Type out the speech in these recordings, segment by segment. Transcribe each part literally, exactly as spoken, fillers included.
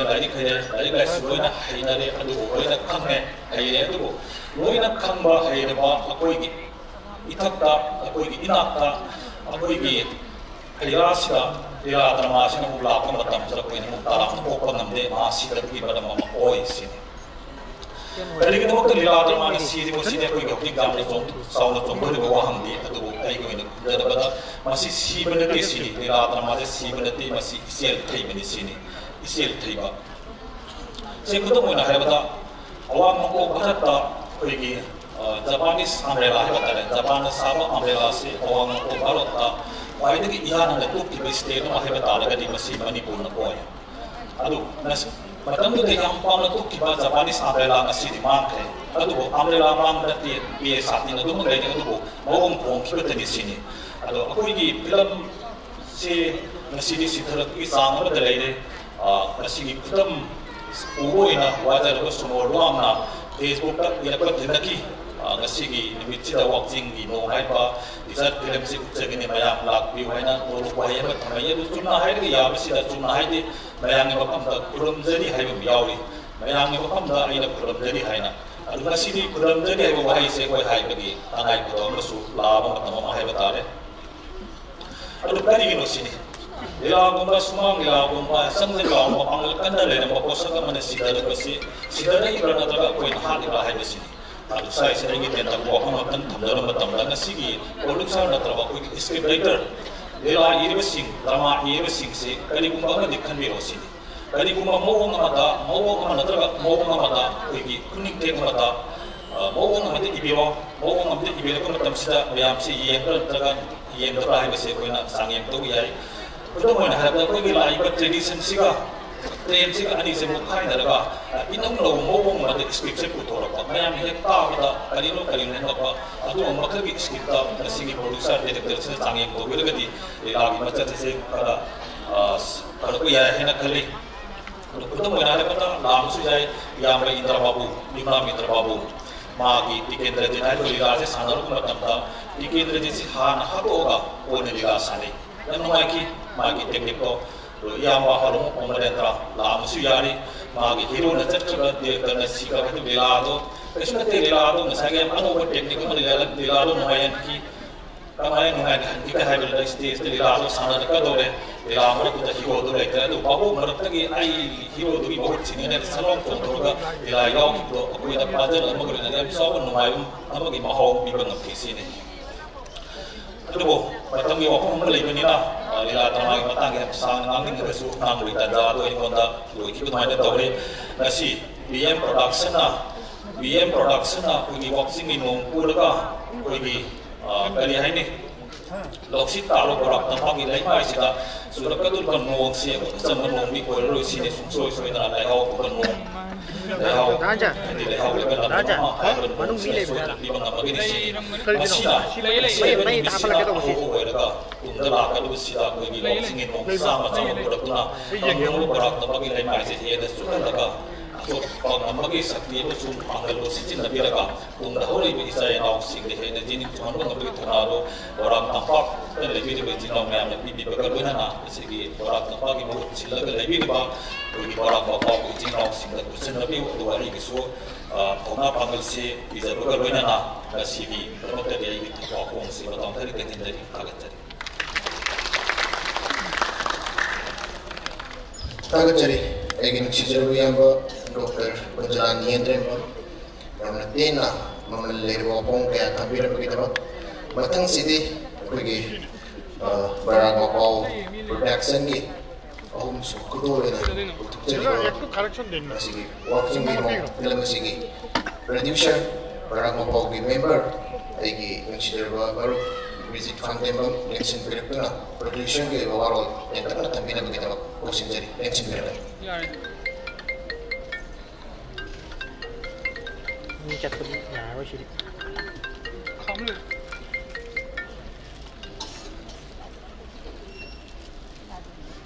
ꯂꯥꯏꯔꯤꯛ ꯍꯩꯔꯦ, ꯂꯥꯏꯔꯤꯛ ꯂꯥꯏꯁꯨ ꯂꯣꯏꯅ ꯍꯩꯅꯔꯦ, ꯑꯗꯨꯕꯨ ꯂꯣꯏꯅ ꯈꯪꯉꯦ, ꯍꯩꯔꯦ꯫ ꯑꯗꯨꯕꯨ ꯂꯣꯏꯅ ꯈꯪꯕ ꯍꯩꯔꯕ ꯑꯩꯈꯣꯏꯒꯤ ꯏꯊꯛꯇ, ꯑꯩꯈꯣꯏꯒꯤ ꯏꯅꯥꯛꯇ, ꯑꯩꯈꯣꯏꯒꯤ ꯍꯩꯔꯥꯁꯤꯗ ꯂꯤꯂꯥ ꯗ꯭ꯔꯃꯥꯁꯤꯅ ꯑꯃꯨꯛ ꯂꯥꯛꯄ ꯃꯇꯝꯁꯤꯗ ꯑꯩꯈꯣꯏꯅ ꯑꯃꯨꯛ ꯇꯔꯥꯝꯅ ꯑꯣꯛꯄ ꯉꯝꯗꯦ꯫ ꯃꯥ ꯁꯤꯗꯕꯒꯤ ꯃꯔꯝ ꯑꯃ ꯑꯣꯏ ꯁꯤꯅꯤ꯫ ꯀꯔꯤꯒꯤꯗꯃꯛꯇ ꯂꯤꯂꯥ ꯗ꯭ꯔꯃꯥꯅ ꯁꯤꯔꯤꯕ ꯁꯤꯅꯤ ꯑꯩꯈꯣꯏꯒꯤ ꯍꯧꯖꯤꯛ ꯌꯥꯝꯅ ꯆꯥꯎ-, ꯆꯥꯎꯅ ꯆꯣꯡꯊꯣꯔꯤꯕ ꯋꯥꯍꯪꯗꯤ꯫ ꯑꯗꯨꯕꯨ ꯑꯩꯒꯤ ꯑꯣꯏꯅ ꯈꯨꯝꯖꯔꯕꯗ ꯃꯁꯤ ꯁꯤꯕ ꯅꯠꯇꯦ ꯁꯤꯅꯤ꯫ ꯂꯤꯂꯥ ꯗ꯭ꯔꯃꯥꯁꯦ ꯁꯤꯕ ꯅꯠꯇꯦ, ꯃꯁꯤ ꯏꯆꯦꯜ ꯊꯩꯕꯅꯤ ꯁꯤꯅꯤ꯫ ꯏꯆꯦꯜ ꯊꯩꯕ꯫ ꯁꯤ ꯈꯨꯗꯝ ꯑꯣꯏꯅ ꯍꯥꯏꯔꯕꯗ, ꯑꯋꯥꯡ ꯅꯣꯡꯄꯣꯛ ꯚꯥꯔꯠꯇ ꯑꯩꯈꯣꯏꯒꯤ, ꯑ, Japanese umbrella ꯍꯥꯏꯕ ꯇꯥꯔꯦ, ꯖꯄꯥꯟꯅ ꯁꯥꯕ ꯑꯝꯕ꯭ꯔꯦꯂꯥꯁꯤ ꯑꯋꯥꯡ ꯅꯣꯡꯄꯣꯛ ꯚꯥꯔꯠꯇ ꯈ꯭ꯋꯥꯏꯗꯒꯤ ꯏꯍꯥꯟ ꯍꯥꯟꯅ ꯇꯨꯈꯤꯕ state ꯑꯃ ꯍꯥꯏꯕ ꯇꯥꯔꯒꯗꯤ ꯃꯁꯤ ꯃꯅꯤꯄꯨꯔꯅ ꯑꯣꯏ꯫ ꯑꯗꯨ ꯉꯁꯤ-, ꯃꯇꯝꯗꯨꯗ ꯌꯥꯝ ꯄꯥꯝꯅ ꯇꯨꯈꯤꯕ Japanese umbrella ꯉꯁꯤꯗꯤ ꯃꯥꯡꯈ꯭ꯔꯦ꯫ ꯑꯗꯨꯕꯨ umbrella ꯃꯥꯡꯕ ꯅꯠꯇꯦ, ꯄꯦ ꯁꯥꯇꯤꯟ ꯑꯗꯨꯃꯛ ꯂꯩꯔꯦ, ꯑꯗꯨꯕꯨ ꯃꯑꯣꯡ ꯍꯣꯡꯈꯤꯕꯇꯅꯤ ꯁꯤꯅꯤ꯫ ꯑꯗꯣ ꯑꯩꯈꯣꯏꯒꯤ ꯐꯤꯂꯝ ꯁꯤ ꯉꯁꯤꯗꯤ ꯁꯤꯊꯔꯛꯄꯒꯤ ꯆꯥꯡ ꯑꯃꯗ ꯂꯩꯔꯦ꯫ ꯑ, ꯉꯁꯤꯒꯤ ꯈꯨꯗꯝ ꯎꯕ ꯑꯣꯏꯅ ꯋꯥꯖꯔꯕ ꯁꯨꯃꯣ ꯂꯨꯋꯥꯡꯅ Facebook-ꯇ ꯏꯔꯛꯄ ꯊꯦꯡꯅꯈꯤ꯫ ꯑ, ꯉꯁꯤꯒꯤ ꯅꯨꯃꯤꯠꯁꯤꯗ ꯋꯥꯛꯆꯤꯡꯒꯤ ꯅꯣꯡ ꯍꯥꯏꯕ ꯐꯤꯆꯔ ꯐꯤꯂꯝꯁꯤ ꯎꯠꯆꯒꯅꯤ, ꯃꯌꯥꯝ ꯂꯥꯛꯄꯤꯌꯨ ꯍꯥꯏꯅ ꯅꯣꯡꯂꯨꯛ ꯋꯥꯍꯩ ꯑꯃ ꯊꯝꯃꯛꯏ꯫ ꯑꯗꯨ ꯆꯨꯝꯅ ꯍꯥꯏꯔꯒ ꯌꯥꯕꯁꯤꯗ ꯆꯨꯝꯅ ꯍꯥꯏꯗꯦ, ꯃꯌꯥꯝꯒꯤ ꯃꯐꯝꯗ ꯈꯨꯔꯨꯝꯖꯔꯤ ꯍꯥꯏꯕ ꯑꯃ ꯌꯥꯎꯔꯤ, ꯃꯌꯥꯝꯒꯤ ꯃꯐꯝꯗ ꯑꯩꯅ ꯈꯨꯔꯨꯝꯖꯔꯤ ꯍꯥꯏꯅ꯫ ꯑꯗꯨ ꯉꯁꯤꯗꯤ ꯈꯨꯔꯨꯝꯖꯔꯤ ꯍꯥꯏꯕ ꯋꯥꯍꯩꯁꯦ ꯑꯩꯈꯣꯏ ꯍꯥꯏꯕꯒꯤ ꯇꯉꯥꯏ ꯐꯗꯕ ꯑꯃꯁꯨ ꯂꯥꯛꯑꯕ ꯃꯇꯝ ꯑꯃ ꯍꯥꯏꯕ ꯇꯥꯔꯦ꯫ ꯑꯗꯨ ꯀꯔꯤꯒꯤꯅꯣ ꯁꯤꯅꯤ? ꯂꯤꯂꯥꯒꯨꯝꯕ, ꯁꯨꯃꯥꯡ ꯂꯤꯂꯥꯒꯨꯝꯕ, ꯆꯪꯖ ꯂꯥꯎꯕ ꯄꯥꯡꯒꯜ ꯀꯟꯅ ꯂꯩꯔꯝꯕ ꯄꯣꯠꯁꯛ ꯑꯃꯅ ꯁꯤꯊꯔꯛꯄꯁꯤ, ꯁꯤꯊꯔꯛꯏꯕ꯭ꯔꯥ ꯅꯠꯇ꯭ꯔꯒ ꯑꯩꯈꯣꯏꯅ ꯍꯥꯠꯂꯤꯕ꯭ꯔꯥ ꯍꯥꯏꯕꯁꯤꯅꯤ꯫ ꯑꯗꯨ ꯁ꯭ꯋꯥꯏꯁꯤꯗ ꯑꯩꯒꯤ ꯇꯦꯟꯇꯛꯄ ꯋꯥꯐꯝ ꯑꯃꯇꯪ ꯊꯝꯖꯔꯕ ꯃꯇꯝꯗ, ꯉꯁꯤꯒꯤ ꯄꯣꯂꯨꯛ ꯁꯥꯔ ꯅꯠꯇ꯭ꯔꯕ ꯑꯩꯈꯣꯏꯒꯤ script writer, ꯂꯤꯂꯥ ꯏꯔꯤꯕꯁꯤꯡ, ꯗ꯭ꯔꯃꯥ ꯏꯔꯤꯕꯁꯤꯡꯁꯤ ꯀꯔꯤꯒꯨꯝꯕ ꯑꯃꯗꯤ ꯈꯟꯕꯤꯔꯣ ꯁꯤꯅꯤ꯫ ꯀꯔꯤꯒꯨꯝꯕ ꯃꯑꯣꯡ ꯑꯃꯗ, ꯃꯑꯣꯡ ꯑꯃ ꯅꯠꯇ꯭ꯔꯒ ꯃꯑꯣꯡ ꯑꯃꯗ, ꯑꯩꯈꯣꯏꯒꯤ ꯈꯨꯅꯤꯡꯊꯦꯛ ꯑꯃꯗ, ꯑ, ꯃꯑꯣꯡ ꯑꯃꯗ ꯏꯕꯤꯔꯣ꯫ ꯃꯑꯣꯡ ꯑꯃꯗ ꯏꯕꯤꯔꯛꯄ ꯃꯇꯝꯁꯤꯗ ꯃꯌꯥꯝꯁꯤ ꯌꯦꯡꯕ꯭ꯔꯥ ꯅꯠꯇ꯭ꯔꯒ ꯌꯦꯡꯗꯕ꯭ꯔꯥ ꯍꯥꯏꯕꯁꯦ ꯑꯩꯈꯣꯏꯅ ꯆꯥꯡꯌꯦꯡ ꯇꯧꯕ ꯌꯥꯏ꯫ ꯈꯨꯗꯝ ꯑꯣꯏꯅ ꯍꯥꯏꯔꯕꯗ, ꯑꯩꯈꯣꯏꯒꯤ ꯂꯥꯛꯏꯕ tradition-ꯁꯤꯒ trend-ꯁꯤꯒ ꯑꯅꯤꯁꯦ ꯃꯨꯛꯈꯥꯏꯅꯔꯒ, ꯑ, ꯏꯅꯧ ꯅꯧꯕ ꯃꯑꯣꯡ ꯑꯃꯗ script-ꯁꯦ ꯄꯨꯊꯣꯔꯛꯄ, ꯃꯌꯥꯝꯅ ꯍꯦꯛ ꯇꯥꯕꯗ ꯀꯔꯤꯅꯣ ꯀꯔꯤꯅꯣ ꯍꯦꯛ ꯉꯛꯄ, ꯑꯗꯨꯒꯨꯝꯕ ꯃꯈꯜꯒꯤ script-ꯇ ꯉꯁꯤꯒꯤ producer, director-ꯁꯤꯅ ꯆꯥꯡꯌꯦꯡ ꯇꯧꯕꯤꯔꯒꯗꯤ ꯂꯤꯂꯥꯒꯤ ꯃꯆꯠ ꯑꯁꯦ ꯈꯔ, ꯑ, ꯐꯔꯛꯄ ꯌꯥꯏ ꯍꯥꯏꯅ ꯈꯜꯂꯤ꯫ ꯑꯗꯨ ꯈꯨꯗꯝ ꯑꯣꯏꯅ ꯍꯥꯏꯔꯕꯗ ꯂꯥꯡꯕꯁꯨ ꯌꯥꯏ, ꯏꯌꯥꯝꯕ ꯏꯟꯗ꯭ꯔ ꯕꯥꯕꯨ, ꯌꯨꯝꯅꯥꯝ ꯏꯟꯗ꯭ꯔ ꯕꯥꯕꯨ, ꯃꯥꯒꯤ ꯇꯤꯀꯦꯟꯗ꯭ꯔꯖꯤꯠ ꯍꯥꯏꯕ ꯂꯤꯂꯥꯁꯦ ꯁꯥꯟꯅꯔꯛꯄ ꯃꯇꯝꯗ ꯇꯤꯀꯦꯟꯗ꯭ꯔꯖꯤꯠꯁꯤ ꯍꯥꯟꯅ ꯍꯥꯠꯇꯣꯛꯑꯒ ꯀꯣꯟꯅ ꯂꯤꯂꯥ ꯁꯥꯟꯅꯩ꯫ ꯌꯥꯝ ꯅꯨꯡꯉꯥꯏꯈꯤ ꯃꯥꯒꯤ technique-ꯇꯣ꯫ ꯑꯗꯣ ꯏꯌꯥꯝꯕ ꯍꯥꯂꯣꯡ ꯑꯃꯔꯦꯟꯗ꯭ꯔ ꯂꯥꯛꯑꯃꯁꯨ ꯌꯥꯔꯤ꯫ ꯃꯥꯒꯤ ꯍꯤꯔꯣꯅ ꯆꯠꯈ꯭ꯔꯤꯕ ꯗꯦꯕꯇꯅ ꯁꯤꯈ꯭ꯔꯕ ꯍꯥꯏꯕ ꯂꯤꯂꯥ ꯑꯗꯣ ꯀꯩꯁꯨ ꯅꯠꯇꯦ꯫ ꯂꯤꯂꯥ ꯑꯗꯣ ꯉꯁꯥꯏꯒꯤ ꯌꯥꯝ ꯑꯅꯧꯕ ꯇꯦꯛꯅꯤꯛ ꯑꯃ ꯂꯤꯂꯥ, ꯂꯤꯂꯥ ꯑꯗꯣ ꯅꯨꯡꯉꯥꯏꯍꯟꯈꯤ꯫ ꯀꯃꯥꯏꯅ ꯅꯨꯡꯉꯥꯏꯍꯟꯈꯤꯒꯦ ꯍꯥꯏꯕꯗ ꯁ꯭ꯇꯦꯖꯇ ꯂꯤꯂꯥ ꯑꯗꯣ ꯁꯥꯟꯅꯔꯛꯀꯗꯧꯔꯦ꯫ ꯂꯤꯂꯥ ꯃꯔꯛꯇꯨꯗ ꯍꯤꯔꯣꯗꯣ ꯂꯩꯇ꯭ꯔꯦ꯫ ꯑꯗꯨ ꯚꯥꯕꯣꯛ ꯃꯔꯛꯇꯒꯤ ꯑꯩ ꯍꯤꯔꯣꯗꯨꯒꯤ ꯃꯍꯨꯠ ꯁꯤꯟꯅꯤꯡꯉꯥꯏ ꯁꯂꯥꯎ ꯆꯣꯡꯊꯣꯔꯒ ꯂꯤꯂꯥ ꯌꯥꯎꯈꯤꯕꯗꯣ ꯑꯩꯈꯣꯏꯗ ꯄꯥꯖꯜ ꯑꯃꯒꯤ ꯑꯣꯏꯅ ꯌꯥꯝ ꯆꯥꯎꯕ ꯅꯨꯡꯉꯥꯏꯕ ꯑꯃꯒꯤ ꯃꯍꯥꯎ ꯑꯃ ꯄꯤꯕ ꯉꯝꯈꯤ ꯁꯤꯅꯤ꯫ ꯑꯗꯨꯕꯨ ꯃꯇꯝꯒꯤ ꯋꯥꯐꯝ ꯑꯃ ꯂꯩꯕꯅꯤꯅ, ꯑ, ꯂꯤꯂꯥ ꯗ꯭ꯔꯃꯥꯒꯤ ꯃꯇꯥꯡꯗ ꯌꯥꯝ ꯁꯥꯡꯅ ꯉꯥꯡꯅꯤꯡꯉꯒꯁꯨ ꯉꯥꯡꯕꯒꯤ ꯇꯥꯟꯖꯥ ꯑꯗꯨ ꯑꯩꯉꯣꯟꯗ ꯂꯣꯏꯈꯤꯕ ꯑꯗꯨꯃꯥꯏꯅ ꯇꯧꯔꯦ꯫ ꯉꯁꯤ ꯕꯤ ꯑꯦꯝ ꯄ꯭ꯔꯣꯗꯛꯁꯟꯅ, ꯕꯤ ꯑꯦꯝ ꯄ꯭ꯔꯣꯗꯛꯁꯟꯅ ꯑꯩꯈꯣꯏꯒꯤ ꯋꯥꯛꯆꯤꯡꯒꯤ ꯅꯣꯡ ꯄꯨꯔꯒ ꯑꯩꯈꯣꯏꯒꯤ, ꯑ, ꯀꯔꯤ ꯍꯥꯏꯅꯤ, ꯂꯧꯁꯤ ꯇꯥꯔꯣ ꯕꯣꯔꯥꯛ ꯇꯝꯄꯥꯛꯀꯤ ꯂꯩꯃꯥꯏꯁꯤꯗ ꯆꯨꯔꯛꯀꯗꯧꯔꯤꯕ ꯅꯣꯡꯁꯤ ꯑꯆꯝꯕ ꯅꯣꯡꯗꯤ ꯑꯣꯏꯔꯔꯣꯏ ꯁꯤꯅꯤ꯫ ꯁꯨꯡꯁꯣꯏ ꯁꯣꯏꯗꯅ ꯂꯩꯍꯥꯎ ꯄꯨꯕ ꯅꯣꯡ, ꯂꯩꯍꯥꯎ, ꯍꯥꯏꯗꯤ ꯂꯩꯍꯥꯎ ꯂꯩꯕ ꯂꯝꯗꯝ ꯑꯃ ꯍꯥꯏꯕ ꯅꯣꯡꯁꯤ ꯁꯣꯏꯗꯅ ꯄꯤꯕ ꯉꯝꯃꯒꯅꯤ ꯁꯤꯅꯤ꯫ ꯃꯁꯤꯅ ꯉꯁꯤ ꯑꯩꯈꯣꯏ ꯃꯤꯁꯤꯡ ꯑꯍꯧꯕ ꯑꯣꯏꯔꯒ ꯇꯨꯡꯗ ꯂꯥꯛꯀꯗꯕꯁꯤꯗ ꯑꯩꯈꯣꯏꯒꯤ ꯂꯧꯁꯤꯡꯒꯤ ꯅꯣꯡ ꯃꯆꯥ ꯃꯆꯥ ꯑꯃ ꯄꯨꯔꯛꯇꯨꯅ ꯇꯝꯂꯤꯕ ꯕꯣꯔꯥꯛ ꯇꯝꯄꯥꯛꯀꯤ ꯂꯩꯃꯥꯏꯁꯦ ꯍꯦꯟꯅ ꯆꯨꯍꯜꯂꯒ ꯑꯆꯧꯕ ꯉꯝꯕꯒꯤ ꯁꯛꯇꯤ ꯑꯃꯁꯨꯡ ꯄꯥꯡꯒꯜ ꯂꯣ ꯁꯤꯖꯤꯟꯅꯕꯤꯔꯒ ꯇꯨꯡꯗ ꯍꯧꯔꯛꯏꯕ ꯏꯆꯥ ꯏꯅꯥꯎꯁꯤꯡꯗ ꯍꯦꯟꯅ ꯖꯤꯅꯤꯡ ꯊꯨꯡꯍꯟꯕ ꯉꯝꯕꯒꯤ ꯊꯧꯅꯥꯗꯣ ꯕꯣꯔꯥꯛ ꯇꯝꯄꯥꯛꯇ ꯂꯩꯕꯤꯔꯤꯕ ꯏꯆꯤꯟ ꯏꯅꯥꯎ ꯃꯌꯥꯝꯅ ꯄꯤꯕꯤꯕꯒ ꯂꯣꯏꯅꯅ ꯉꯁꯤꯒꯤ ꯕꯣꯔꯥꯛ ꯇꯝꯄꯥꯛꯀꯤ ꯃꯍꯨꯠ ꯁꯤꯜꯂꯒ ꯂꯩꯕꯤꯔꯤꯕ ꯑꯩꯈꯣꯏꯒꯤ ꯕꯣꯔꯥꯛ ꯃꯄꯥꯎꯒꯤ ꯏꯆꯤꯟ ꯏꯅꯥꯎꯁꯤꯡꯗ ꯈꯨꯠꯁꯤꯟꯅꯕꯤꯌꯨ꯫ ꯑꯗꯨꯒ ꯑꯩꯒꯤꯁꯨ, ꯑ, ꯊꯧꯅꯥ ꯄꯥꯡꯒꯜꯁꯤ ꯄꯤꯖꯕꯒ ꯂꯣꯏꯅꯅ ꯉꯁꯤꯒꯤꯗꯃꯛꯇꯗꯤ ꯑꯩꯒꯤ ꯊꯧ ꯋꯥꯈꯣꯡꯁꯤ ꯃꯇꯝ ꯈꯔ ꯇꯦꯟꯁꯤꯟꯖꯔꯤ꯫ ꯊꯥꯒꯠꯆꯔꯤ꯫ ꯊꯥꯒꯠꯆꯔꯤ ꯑꯩꯒꯤ ꯅꯨꯡꯁꯤꯖꯔꯕ ꯏꯌꯥꯝꯕ ꯗꯣꯛꯇꯔ ꯀꯨꯟꯖꯂꯥꯟ ꯌꯦꯟꯗ꯭ꯔꯦꯝꯕꯝ꯫ ꯌꯥꯝꯅ ꯇꯦꯟꯅ ꯃꯃꯜ ꯂꯩꯔꯕ ꯋꯥꯐꯝ ꯀꯌꯥ ꯊꯝꯕꯤꯔꯝꯕꯒꯤꯗꯃꯛ꯫ ꯃꯊꯪꯁꯤꯗꯤ ꯑꯩꯈꯣꯏꯒꯤ, ꯑ, ꯕꯔꯥꯛ ꯃꯄꯥꯎ ꯄ꯭ꯔꯣꯗꯛꯁꯟꯒꯤ ꯑꯍꯨꯝꯁꯨ ꯈꯨꯗꯣꯜ ꯑꯣꯏꯅ ꯄꯨꯊꯣꯛꯆꯔꯤꯕ ꯃꯁꯤꯒꯤ ꯋꯥꯛꯆꯤꯡꯒꯤ ꯅꯣꯡ ꯐꯤꯂꯝ ꯑꯁꯤꯒꯤ ꯄ꯭ꯔꯗ꯭ꯌꯨꯁꯔ, ꯕꯔꯥꯛ ꯃꯄꯥꯎꯒꯤ ꯃꯦꯝꯕꯔ, ꯑꯩꯒꯤ ꯅꯨꯡꯁꯤꯖꯔꯕ ꯃꯔꯨꯞ ꯕꯤꯖꯤꯠ ꯈꯥꯡꯗꯦꯝꯕꯝ ꯂꯦꯡꯁꯤꯟꯕꯤꯔꯛꯇꯨꯅ ꯄ꯭ꯔꯗ꯭ꯌꯨꯁꯔꯒꯤ ꯑꯣꯏꯕ ꯋꯥꯔꯣꯜ ꯇꯦꯟꯇꯛꯅ ꯊꯝꯕꯤꯅꯕꯒꯤꯗꯃꯛ ꯀꯧꯁꯤꯟꯖꯔꯤ꯫ ꯂꯦꯡꯁꯤꯟꯕꯤꯔꯛꯀꯅꯤ꯫ ꯌꯥꯔꯦ꯫ ꯃꯤ ꯆꯠꯄꯗꯤ ꯌꯥꯔꯔꯣꯏ ꯁꯤꯗꯤ꯫ ꯈꯥꯝꯂꯦ꯫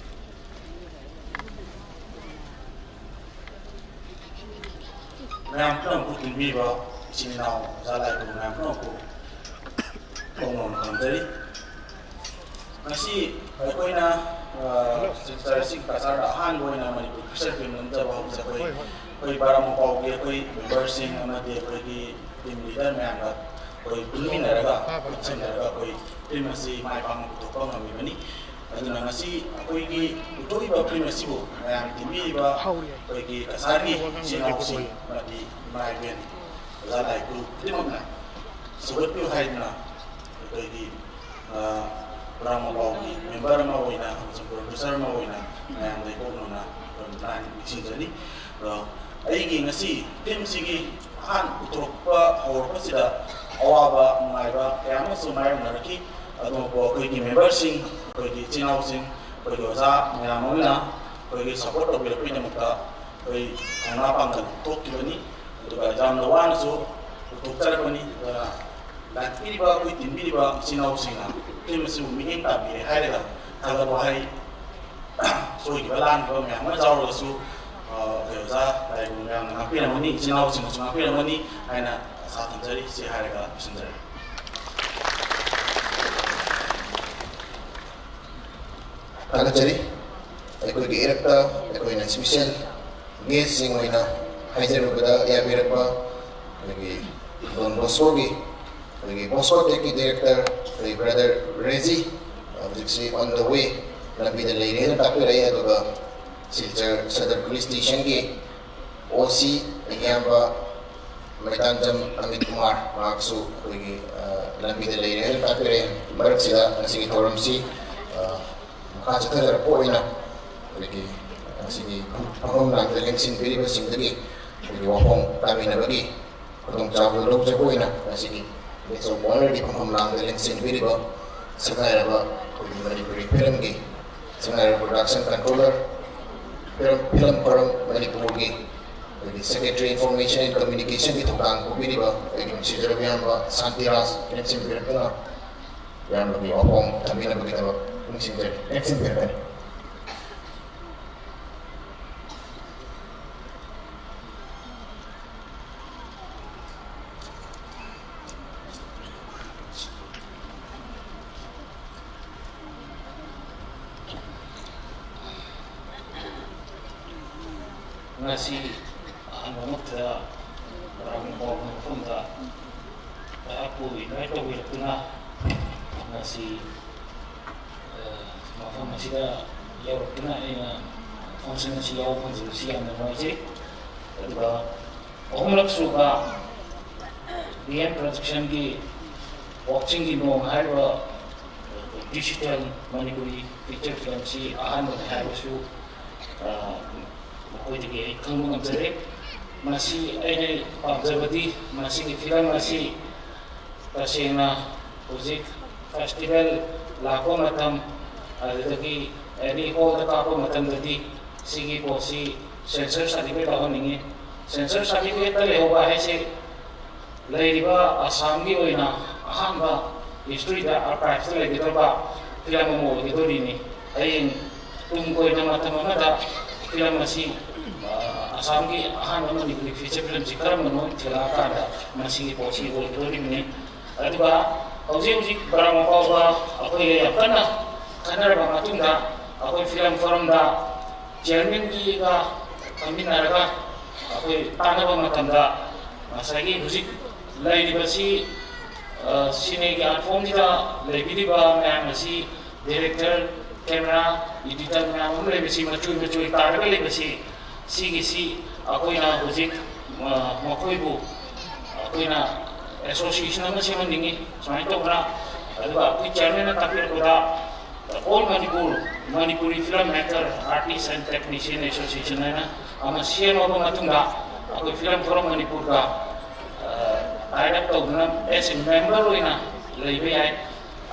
ꯃꯌꯥꯝ ꯄꯨꯝꯅꯃꯛꯄꯨ ꯇꯤꯟꯕꯤꯕ ꯏꯆꯤꯟ ꯏꯅꯥꯎ ꯑꯣꯖꯥ ꯂꯥꯏꯀꯨꯝ ꯃꯌꯥꯝ ꯄꯨꯝꯅꯃꯛꯄꯨ ꯈꯣꯡ ꯅꯣꯝꯅ ꯈꯨꯔꯨꯝꯖꯔꯤ꯫ ꯉꯁꯤ ꯑꯩꯈꯣꯏꯅ ꯁꯤꯜꯆꯔ ꯑꯁꯤꯒꯤ ꯀꯆꯥꯔꯗ ꯑꯍꯥꯟꯕ ꯑꯣꯏꯅ ꯃꯅꯤꯄꯨꯔ ꯐꯤꯆꯔ ꯐꯤꯂꯝ ꯅꯝꯖꯕ ꯍꯧꯖꯕ ꯑꯩꯈꯣꯏ, ꯑꯩꯈꯣꯏ ꯕꯥꯔꯥ ꯃꯄꯥꯎꯒꯤ ꯑꯩꯈꯣꯏ ꯃꯦꯝꯕꯔꯁꯤꯡ ꯑꯃꯗꯤ ꯑꯩꯈꯣꯏꯒꯤ ꯇꯤꯝ ꯂꯤꯗꯔ ꯃꯌꯥꯝꯒ ꯑꯩꯈꯣꯏ ꯄꯨꯟꯃꯤꯟꯅꯔꯒ, ꯄꯨꯟꯁꯤꯟꯅꯔꯒ ꯑꯩꯈꯣꯏ ꯐꯤꯂꯝ ꯑꯁꯤ ꯃꯥꯏ ꯄꯥꯛꯅ ꯄꯨꯊꯣꯛꯄ ꯉꯝꯃꯤꯕꯅꯤ꯫ ꯑꯗꯨꯅ ꯉꯁꯤ ꯑꯩꯈꯣꯏꯒꯤ ꯄꯨꯊꯣꯛꯏꯕ ꯐꯤꯂꯝ ꯑꯁꯤꯕꯨ ꯃꯌꯥꯝ ꯇꯤꯟꯕꯤꯔꯤꯕ ꯑꯩꯈꯣꯏꯒꯤ ꯀꯁꯥꯔꯒꯤ ꯏꯆꯤꯜ ꯏꯅꯥꯎꯁꯤꯡ ꯑꯃꯗꯤ ꯏꯃꯥ ꯏꯕꯦꯟ, ꯑꯣꯖꯥ ꯂꯥꯏ ꯒꯨꯔꯨ ꯈꯨꯗꯤꯡꯃꯛꯅ ꯁꯧꯒꯠꯄꯤꯌꯨ ꯍꯥꯏꯗꯨꯅ ꯑꯩꯈꯣꯏꯒꯤ ꯕꯥꯔꯥ ꯃꯄꯥꯎꯒꯤ ꯃꯦꯝꯕꯔ ꯑꯃ ꯑꯣꯏꯅ ꯑꯃꯁꯨꯡ ꯄ꯭ꯔꯣꯗ꯭ꯌꯨꯁꯔ ꯑꯃ ꯑꯣꯏꯅ ꯃꯌꯥꯝꯗ ꯏꯀꯣꯛꯅꯅ ꯅꯤꯡꯁꯤꯡꯖꯔꯤ꯫ ꯑꯗꯣ ꯑꯩꯒꯤ ꯉꯁꯤ ꯐꯤꯂꯝꯁꯤꯒꯤ ꯑꯍꯥꯟꯕ ꯄꯨꯊꯣꯔꯛꯄ ꯍꯧꯔꯛꯄꯁꯤꯗ ꯑꯋꯥꯕ ꯅꯨꯡꯉꯥꯏꯕ ꯀꯌꯥ ꯑꯃꯁꯨ ꯃꯥꯌꯣꯛꯅꯔꯛꯈꯤ꯫ ꯑꯗꯨꯕꯨ ꯑꯩꯈꯣꯏꯒꯤ ꯃꯦꯝꯕꯔꯁꯤꯡ, ꯑꯩꯈꯣꯏꯒꯤ ꯏꯆꯤꯜ ꯏꯅꯥꯎꯁꯤꯡ, ꯑꯩꯈꯣꯏꯒꯤ ꯑꯣꯖꯥ ꯃꯌꯥꯝ ꯑꯃꯅ ꯑꯩꯈꯣꯏꯒꯤ ꯁꯄꯣꯔꯠ ꯇꯧꯕꯤꯔꯛꯄꯒꯤꯗꯃꯛꯇ ꯑꯩꯈꯣꯏ ꯊꯧꯅꯥ ꯄꯥꯡꯒꯜ ꯊꯣꯛꯈꯤꯕꯅꯤ꯫ ꯑꯗꯨꯒ ꯌꯥꯝꯅ ꯋꯥꯅꯁꯨ ꯄꯨꯊꯣꯛꯆꯔꯛꯄꯅꯤ꯫ ꯑꯗꯨꯅ ꯂꯥꯛꯄꯤꯔꯤꯕ ꯑꯩꯈꯣꯏ ꯇꯤꯟꯕꯤꯔꯤꯕ ꯏꯆꯤꯜ ꯏꯅꯥꯎꯁꯤꯡꯅ ꯐꯤꯂꯝ ꯑꯁꯤꯕꯨ ꯃꯤꯠꯌꯦꯡ ꯇꯥꯕꯤꯔꯦ ꯍꯥꯏꯔꯒ ꯊꯥꯒꯠ ꯋꯥꯍꯩ ꯁꯣꯏꯈꯤꯕ ꯂꯥꯟꯈꯤꯕ ꯃꯌꯥꯝ ꯑꯃ ꯌꯥꯎꯔꯒꯁꯨ ꯑꯩꯈꯣꯏ ꯑꯣꯖꯥ ꯂꯥꯏꯕꯨ ꯃꯌꯥꯝꯅ ꯉꯥꯛꯄꯤꯔꯝꯒꯅꯤ, ꯏꯆꯤꯜ ꯏꯅꯥꯎꯁꯤꯡꯅꯁꯨ ꯉꯥꯛꯄꯤꯔꯝꯒꯅꯤ ꯍꯥꯏꯅ ꯑꯥꯁꯥ ꯊꯝꯖꯔꯤ꯫ ꯁꯤ ꯍꯥꯏꯔꯒ ꯂꯣꯏꯁꯤꯟꯖꯔꯦ꯫ ꯊꯥꯒꯠꯆꯔꯤ꯫ ꯑꯩꯈꯣꯏꯒꯤ ꯏꯔꯛꯇ ꯑꯩꯈꯣꯏꯅ ꯏꯁꯄꯤꯁꯦꯜ ꯒꯦꯁꯁꯤꯡ ꯑꯣꯏꯅ ꯍꯥꯏꯖꯔꯨꯕꯗ ꯌꯥꯕꯤꯔꯛꯄ ꯑꯩꯈꯣꯏꯒꯤ ꯗꯣꯟ ꯕꯣꯁꯀꯣꯒꯤ, ꯑꯩꯈꯣꯏꯒꯤ ꯕꯣꯁꯀꯣ ꯇꯦꯛꯀꯤ ꯗꯤꯔꯦꯛꯇꯔ ꯑꯩꯈꯣꯏ ꯕ꯭ꯔꯗꯔ ꯔꯦꯖꯤ, ꯍꯧꯖꯤꯛꯁꯤ on the way, ꯂꯝꯕꯤꯗ ꯂꯩꯔꯦꯅ ꯇꯥꯛꯄꯤꯔꯛꯏ꯫ ꯑꯗꯨꯒ ꯁꯤꯜꯆꯔ ꯁꯗꯔ ꯄꯨꯂꯤꯁ ꯁ꯭ꯇꯦꯁꯟꯒꯤ ꯑꯣ ꯁꯤ ꯏꯌꯥꯝꯕ ꯃꯩꯇꯥꯟꯖꯝ ꯑꯃꯤꯠ ꯀꯨꯃꯥꯔ, ꯃꯍꯥꯛꯁꯨ ꯑꯩꯈꯣꯏꯒꯤ ꯂꯝꯕꯤꯗ ꯂꯩꯔꯦ ꯍꯥꯏꯅ ꯇꯥꯛꯄꯤꯔꯛꯑꯦ꯫ ꯃꯔꯛꯁꯤꯗ ꯉꯁꯤꯒꯤ ꯊꯧꯔꯝꯁꯤ ꯃꯈꯥ ꯆꯠꯊꯖꯔꯛꯄ ꯑꯣꯏꯅ ꯑꯩꯈꯣꯏꯒꯤ ꯉꯁꯤꯒꯤ ꯐꯝꯐꯝ ꯂꯥꯡꯗ ꯂꯦꯡꯁꯤꯟꯕꯤꯔꯤꯕꯁꯤꯡꯗꯒꯤ ꯑꯩꯈꯣꯏꯒꯤ ꯋꯥꯐꯝ ꯇꯥꯃꯤꯟꯅꯕꯒꯤ ꯈꯨꯗꯣꯡꯆꯥꯕꯗꯨ ꯂꯧꯖꯕ ꯑꯣꯏꯅ ꯉꯁꯤꯒꯤ ꯒꯦꯁ ꯑꯣꯐ ꯑꯣꯅꯔꯒꯤ ꯐꯝꯐꯝ ꯂꯥꯡꯗ ꯂꯦꯡꯁꯤꯟꯕꯤꯔꯤꯕ ꯁꯛꯅꯥꯏꯔꯕ ꯑꯩꯈꯣꯏꯒꯤ ꯃꯅꯤꯄꯨꯔꯤ ꯐꯤꯂꯝꯒꯤ ꯁꯛꯅꯥꯏꯔꯕ production controller, film, film form ꯃꯅꯤꯄꯨꯔꯒꯤ ꯑꯩꯈꯣꯏꯒꯤ ꯁꯦꯀ꯭ꯔꯦꯇꯔꯤ ꯏꯟꯐꯣꯔꯃꯦꯁꯟ ꯑꯦꯟ ꯀꯝꯃ꯭ꯌꯨꯅꯤꯀꯦꯁꯟꯒꯤ ꯊꯧꯗꯥꯡ ꯄꯨꯕꯤꯔꯤꯕ ꯑꯩꯒꯤ ꯅꯨꯡꯁꯤꯖꯔꯕ ꯏꯌꯥꯝꯕ ꯁꯥꯟꯇꯤꯔꯥꯖ ꯂꯦꯡꯁꯤꯟꯕꯤꯔꯛꯇꯨꯅ ꯏꯌꯥꯝꯕꯒꯤ ꯋꯥꯐꯝ ꯊꯝꯕꯤꯅꯕꯒꯤꯗꯃꯛ ꯅꯤꯡꯁꯤꯡꯖꯔꯤ, ꯂꯦꯡꯁꯤꯟꯕꯤꯔꯛꯀꯅꯤ꯫ ꯉꯁꯤ ꯑꯍꯥꯟꯕꯃꯛꯇꯗ ꯕꯔꯥꯛ ꯃꯄꯥꯎ ꯃꯐꯝꯗ ꯑꯩꯍꯥꯛꯄꯨ ꯏꯟꯚꯥꯏꯠ ꯇꯧꯕꯤꯔꯛꯇꯨꯅ ꯉꯁꯤ ꯃꯐꯝ ꯑꯁꯤꯗ ꯌꯧꯔꯛꯇꯨꯅ ꯑꯩꯅ ꯐꯪꯁꯟ ꯑꯁꯤ ꯌꯥꯎꯕ ꯐꯪꯖꯕꯁꯤ ꯌꯥꯝꯅ ꯅꯨꯡꯉꯥꯏꯖꯩ꯫ ꯑꯗꯨꯒ ꯑꯍꯨꯝꯂꯛ ꯁꯨꯕ ꯕꯤ ꯑꯦꯝ ꯄ꯭ꯔꯗꯛꯁꯟꯒꯤ ꯋꯥꯛꯆꯤꯡꯒꯤ ꯅꯣꯡ ꯍꯥꯏꯔꯤꯕ ꯗꯤꯖꯤꯇꯦꯜ ꯃꯅꯤꯄꯨꯔꯤ ꯐꯤꯆꯔ ꯐꯤꯂꯝꯁꯤ ꯑꯍꯥꯟꯕꯅꯤ ꯍꯥꯏꯕꯁꯨ ꯃꯈꯣꯏꯗꯒꯤ ꯑꯩ ꯈꯪꯕ ꯉꯝꯖꯔꯦ꯫ ꯃꯁꯤ ꯑꯩꯅ ꯄꯥꯝꯖꯕꯗꯤ ꯃꯁꯤꯒꯤ ꯐꯤꯂꯝ ꯑꯁꯤ ꯇꯁꯦꯡꯅ ꯍꯧꯖꯤꯛ ꯐꯦꯁꯇꯤꯚꯦꯜ ꯂꯥꯛꯄ ꯃꯇꯝ, ꯑꯗꯨꯗꯒꯤ ꯑꯦꯅꯤ ꯍꯣꯜꯗ ꯀꯥꯞꯄ ꯃꯇꯝꯗꯗꯤ ꯁꯤꯒꯤ ꯄꯣꯠꯁꯤ ꯁꯦꯟꯁꯔ ꯁꯥꯔꯇꯤꯐꯤꯀꯦꯠ ꯂꯧꯍꯟꯅꯤꯡꯉꯤ꯫ ꯁꯦꯟꯁꯔ ꯁꯥꯔꯇꯤꯐꯤꯀꯦꯠꯇ ꯂꯩꯍꯧꯕ ꯍꯥꯏꯁꯦ ꯂꯩꯔꯤꯕ ꯑꯁꯥꯝꯒꯤ ꯑꯣꯏꯅ ꯑꯍꯥꯟꯕ ꯍꯤꯁꯇ꯭ꯔꯤꯗ ꯑꯥꯔꯀꯥꯏꯚꯁꯇ ꯂꯩꯒꯗꯕ ꯐꯤꯂꯝ ꯑꯃ ꯑꯣꯏꯒꯗꯣꯔꯤꯅꯤ꯫ ꯍꯌꯦꯡ ꯇꯨꯡ ꯀꯣꯏꯅ ꯃꯇꯝ ꯑꯃꯗ ꯐꯤꯂꯝ ꯑꯁꯤ ꯑꯁꯥꯝꯒꯤ ꯑꯍꯥꯟꯕ ꯃꯅꯤꯄꯨꯔꯤ ꯐꯤꯆꯔ ꯐꯤꯂꯝꯁꯤ ꯀꯔꯝꯕꯅꯣ ꯊꯤꯂꯛꯑꯀꯥꯟꯗ ꯃꯁꯤꯒꯤ ꯄꯣꯠꯁꯤ ꯑꯣꯏꯒꯗꯣꯔꯤꯕꯅꯤ꯫ ꯑꯗꯨꯒ ꯍꯧꯖꯤꯛ ꯍꯧꯖꯤꯛ ꯕꯔꯥꯛ ꯃꯄꯥꯎꯒ ꯑꯩꯈꯣꯏꯒ ꯌꯥꯝ ꯀꯟꯅ ꯈꯟꯅꯔꯕ ꯃꯇꯨꯡꯗ ꯑꯩꯈꯣꯏ ꯐꯤꯂꯝ ꯐꯣꯔꯝꯗ ꯆꯤꯌꯔꯃꯦꯟꯒꯤꯒ ꯈꯟꯃꯤꯟꯅꯔꯒ ꯑꯩꯈꯣꯏ ꯇꯥꯟꯅꯕ ꯃꯇꯝꯗ ꯉꯁꯥꯏꯒꯤ ꯍꯧꯖꯤꯛ ꯂꯩꯔꯤꯕꯁꯤ ꯁꯤꯅꯦꯒꯤ ꯑꯥꯔꯠ ꯐꯣꯝꯁꯤꯗ ꯂꯩꯕꯤꯔꯤꯕ ꯃꯌꯥꯝ ꯑꯁꯤ ꯗꯤꯔꯦꯛꯇꯔ, ꯀꯦꯃꯦꯔꯥ, ꯏꯗꯤꯇꯔ ꯃꯌꯥꯝ ꯑꯃ ꯂꯩꯕꯁꯤ ꯃꯆꯣꯏ ꯃꯆꯣꯏ ꯇꯥꯔꯒ ꯂꯩꯕꯁꯤ ꯁꯤꯒꯤꯁꯤ ꯑꯩꯈꯣꯏꯅ ꯍꯧꯖꯤꯛ ꯃꯈꯣꯏꯕꯨ ꯑꯩꯈꯣꯏꯅ ꯑꯦꯁꯣꯁꯤꯌꯦꯁꯟ ꯑꯃ ꯁꯦꯝꯍꯟꯅꯤꯡꯉꯤ꯫ ꯁꯨꯃꯥꯏꯅ ꯇꯧꯗꯅ ꯑꯗꯨꯒ ꯑꯩꯈꯣꯏ ꯆꯤꯌꯔꯃꯦꯟꯅ ꯇꯥꯛꯄꯤꯔꯛꯄꯗ all Manipur Manipuri film maker artist and technician association ꯍꯥꯏꯅ ꯑꯃ ꯁꯦꯝꯃꯕ ꯃꯇꯨꯡꯗ ꯑꯩꯈꯣꯏ ꯐꯤꯂꯝ ꯐꯣꯔꯝ ꯃꯅꯤꯄꯨꯔꯒ ꯇꯥꯏ ꯑꯞ ꯇꯧꯗꯨꯅ ꯑꯦꯁ ꯑꯦ ꯃꯦꯝꯕꯔ ꯑꯣꯏꯅ ꯂꯩꯕ ꯌꯥꯏ꯫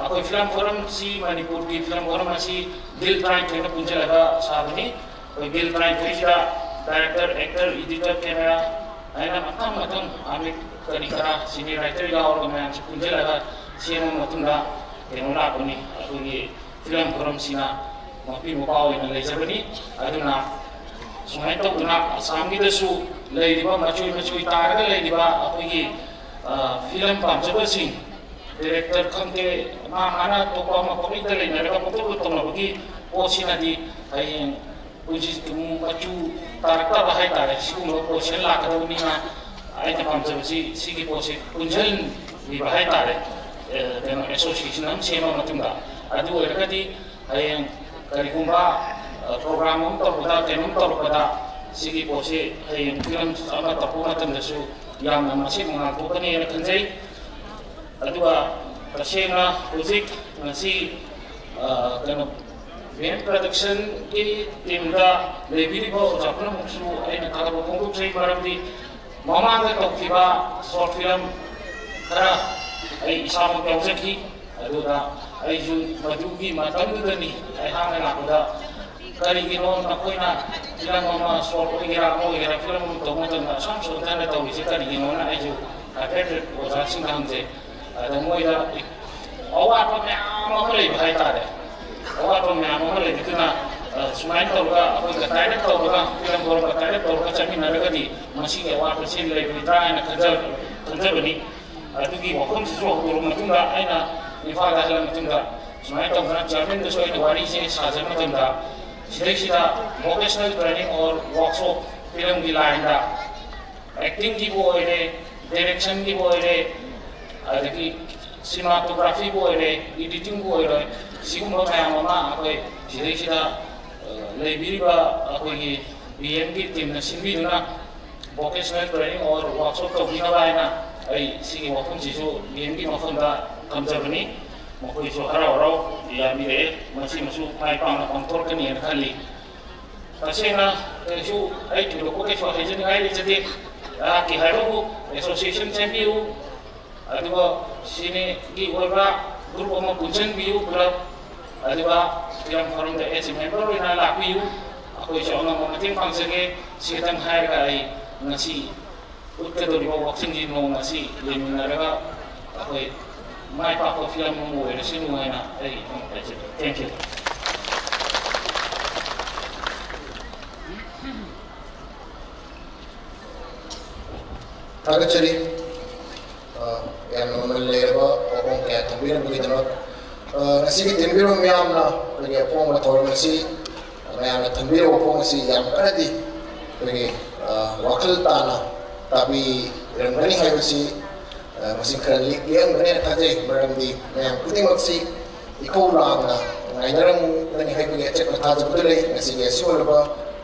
ꯑꯩꯈꯣꯏ ꯐꯤꯂꯝ ꯐꯣꯔꯝꯁꯤ ꯃꯅꯤꯄꯨꯔꯒꯤ ꯐꯤꯂꯝ ꯐꯣꯔꯝ ꯑꯁꯤ ꯒꯤꯜ ꯇꯔꯥꯅꯤꯊꯣꯏꯅ ꯄꯨꯟꯁꯤꯜꯂꯒ ꯁꯥꯕꯅꯤ꯫ ꯑꯩꯈꯣꯏ ꯒꯤꯜ ꯇꯔꯥꯅꯤꯊꯣꯏꯁꯤꯗ ꯗꯥꯏꯔꯦꯛꯇꯔ, ꯑꯦꯛꯇꯔ, ꯏꯗꯤꯇꯔ, ꯀꯦꯃꯦꯔꯥ ꯍꯥꯏꯅ ꯃꯊꯪ ꯃꯊꯪ ꯑꯃꯤꯛ ꯀꯔꯤ ꯀꯔꯥ ꯁꯤꯅꯤ ꯔꯥꯏꯇꯔ ꯌꯥꯎꯔꯒ ꯃꯌꯥꯝꯁꯤ ꯄꯨꯟꯁꯤꯜꯂꯒ ꯁꯦꯝꯃ ꯃꯇꯨꯡꯗ ꯀꯩꯅꯣ ꯂꯥꯛꯄꯅꯤ꯫ ꯑꯩꯈꯣꯏꯒꯤ ꯐꯤꯂꯝ ꯐꯣꯔꯝꯁꯤꯅ ꯃꯄꯤ ꯃꯄꯥ ꯑꯣꯏꯅ ꯂꯩꯖꯕꯅꯤ꯫ ꯑꯗꯨꯅ ꯁꯨꯃꯥꯏꯅ ꯇꯧꯗꯅ ꯑꯁꯥꯝꯒꯤꯗꯁꯨ ꯂꯩꯔꯤꯕ ꯃꯆꯣꯏ ꯃꯆꯣꯏ ꯇꯥꯔꯒ ꯂꯩꯔꯤꯕ ꯑꯩꯈꯣꯏꯒꯤ ꯐꯤꯂꯝ ꯄꯥꯝꯖꯕꯁꯤꯡ, ꯗꯤꯔꯦꯛꯇꯔ ꯈꯪꯗꯦ, ꯃꯥ ꯃꯥꯅ ꯑꯇꯣꯞꯄ ꯑꯃ ꯄꯪꯂꯩꯗ ꯂꯩꯅꯔꯒ ꯄꯪꯇꯧꯗ ꯇꯧꯅꯕꯒꯤ ꯄꯣꯠꯁꯤꯅꯗꯤ ꯍꯌꯦꯡ ꯄꯨꯟꯁꯤ ꯃꯆꯨ ꯇꯥꯔꯛꯇꯕ ꯍꯥꯏꯇꯥꯔꯦ꯫ ꯁꯤꯒꯨꯝꯕ ꯄꯣꯠꯁꯦ ꯂꯥꯛꯀꯗꯕꯅꯤꯅ ꯑꯩꯅ ꯄꯥꯝꯖꯕꯁꯤ ꯁꯤꯒꯤ ꯄꯣꯠꯁꯦ ꯄꯨꯟꯁꯤꯟꯕꯤꯕ ꯍꯥꯏꯇꯥꯔꯦ꯫ ꯑ, ꯀꯩꯅꯣ, ꯑꯦꯁꯣꯁꯤꯌꯦꯁꯟ ꯑꯃ ꯁꯦꯝꯃ ꯃꯇꯨꯡꯗ, ꯑꯗꯨ ꯑꯣꯏꯔꯒꯗꯤ ꯍꯌꯦꯡ ꯀꯔꯤꯒꯨꯝꯕ, ꯑ, ꯄ꯭ꯔꯣꯒ꯭ꯔꯥꯝ ꯑꯃ ꯇꯧꯔꯛꯄꯗ, ꯀꯩꯅꯣꯝ ꯇꯧꯔꯛꯄꯗ ꯁꯤꯒꯤ ꯄꯣꯠꯁꯤ ꯍꯌꯦꯡ ꯐꯤꯂꯝ ꯑꯃ ꯇꯧꯔꯛꯄ ꯃꯇꯝꯗꯁꯨ ꯌꯥꯝꯅ ꯃꯁꯦꯛ ꯃꯉꯥꯜ ꯊꯣꯛꯀꯅꯤꯅ ꯈꯟꯖꯩ꯫ ꯑꯗꯨꯒ ꯇꯁꯦꯡꯅ ꯍꯧꯖꯤꯛ ꯉꯁꯤ, ꯑ, ꯀꯩꯅꯣ, ꯚꯦꯟ ꯄ꯭ꯔꯗꯛꯁꯟꯒꯤ ꯇꯤꯝꯗ ꯂꯩꯕꯤꯔꯤꯕ ꯑꯣꯖꯥ ꯄꯨꯝꯅꯃꯛꯁꯨ ꯑꯩꯅ ꯊꯥꯒꯠꯄ ꯐꯣꯡꯗꯣꯛꯆꯩ꯫ ꯃꯔꯝꯗꯤ ꯃꯃꯥꯡꯗ ꯇꯧꯈꯤꯕ ꯁꯣꯔꯠ ꯐꯤꯂꯝ ꯈꯔ ꯑꯩ ꯏꯁꯥꯃꯛ ꯌꯥꯎꯖꯈꯤ꯫ ꯑꯗꯨꯗ ꯑꯩꯁꯨ ꯃꯗꯨꯒꯤ ꯃꯇꯝꯗꯨꯗꯅꯤ ꯑꯩꯍꯥꯛꯅ ꯂꯥꯛꯄꯗ, "ꯀꯔꯤꯒꯤꯅꯣ ꯅꯈꯣꯏꯅ ꯐꯤꯂꯝ ꯑꯃ, ꯁꯣꯔꯠ ꯑꯣꯏꯒꯦꯔꯥ ꯑꯃ ꯑꯣꯏꯒꯦꯔꯥ, ꯐꯤꯂꯝ ꯑꯃ ꯇꯧꯕ ꯃꯇꯝꯗ ꯑꯁꯨꯝ ꯁꯣꯟꯊꯅ ꯇꯧꯔꯤꯁꯦ ꯀꯔꯤꯒꯤꯅꯣꯅ?" ꯑꯩꯁꯨ ꯍꯥꯏꯐꯦꯠ ꯑꯣꯖꯥꯁꯤꯡꯗ ꯍꯪꯖꯩ꯫ ꯑꯗ ꯃꯣꯏꯗ ꯑꯋꯥꯠꯄ ꯃꯌꯥꯝ ꯑꯃ ꯂꯩꯕ ꯍꯥꯏꯇꯥꯔꯦ꯫ ꯑꯋꯥꯠꯄ ꯃꯌꯥꯝ ꯑꯃ ꯂꯩꯕꯗꯨꯅ, ꯑ, ꯁꯨꯃꯥꯏꯅ ꯇꯧꯔꯒ ꯑꯩꯈꯣꯏꯒ ꯇꯥꯏꯔꯞ ꯇꯧꯔꯒ, ꯐꯤꯂꯝ ꯐꯣꯔꯝꯒ ꯇꯥꯏꯔꯞ ꯇꯧꯔꯒ ꯆꯠꯃꯤꯟꯅꯔꯒꯗꯤ ꯃꯁꯤꯒꯤ ꯑꯋꯥꯠꯄꯁꯤ ꯂꯩꯔꯣꯏꯗ꯭ꯔꯥ ꯍꯥꯏꯅ ꯈꯟꯖ-, ꯈꯟꯖꯕꯅꯤ꯫ ꯑꯗꯨꯒꯤ ꯋꯥꯐꯝꯁꯤꯁꯨ ꯍꯧꯗꯣꯔꯕ ꯃꯇꯨꯡꯗ ꯑꯩꯅ ꯏꯝꯐꯥꯜꯗ ꯍꯜꯂꯛꯑ ꯃꯇꯨꯡꯗ ꯁꯨꯃꯥꯏꯅ ꯇꯧꯗꯅ ꯆꯤꯌꯔꯃꯦꯟꯗꯁꯨ ꯑꯩꯅ ꯋꯥꯔꯤꯁꯦ ꯁꯥꯖꯕ ꯃꯇꯝꯗ, ꯁꯤꯗꯩꯁꯤꯗ vocational training or workshop, ꯐꯤꯂꯝꯒꯤ ꯂꯥꯏꯟꯗ, ꯑꯦꯛꯇꯤꯡꯒꯤꯕꯨ ꯑꯣꯏꯔꯦ, ꯗꯥꯏꯔꯦꯛꯁꯟꯒꯤꯕꯨ ꯑꯣꯏꯔꯦ, ꯑꯗꯒꯤ ꯁꯤꯅꯦꯃꯥꯇꯣꯒ꯭ꯔꯥꯐꯤꯕꯨ ꯑꯣꯏꯔꯦ, ꯏꯗꯤꯇꯤꯡꯕꯨ ꯑꯣꯏꯔꯦ, ꯁꯤꯒꯨꯝꯕ ꯃꯌꯥꯝ ꯑꯃ ꯑꯩꯈꯣꯏ ꯁꯤꯗꯩꯁꯤꯗ, ꯑ, ꯂꯩꯕꯤꯔꯤꯕ ꯑꯩꯈꯣꯏꯒꯤ ꯕꯤ ꯑꯦꯝꯒꯤ ꯇꯤꯝꯅ ꯁꯤꯟꯕꯤꯗꯨꯅ vocational training or workshop ꯇꯧꯕꯤꯅꯕ ꯍꯥꯏꯅ ꯑꯩ ꯁꯤꯒꯤ ꯋꯥꯐꯝꯁꯤꯁꯨ ꯕꯤ ꯑꯦꯝꯒꯤ ꯃꯐꯝꯗ ꯊꯝꯖꯕꯅꯤ꯫ ꯃꯈꯣꯏꯁꯨ ꯍꯔꯥꯎ ꯍꯔꯥꯎ ꯌꯥꯕꯤꯔꯛꯑꯦ꯫ ꯃꯁꯤꯃꯁꯨ ꯃꯥꯏ ꯄꯥꯛꯅ ꯄꯥꯡꯊꯣꯔꯛꯀꯅꯤꯅ ꯈꯜꯂꯤ꯫ ꯇꯁꯦꯡꯅ ꯀꯩꯁꯨ ꯑꯩ ꯊꯣꯏꯗꯣꯛꯄ ꯀꯩꯁꯨ ꯍꯥꯏꯖꯅꯤꯡꯉꯥꯏ ꯂꯩꯖꯗꯦ꯫ ꯑꯩꯍꯥꯛꯀꯤ ꯍꯥꯏꯕꯕꯨ ꯑꯦꯁꯣꯁꯤꯌꯦꯁꯟ ꯁꯦꯝꯕꯤꯌꯨ, ꯑꯗꯨꯒ ꯁꯤꯅꯦꯒꯤ ꯑꯣꯏꯕ ꯒ꯭ꯔꯨꯞ ꯑꯃ ꯄꯨꯟꯁꯤꯟꯕꯤꯌꯨ ꯄꯨꯂꯞ, ꯑꯗꯨꯒ ꯐꯤꯂꯝ ꯐꯣꯔꯝꯗ as a member ꯑꯣꯏꯅ ꯂꯥꯛꯄꯤꯌꯨ꯫ ꯑꯩꯈꯣꯏꯁꯨ ꯑꯉꯝꯕ ꯃꯇꯦꯡ ꯄꯥꯡꯖꯒꯦ꯫ ꯁꯤ ꯈꯛꯇꯪ ꯍꯥꯏꯔꯒ ꯑꯩ ꯉꯁꯤ ꯎꯠꯀꯗꯧꯔꯤꯕ ꯋꯥꯛꯆꯤꯡꯒꯤ ꯅꯣꯡ ꯑꯁꯤ ꯌꯦꯡꯃꯤꯟꯅꯔꯒ ꯑꯩꯈꯣꯏ ꯃꯥꯏ ꯄꯥꯛꯄ ꯐꯤꯂꯝ ꯑꯃ ꯑꯣꯏꯔꯁꯅꯨ ꯍꯥꯏꯅ ꯑꯩ ꯑꯗꯨꯝ ꯍꯥꯏꯖꯒꯦ꯫ Thank you꯫ ꯊꯥꯒꯠꯆꯔꯤ꯫ ꯑ, ꯌꯥꯝꯅ ꯃꯃꯜ ꯂꯩꯔꯕ ꯄꯥꯎꯈꯣꯡ ꯀꯌꯥ ꯊꯝꯕꯤꯔꯝꯕꯒꯤꯗꯃꯛ꯫ ꯑ, ꯉꯁꯤꯒꯤ ꯇꯤꯟꯕꯤꯔꯕ ꯃꯤꯌꯥꯝꯅ ꯑꯩꯈꯣꯏꯒꯤ ꯑꯄꯣꯝꯕ ꯊꯧꯔꯝ ꯑꯁꯤ, ꯑ, ꯃꯌꯥꯝꯅ ꯊꯝꯕꯤꯔꯕ ꯋꯥꯐꯝ ꯑꯁꯤ ꯌꯥꯝ ꯀꯟꯅꯗꯤ ꯑꯩꯈꯣꯏꯒꯤ, ꯑ, ꯋꯥꯈꯜ ꯇꯥꯅ ꯇꯥꯕꯤꯔꯝꯒꯅꯤ ꯍꯥꯏꯕꯁꯤ, ꯑ, ꯃꯁꯤꯡ ꯈꯔ ꯂꯤꯛ-, ꯂꯤꯛꯂꯝꯒꯅꯦꯅ ꯊꯥꯖꯩ꯫ ꯃꯔꯝꯗꯤ ꯃꯌꯥꯝ ꯈꯨꯗꯤꯡꯃꯛꯁꯤ ꯏꯈꯧ ꯂꯥꯡꯅ ꯉꯥꯏꯅꯔꯝꯒꯅꯤ ꯍꯥꯏꯕꯒꯤ ꯑꯆꯦꯠꯄ ꯊꯥꯖꯕꯗꯨ ꯂꯩ꯫ ꯉꯁꯤꯒꯤ ꯑꯁꯤꯒꯨꯝꯂꯕ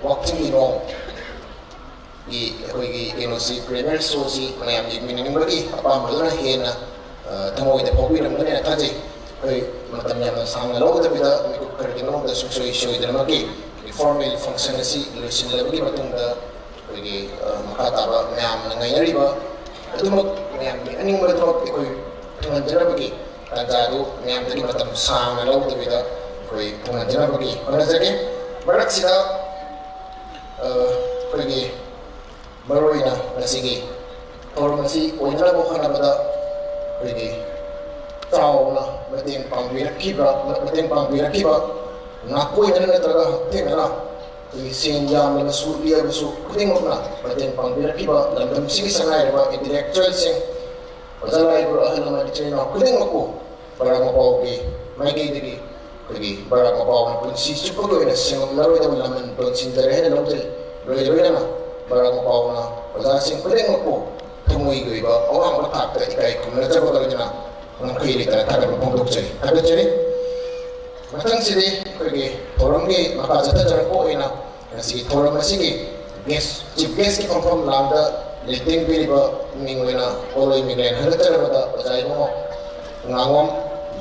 ꯋꯥꯛꯆꯤꯡꯒꯤ ꯅꯣꯡ ꯒꯤ ꯑꯩꯈꯣꯏꯒꯤ ꯀꯩꯅꯣꯁꯤ, premiere showꯁꯤ ꯃꯌꯥꯝ ꯌꯦꯡꯃꯤꯟꯅꯅꯤꯡꯕꯒꯤ ꯑꯄꯥꯝꯕꯗꯨꯅ ꯍꯦꯟꯅ, ꯑ, ꯊꯃꯣꯏꯗ ꯐꯥꯎꯕꯤꯔꯝꯒꯅꯤꯅ ꯊꯥꯖꯩ꯫ ꯑꯩꯈꯣꯏ ꯃꯇꯝ ꯌꯥꯝꯅ ꯁꯥꯡꯅ ꯂꯧꯗꯕꯤꯗ ꯃꯤꯀꯨꯞ ꯈꯔꯒꯤ ꯃꯅꯨꯡꯗ ꯁꯨꯡꯁꯣꯏ ꯁꯣꯏꯗꯅꯃꯛꯀꯤ formal function ꯑꯁꯤ ꯂꯣꯏꯁꯤꯜꯂꯕꯒꯤ ꯃꯇꯨꯡꯗ ꯑꯩꯈꯣꯏꯒꯤ, ꯑ, ꯃꯈꯥ ꯇꯥꯕ ꯃꯌꯥꯝꯅ ꯉꯥꯏꯅꯔꯤꯕ ꯑꯗꯨꯃꯛ, ꯃꯌꯥꯝꯒꯤ ꯑꯅꯤꯡꯕ ꯑꯗꯨꯃꯛ ꯑꯩꯈꯣꯏ ꯊꯨꯡꯍꯟꯖꯅꯕꯒꯤ ꯇꯥꯟꯖꯥꯗꯨ ꯃꯌꯥꯝꯗꯒꯤ ꯃꯇꯝ ꯁꯥꯡꯅ ꯂꯧꯗꯕꯤꯗ ꯑꯩꯈꯣꯏ ꯊꯨꯡꯍꯟꯖꯅꯕꯒꯤ ꯍꯣꯠꯅꯖꯒꯦ꯫ ꯃꯔꯛꯁꯤꯗ, ꯑ, ꯑꯩꯈꯣꯏꯒꯤ ꯃꯔꯨꯑꯣꯏꯅ ꯉꯁꯤꯒꯤ ꯊꯧꯔꯝ ꯑꯁꯤ ꯑꯣꯏꯅꯅꯕ ꯍꯣꯠꯅꯕꯗ ꯑꯩꯈꯣꯏꯒꯤ ꯆꯥꯎꯅ ꯃꯇꯦꯡ ꯄꯥꯡꯕꯤꯔꯛꯈꯤꯕ, ꯃꯇꯦꯡ ꯄꯥꯡꯕꯤꯔꯛꯈꯤꯕ ꯅꯥꯀꯣꯏꯅꯅ ꯅꯠꯇ꯭ꯔꯒ ꯍꯛꯊꯦꯡꯅꯅ ꯑꯩꯈꯣꯏꯒꯤ ꯁꯦꯟ ꯌꯥꯝꯂꯕꯁꯨ ꯂꯤꯛꯂꯕꯁꯨ ꯈꯨꯗꯤꯡꯃꯛꯅ ꯃꯇꯦꯡ ꯄꯥꯡꯕꯤꯔꯛꯈꯤꯕ ꯂꯝꯗꯝꯁꯤꯒꯤ ꯁꯛꯅꯥꯏꯔꯕ intellectualꯁꯤꯡ, ꯑꯣꯖꯥ ꯂꯥꯏꯕ, ꯑꯍꯜ ꯂꯃꯟ, ꯏꯆꯤꯜ ꯏꯅꯥꯎ ꯈꯨꯗꯤꯡꯃꯛꯄꯨ ꯕꯔꯥꯛ ꯃꯄꯥꯎꯒꯤ ꯃꯥꯏꯀꯩꯗꯒꯤ ꯑꯩꯈꯣꯏꯒꯤ ꯕꯔꯥꯛ ꯃꯄꯥꯎꯅ ꯄꯨꯟꯁꯤ ꯆꯨꯞꯄꯒꯤ ꯑꯣꯏꯅ ꯁꯦꯡꯉꯝꯂꯔꯣꯏꯗꯕ ꯂꯃꯟ ꯇꯣꯟꯁꯤꯟꯖꯔꯦ ꯍꯥꯏꯅ ꯂꯧꯖꯩ꯫ ꯂꯣꯏ ꯂꯣꯏꯅꯅ ꯕꯔꯥꯛ ꯃꯄꯥꯎꯅ ꯑꯣꯖꯥꯁꯤꯡ ꯈꯨꯗꯤꯡꯃꯛꯄꯨ ꯊꯃꯣꯏꯒꯤ ꯑꯣꯏꯕ ꯑꯋꯥꯡꯕ ꯊꯥꯛꯇ ꯏꯀꯥꯏ ꯈꯨꯝꯅꯖꯕꯒ ꯂꯣꯏꯅꯅ ꯉꯝꯈꯩ ꯂꯩꯇꯅ ꯊꯥꯒꯠꯄ ꯐꯣꯡꯗꯣꯛꯆꯔꯤ, ꯊꯥꯒꯠꯆꯔꯤ꯫ ꯃꯊꯪꯁꯤꯗꯤ ꯑꯩꯈꯣꯏꯒꯤ ꯊꯧꯔꯝꯒꯤ ꯃꯈꯥ ꯆꯠꯊꯖꯔꯛꯄ ꯑꯣꯏꯅ ꯉꯁꯤ ꯊꯧꯔꯝ ꯑꯁꯤꯒꯤ guest, chief guestꯀꯤ ꯐꯝꯐꯝ ꯂꯥꯡꯗ ꯂꯦꯡꯇꯦꯡ ꯄꯤꯔꯤꯕ ꯃꯤꯡ ꯑꯣꯏꯅ ꯄꯣꯠꯂꯣꯏ ꯃꯤꯡꯂꯦꯟ ꯍꯟꯒꯠꯆꯔꯕꯗ ꯑꯣꯖꯥ ꯏꯕꯨꯡꯉꯣ ꯉꯥꯉꯣꯝ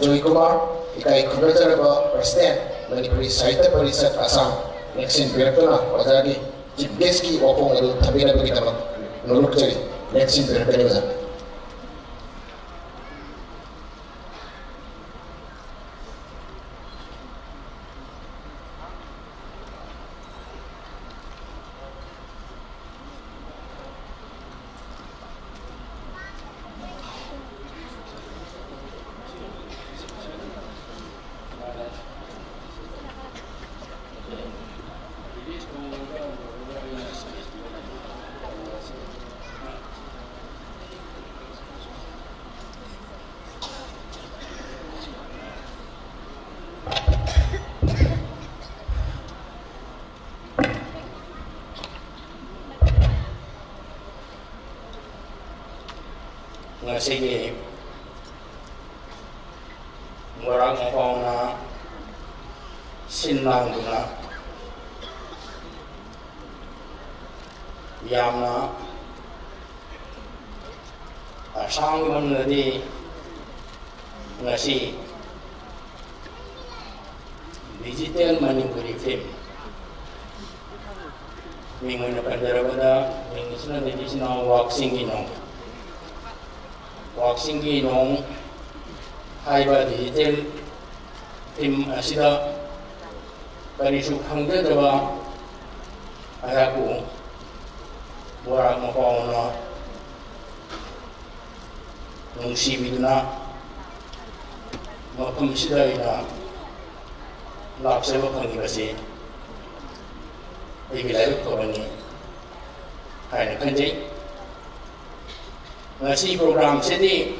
ꯖꯣꯏꯀꯨꯃꯥꯔ, ꯏꯀꯥꯏ ꯈꯨꯝꯅꯖꯔꯕ president, ꯃꯅꯤꯄꯨꯔꯤ ꯁꯥꯍꯤꯇ꯭ꯌ ꯄꯔꯤꯁꯠ ꯑꯁꯥꯝ, ꯂꯦꯡꯁꯤꯟꯕꯤꯔꯛꯇꯨꯅ ꯑꯣꯖꯥꯒꯤ chief guestꯀꯤ ꯋꯥꯐꯝ ꯑꯗꯨ ꯊꯝꯕꯤꯅꯕꯒꯤꯗꯃꯛ ꯅꯣꯂꯨꯛꯆꯔꯤ꯫ ꯂꯦꯡꯁꯤꯟꯕꯤꯔꯛꯀꯅꯤ ꯑꯣꯖꯥ꯫ ꯉꯁꯤꯒꯤ ꯕꯣꯔꯥꯛ ꯃꯄꯥꯎꯅ ꯁꯤꯟ ꯂꯥꯡꯗꯨꯅ ꯌꯥꯝꯅ ꯑꯁꯥꯡꯕ ꯃꯅꯨꯡꯗꯗꯤ ꯉꯁꯤ Digital Manipuri Film, ꯃꯤꯡ ꯑꯣꯏꯅ ꯄꯟꯖꯔꯕꯗ, ꯃꯤꯡ ꯑꯁꯤꯅ ꯂꯩꯔꯤꯁꯤꯅ ꯋꯥꯛꯆꯤꯡꯒꯤ ꯅꯣꯡ꯫ ꯋꯥꯛꯆꯤꯡꯒꯤ ꯅꯣꯡ ꯍꯥꯏꯕ digital film ꯑꯁꯤꯗ ꯀꯔꯤꯁꯨ ꯈꯪꯖꯗꯕ ꯑꯩꯍꯥꯛꯄꯨ ꯕꯣꯔꯥꯛ ꯃꯄꯥꯎꯅ ꯅꯨꯡꯁꯤꯕꯤꯗꯨꯅ ꯃꯐꯝꯁꯤꯗ ꯑꯩꯅ ꯂꯥꯛꯆꯕ ꯐꯪꯉꯤꯕꯁꯤ ꯑꯩꯒꯤ ꯂꯥꯏꯕꯛ ꯐꯕꯅꯤ ꯍꯥꯏꯅ ꯈꯟꯖꯩ꯫ ꯉꯁꯤ programꯁꯤꯗꯤ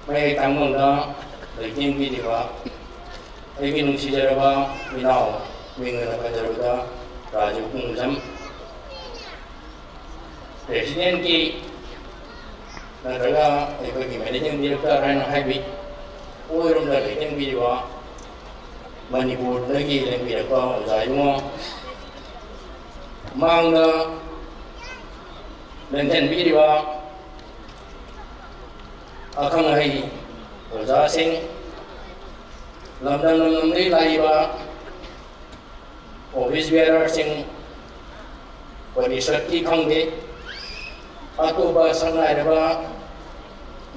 ꯃꯌꯥꯏ ꯊꯪꯕꯗ ꯂꯩꯇꯦꯡꯕꯤꯔꯤꯕ ꯑꯩꯒꯤ ꯅꯨꯡꯁꯤꯖꯔꯕ ꯏꯅꯥꯎ, ꯃꯤꯡ ꯑꯣꯏꯅ ꯄꯟꯖꯔꯕꯗ ꯔꯥꯖꯨ ꯄꯨꯡꯖꯝ, Presidentꯀꯤ ꯅꯠꯇ꯭ꯔꯒ ꯑꯩꯈꯣꯏꯒꯤ Managing Director ꯍꯥꯏꯅ ꯍꯥꯏꯕꯤ, ꯑꯣꯏꯔꯣꯝꯗ ꯂꯩꯇꯦꯡꯕꯤꯔꯤꯕ ꯃꯅꯤꯄꯨꯔꯗꯒꯤ ꯂꯦꯡꯕꯤꯔꯛꯄ ꯑꯣꯖꯥ ꯏꯕꯨꯡꯉꯣ, ꯃꯥꯡꯗ ꯂꯦꯡꯁꯤꯟꯕꯤꯔꯤꯕ ꯑꯈꯪ ꯑꯍꯩ ꯑꯣꯖꯥꯁꯤꯡ, ꯂꯝꯗꯝ ꯂꯝꯗꯝꯗꯒꯤ ꯂꯥꯛꯏꯕ office bearerꯁꯤꯡ, ꯄꯔꯤꯁꯠꯀꯤ ꯈꯪꯗꯦ, ꯑꯇꯣꯞꯄ ꯁꯛꯅꯥꯏꯔꯕ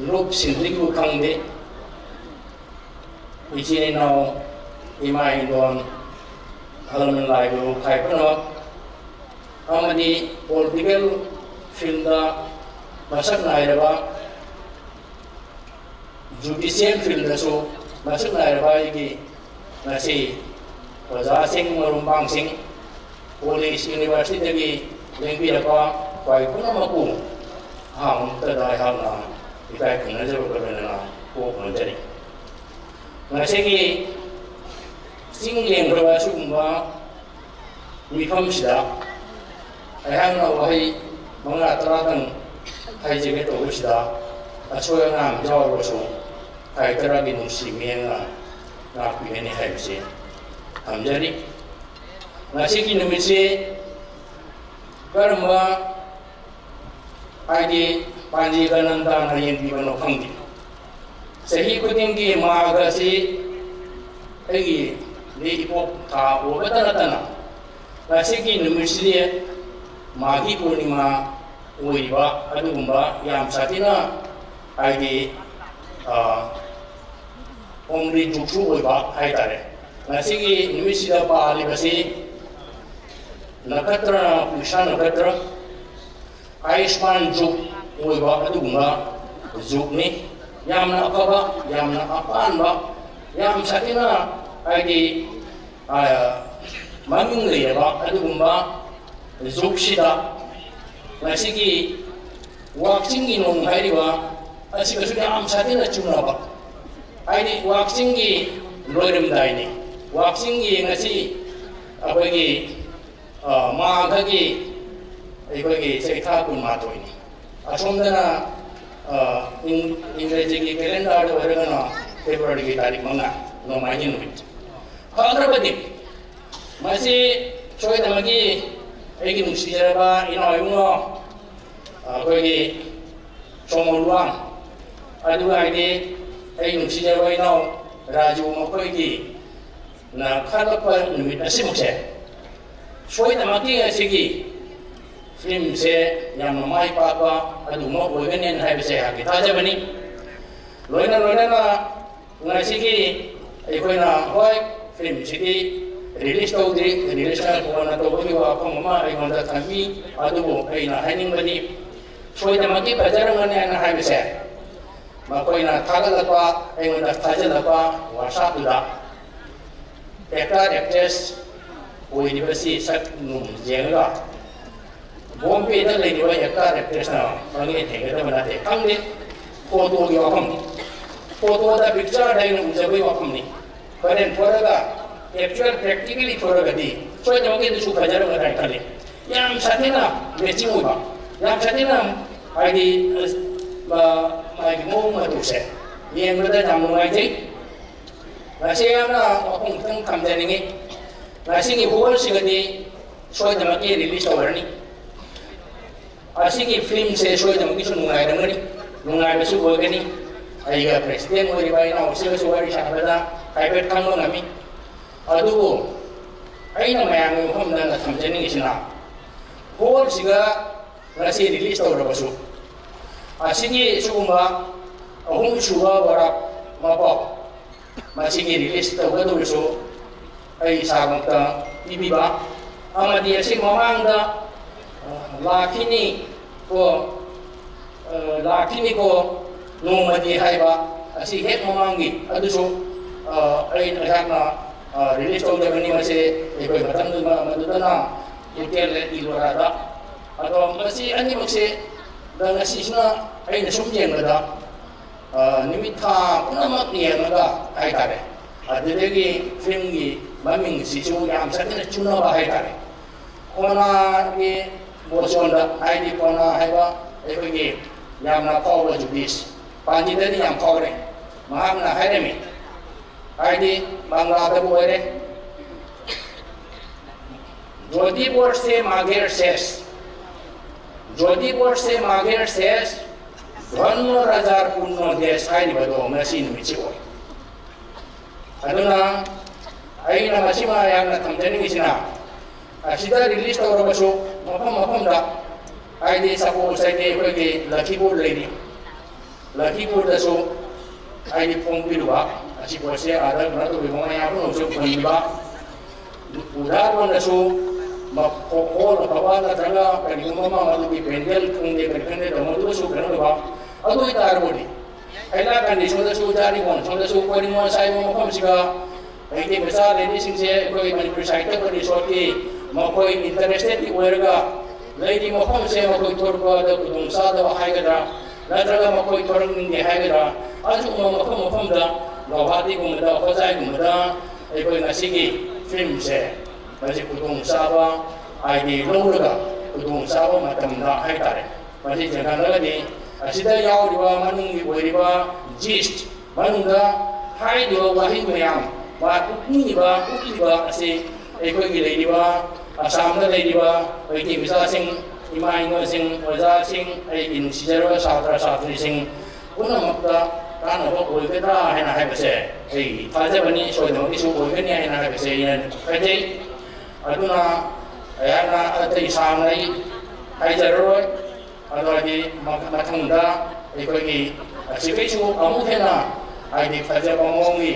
ꯂꯨꯞꯁꯤꯡꯗꯒꯤꯕꯨ ꯈꯪꯗꯦ, ꯏꯆꯤꯟ ꯏꯅꯥꯎ, ꯏꯃꯥ ꯏꯟꯗꯣꯟ, ꯑꯍꯜ ꯂꯃꯟ ꯂꯥꯏꯕ ꯂꯨꯈꯥꯏ ꯄꯨꯝꯅꯃꯛ, ꯑꯃꯗꯤ political fieldꯗ ꯃꯁꯛ ꯅꯥꯏꯔꯕ, judicial fieldꯗꯁꯨ ꯃꯁꯛ ꯅꯥꯏꯔꯕ ꯑꯩꯒꯤ ꯉꯁꯤ ꯑꯣꯖꯥꯁꯤꯡ, ꯃꯔꯨꯞ ꯃꯄꯥꯡꯁꯤꯡ, college, universityꯗꯒꯤ ꯂꯦꯡꯕꯤꯔꯛꯄ ꯈ꯭ꯋꯥꯏ ꯄꯨꯝꯅꯃꯛꯄꯨ ꯑꯍꯥꯟꯕ ꯃꯛꯇꯗ ꯑꯩꯍꯥꯛꯅ ꯏꯀꯥꯏ ꯈꯨꯝꯅꯖꯕꯒ ꯂꯣꯏꯅꯅ ꯀꯣꯛ ꯅꯣꯟꯖꯔꯤ꯫ ꯉꯁꯤꯒꯤ ꯆꯤꯡ ꯂꯦꯡꯈ꯭ꯔꯕ ꯑꯁꯤꯒꯨꯝꯕ ꯃꯤꯐꯝꯁꯤꯗ ꯑꯩꯍꯥꯛꯅ ꯋꯥꯍꯩ ꯃꯉꯥ ꯇꯔꯥꯗꯪ ꯍꯥꯏꯖꯒꯦ ꯇꯧꯕꯁꯤꯗ ꯑꯁꯣꯏ ꯑꯉꯥꯝ ꯌꯥꯎꯔꯕꯁꯨ ꯇꯥꯏ ꯇꯔꯥꯒꯤ ꯅꯨꯡꯁꯤ ꯃꯤꯠꯌꯦꯡꯅ ꯉꯥꯛꯄꯤꯒꯅꯤ ꯍꯥꯏꯕꯁꯤ ꯊꯝꯖꯔꯤ꯫ ꯉꯁꯤꯒꯤ ꯅꯨꯃꯤꯠꯁꯤ ꯀꯔꯝꯕ ꯍꯥꯏꯗꯤ ꯄꯥꯟꯖꯤ ꯒꯅꯟꯗꯥꯅ ꯌꯦꯡꯕꯤꯕꯅꯣ ꯈꯪꯗꯦ꯫ ꯆꯍꯤ ꯈꯨꯗꯤꯡꯒꯤ ꯃꯥꯒ ꯑꯁꯤ ꯑꯩꯒꯤ ꯏꯄꯣꯛ ꯊꯥ ꯑꯣꯏꯕꯇ ꯅꯠꯇꯅ ꯉꯁꯤꯒꯤ ꯅꯨꯃꯤꯠꯁꯤꯗꯤ ꯃꯥꯒꯤ ꯄꯨꯔꯅꯤꯃꯥ ꯑꯣꯏꯔꯤꯕ ꯑꯗꯨꯒꯨꯝꯕ ꯌꯥꯝ ꯁꯥꯊꯤꯅ ꯍꯥꯏꯗꯤ ꯑꯣꯝꯔꯤ ꯖꯨꯛꯁꯨ ꯑꯣꯏꯕ ꯍꯥꯏꯇꯥꯔꯦ꯫ ꯉꯁꯤꯒꯤ ꯅꯨꯃꯤꯠꯁꯤꯗ ꯄꯥꯜꯂꯤꯕꯁꯤ ꯅꯈꯇ꯭ꯔ ꯄꯨꯁꯥ ꯅꯈꯇ꯭ꯔ ꯑꯥꯌꯨꯁꯃꯥꯟ ꯖꯨꯛ ꯑꯣꯏꯕ ꯑꯗꯨꯒꯨꯝꯕ ꯖꯨꯛꯅꯤ꯫ ꯌꯥꯝꯅ ꯑꯐꯕ, ꯌꯥꯝꯅ ꯑꯄꯥꯟꯕ, ꯌꯥꯝ ꯁꯥꯊꯤꯅ ꯍꯥꯏꯗꯤ ꯃꯃꯤꯡ ꯂꯩꯔꯕ ꯑꯗꯨꯒꯨꯝꯕ ꯖꯨꯛꯁꯤꯗ ꯉꯁꯤꯒꯤ ꯋꯥꯛꯆꯤꯡꯒꯤ ꯅꯣꯡ ꯍꯥꯏꯔꯤꯕ ꯑꯁꯤꯒꯁꯨ ꯌꯥꯝ ꯁꯥꯊꯤꯅ ꯆꯨꯅꯕ, ꯍꯥꯏꯗꯤ ꯋꯥꯛꯆꯤꯡꯒꯤ ꯂꯣꯏꯔꯝꯗꯥꯏꯅꯤ꯫ ꯋꯥꯛꯆꯤꯡꯒꯤ ꯉꯁꯤ ꯑꯩꯈꯣꯏꯒꯤ ꯃꯥꯘꯒꯤ ꯑꯩꯈꯣꯏꯒꯤ ꯆꯩꯊꯥ ꯀꯨꯟꯃꯥꯊꯣꯏꯅꯤ꯫ ꯑꯁꯣꯝꯗꯅ ꯏꯪ- ꯏꯪꯒ꯭ꯔꯦꯖꯤꯒꯤ ꯀꯦꯂꯦꯟꯗꯔꯗ ꯑꯣꯏꯔꯒꯅ ꯐꯦꯕ꯭ꯔꯨꯋꯥꯔꯤꯒꯤ ꯇꯥꯔꯤꯛ ꯃꯉꯥ, ꯅꯣꯡꯃꯥꯏꯖꯤꯡ ꯅꯨꯃꯤꯠ꯫ ꯐꯈ꯭ꯔꯕꯗꯤ ꯃꯁꯤ ꯁꯣꯏꯗꯅꯃꯛꯀꯤ ꯑꯩꯒꯤ ꯅꯨꯡꯁꯤꯖꯔꯕ ꯏꯅꯥꯎ ꯏꯕꯨꯡꯉꯣ ꯑꯩꯈꯣꯏꯒꯤ ꯁꯣꯃꯣ ꯂꯨꯋꯥꯡ, ꯑꯗꯨꯒ ꯍꯥꯏꯗꯤ ꯑꯩ ꯅꯨꯡꯁꯤꯖꯔꯕ ꯏꯅꯥꯎ ꯔꯥꯖꯨ, ꯃꯈꯣꯏꯒꯤ ꯅ ꯈꯜꯂꯛꯄ ꯅꯨꯃꯤꯠ ꯑꯁꯤꯃꯨꯛꯁꯦ ꯁꯣꯏꯗꯅꯃꯛꯀꯤ ꯉꯁꯤꯒꯤ ꯐꯤꯂꯝꯁꯦ ꯌꯥꯝꯅ ꯃꯥꯏ ꯄꯥꯛꯄ ꯑꯗꯨꯒꯨꯝꯕ ꯑꯣꯏꯒꯅꯦꯅ ꯍꯥꯏꯕꯁꯦ ꯑꯩꯍꯥꯛꯀꯤ ꯊꯥꯖꯕꯅꯤ꯫ ꯂꯣꯏꯅ ꯂꯣꯏꯅꯅ ꯉꯁꯤꯒꯤ ꯑꯩꯈꯣꯏꯅ ꯍꯣꯏ ꯐꯤꯂꯝꯁꯤꯗꯤ ꯔꯤꯂꯤꯁ ꯇꯧꯗ꯭ꯔꯤ, ꯔꯤꯂꯤꯁ ꯀꯣꯟꯅ ꯇꯧꯕꯒꯤ ꯋꯥꯐꯝ ꯑꯃ ꯑꯩꯉꯣꯟꯗ ꯊꯝꯃꯤ꯫ ꯑꯗꯨꯕꯨ ꯑꯩꯅ ꯍꯥꯏꯅꯤꯡꯕꯗꯤ ꯁꯣꯏꯗꯅꯃꯛꯀꯤ ꯐꯖꯔꯝꯒꯅꯤ ꯍꯥꯏꯅ ꯍꯥꯏꯕꯁꯦ ꯃꯈꯣꯏꯅ ꯊꯥꯒꯠꯂꯛꯄ, ꯑꯩꯉꯣꯟꯗ ꯊꯥꯖꯤꯜꯂꯛꯄ WhatsApp-ꯇꯨꯗ ꯑꯦꯛꯇꯔ ꯑꯦꯛꯇ꯭ꯔꯦꯁ ꯑꯣꯏꯔꯤꯕꯁꯤ ꯁꯛ ꯅꯨꯡ ꯌꯦꯡꯉꯒ ꯕꯣꯝꯕꯦꯗ ꯂꯩꯔꯤꯕ ꯑꯦꯛꯇꯔ ꯑꯦꯛꯇ꯭ꯔꯦꯁꯅ ꯄꯪꯊꯦꯡ ꯊꯦꯡꯒꯗꯕ ꯅꯠꯇꯦ꯫ ꯈꯪꯗꯦ, ꯐꯣꯇꯣꯒꯤ ꯋꯥꯐꯝꯅꯤ꯫ ꯐꯣꯇꯣꯗ, ꯄꯤꯛꯆꯔꯗ ꯑꯩꯅ ꯎꯖꯕꯒꯤ ꯋꯥꯐꯝꯅꯤ꯫ ꯍꯣꯔꯦꯟ ꯊꯣꯔꯒ, ꯑꯦꯛꯆꯨꯋꯦꯜ ꯄ꯭ꯔꯦꯛꯇꯤꯀꯦꯂꯤ ꯊꯣꯔꯒꯗꯤ ꯁꯣꯏꯗꯅꯃꯛꯀꯤ ꯑꯗꯨꯁꯨ ꯐꯖꯔꯝꯒꯗ꯭ꯔꯥ ꯍꯥꯏꯅ ꯈꯜꯂꯤ꯫ ꯌꯥꯝ ꯁꯥꯊꯤꯅ ꯃꯦꯆꯤꯡ ꯑꯣꯏꯕ, ꯌꯥꯝ ꯁꯥꯊꯤꯅ ꯍꯥꯏꯗꯤ, ꯑ, ꯃꯥꯒꯤ ꯃꯑꯣꯡ ꯃꯇꯧꯁꯦ ꯌꯦꯡꯕꯗ ꯌꯥꯝ ꯅꯨꯡꯉꯥꯏꯖꯩ꯫ ꯉꯁꯤ ꯌꯥꯝꯅ ꯋꯥꯐꯝ ꯈꯤꯇꯪ ꯊꯝꯖꯅꯤꯡꯉꯤ꯫ ꯉꯁꯤꯒꯤ ꯍꯣꯜꯁꯤꯒꯗꯤ ꯁꯣꯏꯗꯅꯃꯛꯀꯤ ꯔꯤꯂꯤꯁ ꯇꯧꯔꯅꯤ꯫ ꯑꯁꯤꯒꯤ ꯐꯤꯂꯝꯁꯦ ꯁꯣꯏꯗꯅꯃꯛꯀꯤꯁꯨ ꯅꯨꯡꯉꯥꯏꯔꯝꯒꯅꯤ, ꯅꯨꯡꯉꯥꯏꯕꯁꯨ ꯑꯣꯏꯒꯅꯤ꯫ ꯑꯩꯒ ꯄ꯭ꯔꯦꯁꯤꯗꯦꯟ ꯑꯣꯏꯔꯤꯕ ꯏꯅꯥꯎꯁꯤꯒꯁꯨ ꯋꯥꯔꯤ ꯁꯥꯟꯅꯕꯗ ꯍꯥꯏꯐꯦꯠ ꯈꯪꯕ ꯉꯝꯃꯤ꯫ ꯑꯗꯨꯕꯨ ꯑꯩꯅ ꯃꯌꯥꯝꯒꯤ ꯃꯐꯝꯗ ꯊꯝꯖꯅꯤꯡꯉꯤꯁꯤꯅ, ꯍꯣꯜꯁꯤꯒ ꯉꯁꯤ ꯔꯤꯂꯤꯁ ꯇꯧꯔꯕꯁꯨ, ꯑꯁꯤꯒꯤ ꯁꯤꯒꯨꯝꯕ ꯑꯍꯨꯝꯁꯨꯕ ꯋꯥꯔꯥꯞ ꯃꯄꯥꯎ ꯃꯁꯤꯒꯤ ꯔꯤꯂꯤꯁ ꯇꯧꯒꯗꯧꯔꯤꯁꯨ ꯑꯩ ꯏꯁꯥꯃꯛꯇ ꯄꯤꯕꯤꯕ ꯑꯃꯗꯤ ꯑꯁꯤ ꯃꯃꯥꯡꯗ, ꯑ, ꯂꯥꯛꯈꯤꯅꯤ ꯀꯣ, ꯑ, ꯂꯥꯛꯈꯤꯅꯤꯀꯣ ꯅꯣꯡꯃꯗꯤ ꯍꯥꯏꯕ ꯑꯁꯤ ꯍꯦꯛ ꯃꯃꯥꯡꯒꯤ ꯑꯗꯨꯁꯨ, ꯑ, ꯑꯩ ꯑꯩꯍꯥꯛꯅ, ꯑ, ꯔꯤꯂꯤꯁ ꯇꯧꯖꯕꯅꯤ꯫ ꯃꯁꯤ ꯑꯩꯈꯣꯏ ꯃꯇꯝꯗꯨꯗ ꯃꯗꯨꯗꯅ ꯍꯣꯇꯦꯜ ꯏꯂꯣꯔꯥꯗ꯫ ꯑꯗꯣ ꯃꯁꯤ ꯑꯅꯤꯃꯛꯁꯦ ꯉꯁꯤꯁꯤꯅ ꯑꯩꯅ ꯁꯨꯝ ꯌꯦꯡꯕꯗ, ꯑ, ꯅꯨꯃꯤꯠ ꯊꯥ ꯄꯨꯝꯅꯃꯛ ꯌꯦꯡꯉꯒ ꯍꯥꯏꯇꯥꯔꯦ, ꯑꯗꯨꯗꯒꯤ ꯐꯤꯂꯝꯒꯤ ꯃꯃꯤꯡꯁꯤꯁꯨ ꯌꯥꯝ ꯁꯥꯊꯤꯅ ꯆꯨꯅꯕ ꯍꯥꯏꯇꯥꯔꯦ꯫ ꯀꯣꯅꯥꯒꯤ ꯕꯣꯆꯣꯟꯗ, ꯍꯥꯏꯗꯤ ꯀꯣꯅꯥ ꯍꯥꯏꯕ ꯑꯩꯈꯣꯏꯒꯤ ꯌꯥꯝꯅ ꯐꯥꯎꯕ ꯖꯨꯗꯤꯁ, ꯄꯥꯟꯖꯤꯗꯗꯤ ꯌꯥꯝ ꯐꯥꯎꯔꯦ, ꯃꯍꯥꯛꯅ ꯍꯥꯏꯔꯝꯃꯤ, ꯍꯥꯏꯗꯤ ꯕꯪꯒ꯭ꯂꯥꯗꯕꯨ ꯑꯣꯏꯔꯦ, "যদি বর্ষে মাঘের শেষ, যদি বর্ষে মাঘের শেষ, ধন্য রাজার পূর্ণ দেশ" ꯍꯥꯏꯔꯤꯕꯗꯣ ꯉꯁꯤ ꯅꯨꯃꯤꯠꯁꯤ ꯑꯣꯏ꯫ ꯑꯗꯨꯅ ꯑꯩꯅ ꯃꯁꯤꯃ ꯌꯥꯝꯅ ꯊꯝꯖꯅꯤꯡꯉꯤꯁꯤꯅ, ꯑꯁꯤꯗ ꯔꯤꯂꯤꯁ ꯇꯧꯔꯕꯁꯨ ꯃꯐꯝ ꯃꯐꯝꯗ, ꯍꯥꯏꯗꯤ ꯁꯄꯣꯁ ꯍꯥꯏꯗꯤ ꯑꯩꯈꯣꯏꯒꯤ ꯂꯈꯤꯄꯨꯔ ꯂꯩꯔꯤ, ꯂꯈꯤꯄꯨꯔꯗꯁꯨ ꯍꯥꯏꯗꯤ ꯐꯣꯡꯕꯤꯔꯨꯕ, ꯑꯁꯤ ꯄꯣꯠꯁꯦ ꯑꯥꯗ ꯀꯩꯅꯣ ꯇꯧꯕꯤꯕ ꯃꯌꯥꯝ ꯑꯃꯁꯨ ꯐꯪꯕꯤꯕ, ꯎꯗꯥꯔꯣꯟꯗꯁꯨ ꯃ-, ꯍꯣ-, ꯍꯣꯜ ꯑꯐꯕ ꯅꯠꯇ꯭ꯔꯒ ꯀꯔꯤꯒꯨꯝꯕ ꯑꯃ ꯃꯗꯨꯒꯤ ꯄꯦꯟꯗꯦꯜ ꯈꯪꯗꯦ ꯀꯔꯤ ꯈꯪꯗꯦ ꯇꯧꯕꯗꯨꯁꯨ ꯀꯩꯅꯣ ꯇꯧꯕ꯫ ꯑꯗꯨ ꯑꯣꯏꯇꯥꯔꯕꯗꯤ ꯍꯩꯂꯥꯀꯟꯗꯤ ꯁꯣꯝꯗꯁꯨ ꯖꯥꯔꯤꯃꯣꯟ, ꯁꯣꯝꯗꯁꯨ ꯀꯣꯔꯤꯃꯣꯟ ꯁꯥꯏꯕ ꯃꯐꯝꯁꯤꯒ ꯃꯩꯇꯩ ꯃꯆꯥ ꯂꯩꯔꯤꯁꯤꯡꯁꯦ ꯑꯩꯈꯣꯏ ꯃꯅꯤꯄꯨꯔ ꯁꯥꯍꯤꯇ꯭ꯌ ꯄꯔꯤꯁꯣꯠꯀꯤ ꯃꯈꯣꯏ ꯏꯟꯇꯔꯦꯁꯇꯦꯠꯇꯤ ꯑꯣꯏꯔꯒ ꯂꯩꯔꯤ ꯃꯐꯝꯁꯦ ꯃꯈꯣꯏ ꯊꯣꯔꯛꯄꯗ ꯈꯨꯗꯣꯡ ꯆꯥꯗꯕ ꯍꯥꯏꯒꯗ꯭ꯔꯥ, ꯅꯠꯇ꯭ꯔꯒ ꯃꯈꯣꯏ ꯊꯣꯔꯛꯅꯤꯡꯗꯦ ꯍꯥꯏꯒꯗ꯭ꯔꯥ, ꯑꯗꯨꯒꯨꯝꯕ ꯃꯐꯝ ꯃꯐꯝꯗ ꯒꯧꯍꯥꯇꯤꯒꯨꯝꯕꯗ, ꯍꯣꯖꯥꯏꯒꯨꯝꯕꯗ ꯑꯩꯈꯣꯏ ꯉꯁꯤꯒꯤ ꯐꯤꯂꯝꯁꯦ ꯃꯁꯤ ꯈꯨꯗꯣꯡ ꯆꯥꯕ ꯍꯥꯏꯗꯤ ꯂꯧꯔꯒ ꯈꯨꯗꯣꯡ ꯆꯥꯕ ꯃꯇꯝꯗ ꯍꯥꯏꯇꯥꯔꯦ꯫ ꯃꯁꯤ ꯆꯦꯟꯈꯠꯂꯒꯗꯤ ꯑꯁꯤꯗ ꯌꯥꯎꯔꯤꯕ ꯃꯅꯨꯡꯒꯤ ꯑꯣꯏꯔꯤꯕ ꯖꯤꯁ ꯃꯅꯨꯡꯗ ꯍꯥꯏꯔꯤꯕ ꯋꯥꯍꯩ ꯃꯌꯥꯝ ꯃꯥ ꯎꯠꯅꯤꯡꯉꯤꯕ ꯎꯠꯂꯤꯕ ꯑꯁꯤ ꯑꯩꯈꯣꯏꯒꯤ ꯂꯩꯔꯤꯕ ꯑꯁꯥꯝꯗ ꯂꯩꯔꯤꯕ ꯃꯩꯇꯩ ꯃꯆꯥꯁꯤꯡ, ꯏꯃꯥ ꯏꯉꯣꯟꯁꯤꯡ, ꯑꯣꯖꯥꯁꯤꯡ, ꯑꯩꯒꯤ ꯅꯨꯡꯁꯤꯖꯔꯕ ꯁꯥꯇ꯭ꯔ ꯁꯥꯇ꯭ꯔꯤꯁꯤꯡ ꯄꯨꯝꯅꯃꯛꯇ ꯀꯥꯟꯅꯕ ꯑꯣꯏꯒꯗ꯭ꯔꯥ ꯍꯥꯏꯅ ꯍꯥꯏꯕꯁꯦ ꯑꯩ ꯊꯥꯖꯕꯅꯤ꯫ ꯁꯣꯏꯗꯅꯃꯛꯀꯤꯁꯨ ꯑꯣꯏꯒꯅꯤ ꯍꯥꯏꯅ ꯍꯥꯏꯕꯁꯦ ꯑꯩꯅ ꯈꯟꯖꯩ꯫ ꯑꯗꯨꯅ ꯑꯩꯍꯥꯛꯅ ꯑꯇꯩ ꯁꯥꯡꯅ ꯑꯩ ꯍꯥꯏꯖꯔꯔꯣꯏ꯫ ꯑꯗꯨ ꯍꯥꯏꯗꯤ ꯃ-, ꯃꯊꯪꯗ ꯑꯩꯈꯣꯏꯒꯤ ꯑꯁꯤꯒꯩꯁꯨ ꯑꯃꯨꯛ ꯍꯦꯟꯅ ꯍꯥꯏꯗꯤ ꯐꯖꯕ ꯃꯑꯣꯡꯒꯤ,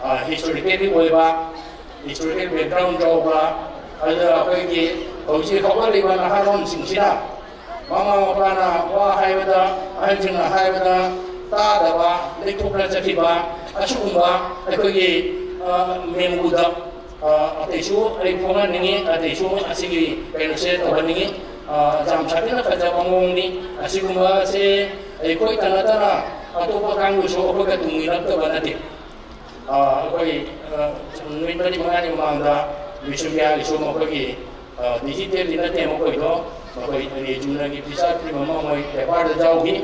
ꯑ, ꯍꯤꯁꯇꯣꯔꯤꯀꯦꯜꯒꯤ ꯑꯣꯏꯕ, ꯍꯤꯁꯇꯣꯔꯤꯀꯦꯜ ꯕꯦꯛꯒ꯭ꯔꯥꯎꯟ ꯌꯥꯎꯕ, ꯑꯗꯨꯒ ꯑꯩꯈꯣꯏꯒꯤ ꯍꯧꯖꯤꯛ ꯍꯧꯒꯠꯂꯤꯕ ꯅꯍꯥꯔꯣꯟꯁꯤꯡꯁꯤꯅ ꯃꯃꯥ ꯃꯄꯥꯅ ꯋꯥ ꯍꯥꯏꯕꯗ, ꯑꯍꯟꯁꯤꯡꯅ ꯍꯥꯏꯕꯗ ꯇꯥꯗꯕ, ꯂꯩꯊꯣꯛꯅ ꯆꯠꯈꯤꯕ, ꯑꯁꯤꯒꯨꯝꯕ ꯑꯩꯈꯣꯏꯒꯤ, ꯑ, ꯃꯦꯃꯣꯔꯤꯗ ꯑ, ꯑꯇꯩꯁꯨ ꯑꯩ ꯐꯣꯡꯍꯟꯅꯤꯡꯉꯤ, ꯑꯇꯩꯁꯨ ꯑꯁꯤꯒꯤ ꯀꯩꯅꯣꯁꯦ ꯇꯧꯍꯟꯅꯤꯡꯉꯤ꯫ ꯑ, ꯌꯥꯝ ꯁꯥꯊꯤꯅ ꯐꯖꯕ ꯃꯑꯣꯡꯅꯤ꯫ ꯑꯁꯤꯒꯨꯝꯕꯁꯦ ꯑꯩꯈꯣꯏꯇ ꯅꯠꯇꯅ ꯑꯇꯣꯞꯄ ꯀꯥꯡꯕꯨꯁꯨ ꯑꯩꯈꯣꯏꯒ ꯇꯨꯡ ꯏꯜꯂꯛꯇꯕ ꯅꯠꯇꯦ꯫ ꯑ, ꯑꯩꯈꯣꯏ, ꯑ, ꯅꯨꯃꯤꯠ ꯃꯔꯤ ꯃꯉꯥꯅꯤ ꯃꯃꯥꯡꯗ ꯕꯤꯁꯅꯨꯄ꯭ꯔꯤꯌꯥꯒꯤꯁꯨ ꯃꯈꯣꯏꯒꯤ, ꯑ, ꯗꯤꯖꯤꯇꯦꯜꯗꯤ ꯅꯠꯇꯦ ꯃꯈꯣꯏꯗꯣ, ꯃꯈꯣꯏ ꯔꯤꯖꯨꯅꯒꯤ ꯐꯤꯆꯔ ꯐꯤꯂꯝ ꯑꯃ ꯃꯣꯏ ꯄꯦꯄꯔꯗ ꯌꯥꯎꯈꯤ꯫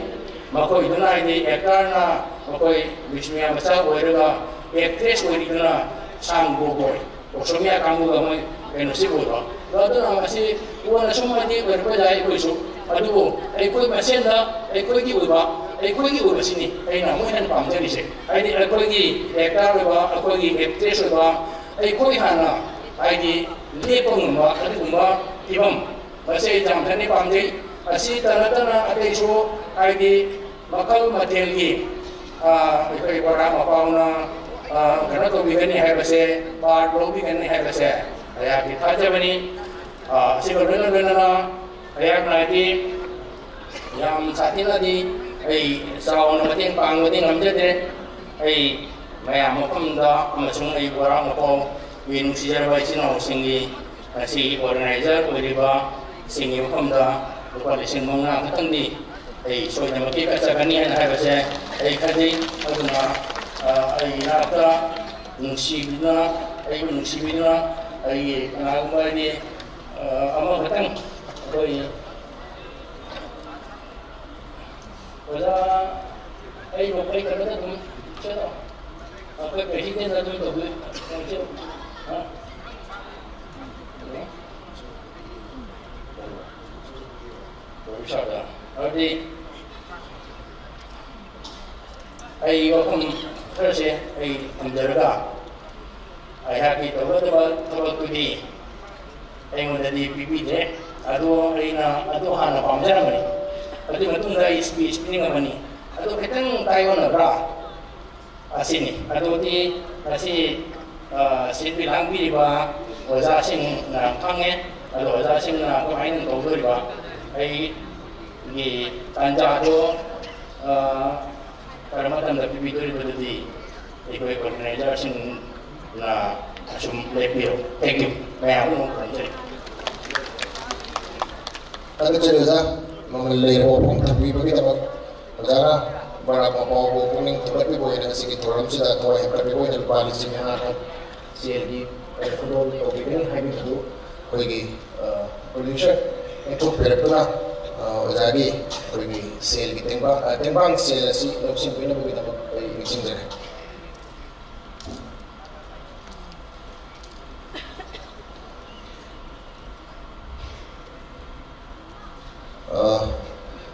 ꯃꯈꯣꯏꯗꯨꯅ ꯍꯥꯏꯗꯤ ꯑꯦꯛꯇꯔꯅ ꯃꯈꯣꯏ ꯕꯤꯁꯅꯨꯄ꯭ꯔꯤꯌꯥ ꯃꯆꯥ ꯑꯣꯏꯔꯒ ꯑꯦꯛꯇ꯭ꯔꯦꯁ ꯑꯣꯏꯔꯤꯗꯨꯅ ꯁꯥꯡ ꯒꯣꯒꯣꯏ꯫ ꯑꯣꯁꯃꯤꯌꯥ ꯀꯥꯡꯕꯨꯒ ꯃꯣꯏ ꯀꯩꯅꯣꯁꯤ ꯑꯣꯏꯕ꯫ ꯑꯗꯨꯅ ꯃꯁꯤ ꯀꯣꯟꯅ ꯁꯨꯝ ꯍꯥꯏꯗꯤ ꯑꯣꯏꯔꯛꯄ ꯌꯥꯏ ꯑꯩꯈꯣꯏꯁꯨ꯫ ꯑꯗꯨꯕꯨ ꯑꯩꯈꯣꯏ ꯃꯁꯦꯟꯗ ꯑꯩꯈꯣꯏꯒꯤ ꯑꯣꯏꯕ, ꯑꯩꯈꯣꯏꯒꯤ ꯑꯣꯏꯕꯁꯤꯅꯤ ꯑꯩꯅ ꯑꯃꯨꯛ ꯍꯦꯟꯅ ꯄꯥꯝꯖꯔꯤꯁꯦ꯫ ꯍꯥꯏꯗꯤ ꯑꯩꯈꯣꯏꯒꯤ ꯑꯦꯛꯇꯔ ꯑꯣꯏꯕ, ꯑꯩꯈꯣꯏꯒꯤ ꯑꯦꯛꯇ꯭ꯔꯦꯁ ꯑꯣꯏꯕ, ꯑꯩꯈꯣꯏ ꯍꯥꯟꯅ ꯍꯥꯏꯗꯤ ꯂꯦꯞꯄ ꯉꯝꯕ ꯑꯗꯨꯒꯨꯝꯕ ꯐꯤꯕꯝ, ꯃꯁꯤ ꯑꯩ ꯌꯥꯝ ꯊꯤꯅ ꯄꯥꯝꯖꯩ꯫ ꯑꯁꯤꯇ ꯅꯠꯇꯅ ꯑꯇꯩꯁꯨ ꯍꯥꯏꯗꯤ ꯃꯈꯜ ꯃꯊꯦꯜꯒꯤ, ꯑ, ꯑꯩꯈꯣꯏ ꯕꯣꯔꯥ ꯃꯄꯥꯎꯅ, ꯑ, ꯀꯩꯅꯣ ꯇꯧꯕꯤꯒꯅꯤ ꯍꯥꯏꯕꯁꯦ, ꯄꯥꯔꯠ ꯂꯧꯕꯤꯒꯅꯤ ꯍꯥꯏꯕꯁꯦ ꯑꯩꯍꯥꯛꯀꯤ ꯊꯥꯖꯕꯅꯤ꯫ ꯑ, ꯑꯁꯤꯒ ꯂꯣꯏꯅ ꯂꯣꯏꯅꯅ ꯑꯩꯍꯥꯛꯅ ꯍꯥꯏꯗꯤ ꯌꯥꯝ ꯁꯥꯊꯤꯅꯗꯤ ꯑꯩ ꯆꯥꯎꯅ ꯃꯇꯦꯡ ꯄꯥꯡꯕꯗꯤ ꯉꯝꯖꯗ꯭ꯔꯦ꯫ ꯑꯩ ꯃꯌꯥꯝ ꯃꯐꯝꯗ ꯑꯃꯁꯨꯡ ꯑꯩ ꯕꯣꯔꯥ ꯃꯄꯥꯎꯒꯤ ꯅꯨꯡꯁꯤꯖꯔꯕ ꯏꯆꯤꯜ ꯏꯅꯥꯎꯁꯤꯡꯒꯤ ꯉꯁꯤ ꯑꯣꯔꯒꯅꯥꯏꯖꯔ ꯑꯣꯏꯔꯤꯕ ꯁꯤꯡꯒꯤ ꯃꯐꯝꯗ ꯂꯨꯄꯥ ꯂꯤꯁꯤꯡ ꯃꯉꯥ ꯈꯛꯇꯪꯗꯤ ꯑꯩ ꯁꯣꯏꯗꯅꯃꯛꯀꯤ ꯀꯠꯆꯒꯅꯤ ꯍꯥꯏꯅ ꯍꯥꯏꯕꯁꯦ ꯑꯩ ꯈꯟꯖꯩ꯫ ꯑꯗꯨꯅ, ꯑ, ꯑꯩꯒꯤ ꯏꯅꯥꯛꯇ ꯅꯨꯡꯁꯤꯕꯤꯗꯨꯅ, ꯑꯩꯕꯨ ꯅꯨꯡꯁꯤꯕꯤꯗꯨꯅ ꯑꯩꯒꯤ ꯀꯅꯥꯒꯨꯝꯕ ꯍꯥꯏꯗꯤ, ꯑ, ꯑꯃꯈꯛꯇꯪ ꯑꯩꯈꯣꯏ ꯑꯗꯨꯝ ꯇꯧꯕꯤꯌꯨ꯫ ꯍꯥ? ꯇꯧꯕꯤꯁꯥꯗ꯫ ꯑꯗꯨꯗꯤ ꯑꯩ ꯋꯥꯐꯝ ꯈꯔꯁꯦ ꯑꯩ ꯊꯝꯖꯔꯒ, ꯑꯩꯍꯥꯛꯀꯤ ꯇꯧꯒꯗꯕ ꯊꯕꯛꯇꯨꯗꯤ ꯑꯩꯉꯣꯟꯗꯗꯤ ꯄꯤꯕꯤꯗ꯭ꯔꯦ꯫ ꯑꯗꯣ ꯑꯩꯅ ꯑꯗꯨ ꯍꯥꯟꯅ ꯄꯥꯝꯖꯔꯝꯕꯅꯤ꯫ ꯑꯗꯨꯒꯤ ꯃꯇꯨꯡꯗ ꯑꯩ ꯁ꯭ꯄꯤꯆ ꯄꯤꯅꯤꯡꯉꯝꯕꯅꯤ꯫ ꯑꯗꯨ ꯈꯤꯇꯪ ꯇꯥꯏꯑꯣꯟꯅꯕ꯭ꯔꯥ? ꯑꯁꯤꯅꯤ꯫ ꯑꯗꯨꯗꯤ ꯉꯁꯤ, ꯑ, ꯁꯤꯟꯕꯤ ꯂꯥꯡꯕꯤꯔꯤꯕ ꯑꯣꯖꯥꯁꯤꯡꯅ ꯈꯪꯉꯦ꯫ ꯑꯗꯣ ꯑꯣꯖꯥꯁꯤꯡꯅ ꯀꯃꯥꯏꯅ ꯇꯧꯗꯣꯔꯤꯕ? ꯑꯩꯒꯤ ꯇꯥꯟꯖꯥꯗꯣ, ꯑ, ꯀꯔꯝꯕ ꯃꯇꯝꯗ ꯄꯤꯕꯤꯗꯣꯔꯤꯕꯗꯨꯗꯤ ꯑꯩꯈꯣꯏ ꯑꯣꯔꯒꯅꯥꯏꯖꯔꯁꯤꯡꯅ ꯑꯁꯨꯝ ꯂꯦꯞꯄꯤꯔꯣ꯫ Thank you꯫ ꯃꯌꯥꯝ ꯑꯃ ꯈꯨꯔꯨꯝꯖꯔꯤ꯫ ꯊꯥꯒꯠꯆꯔꯤ ꯑꯣꯖꯥ, ꯃꯃꯜ ꯂꯩꯔꯕ ꯋꯥꯐꯝ ꯊꯝꯕꯤꯕꯒꯤꯗꯃꯛ꯫ ꯑꯣꯖꯥꯅ ꯕꯔꯥꯛ ꯃꯄꯥꯎꯕꯨ ꯄꯨꯛꯅꯤꯡ ꯊꯧꯒꯠꯄꯤꯕ ꯑꯣꯏꯅ ꯉꯁꯤꯒꯤ ꯊꯧꯔꯝꯁꯤꯗ ꯊꯋꯥꯏ ꯍꯥꯞꯀꯠꯄꯤꯕ ꯑꯣꯏꯅ ꯂꯨꯄꯥ ꯂꯤꯁꯤꯡ ꯃꯉꯥ ꯁꯦꯜꯒꯤ ꯈꯨꯗꯣꯜ ꯇꯧꯕꯤꯒꯅꯤ ꯍꯥꯏꯕꯤꯕꯗꯨ ꯑꯩꯈꯣꯏꯒꯤ, ꯑ, ꯄ꯭ꯔꯣꯗ꯭ꯌꯨꯁꯔ ꯂꯦꯡꯊꯣꯛꯄꯤꯔꯛꯇꯨꯅ, ꯑ, ꯑꯣꯖꯥꯒꯤ ꯑꯩꯈꯣꯏꯒꯤ ꯁꯦꯜꯒꯤ ꯇꯦꯡꯕꯥꯡ, ꯑ, ꯇꯦꯡꯕꯥꯡ ꯁꯦꯜ ꯑꯁꯤ ꯂꯧꯁꯤꯟꯕꯤꯅꯕꯒꯤꯗꯃꯛ ꯑꯩ ꯅꯤꯡꯁꯤꯡꯖꯔꯤ꯫ Uh,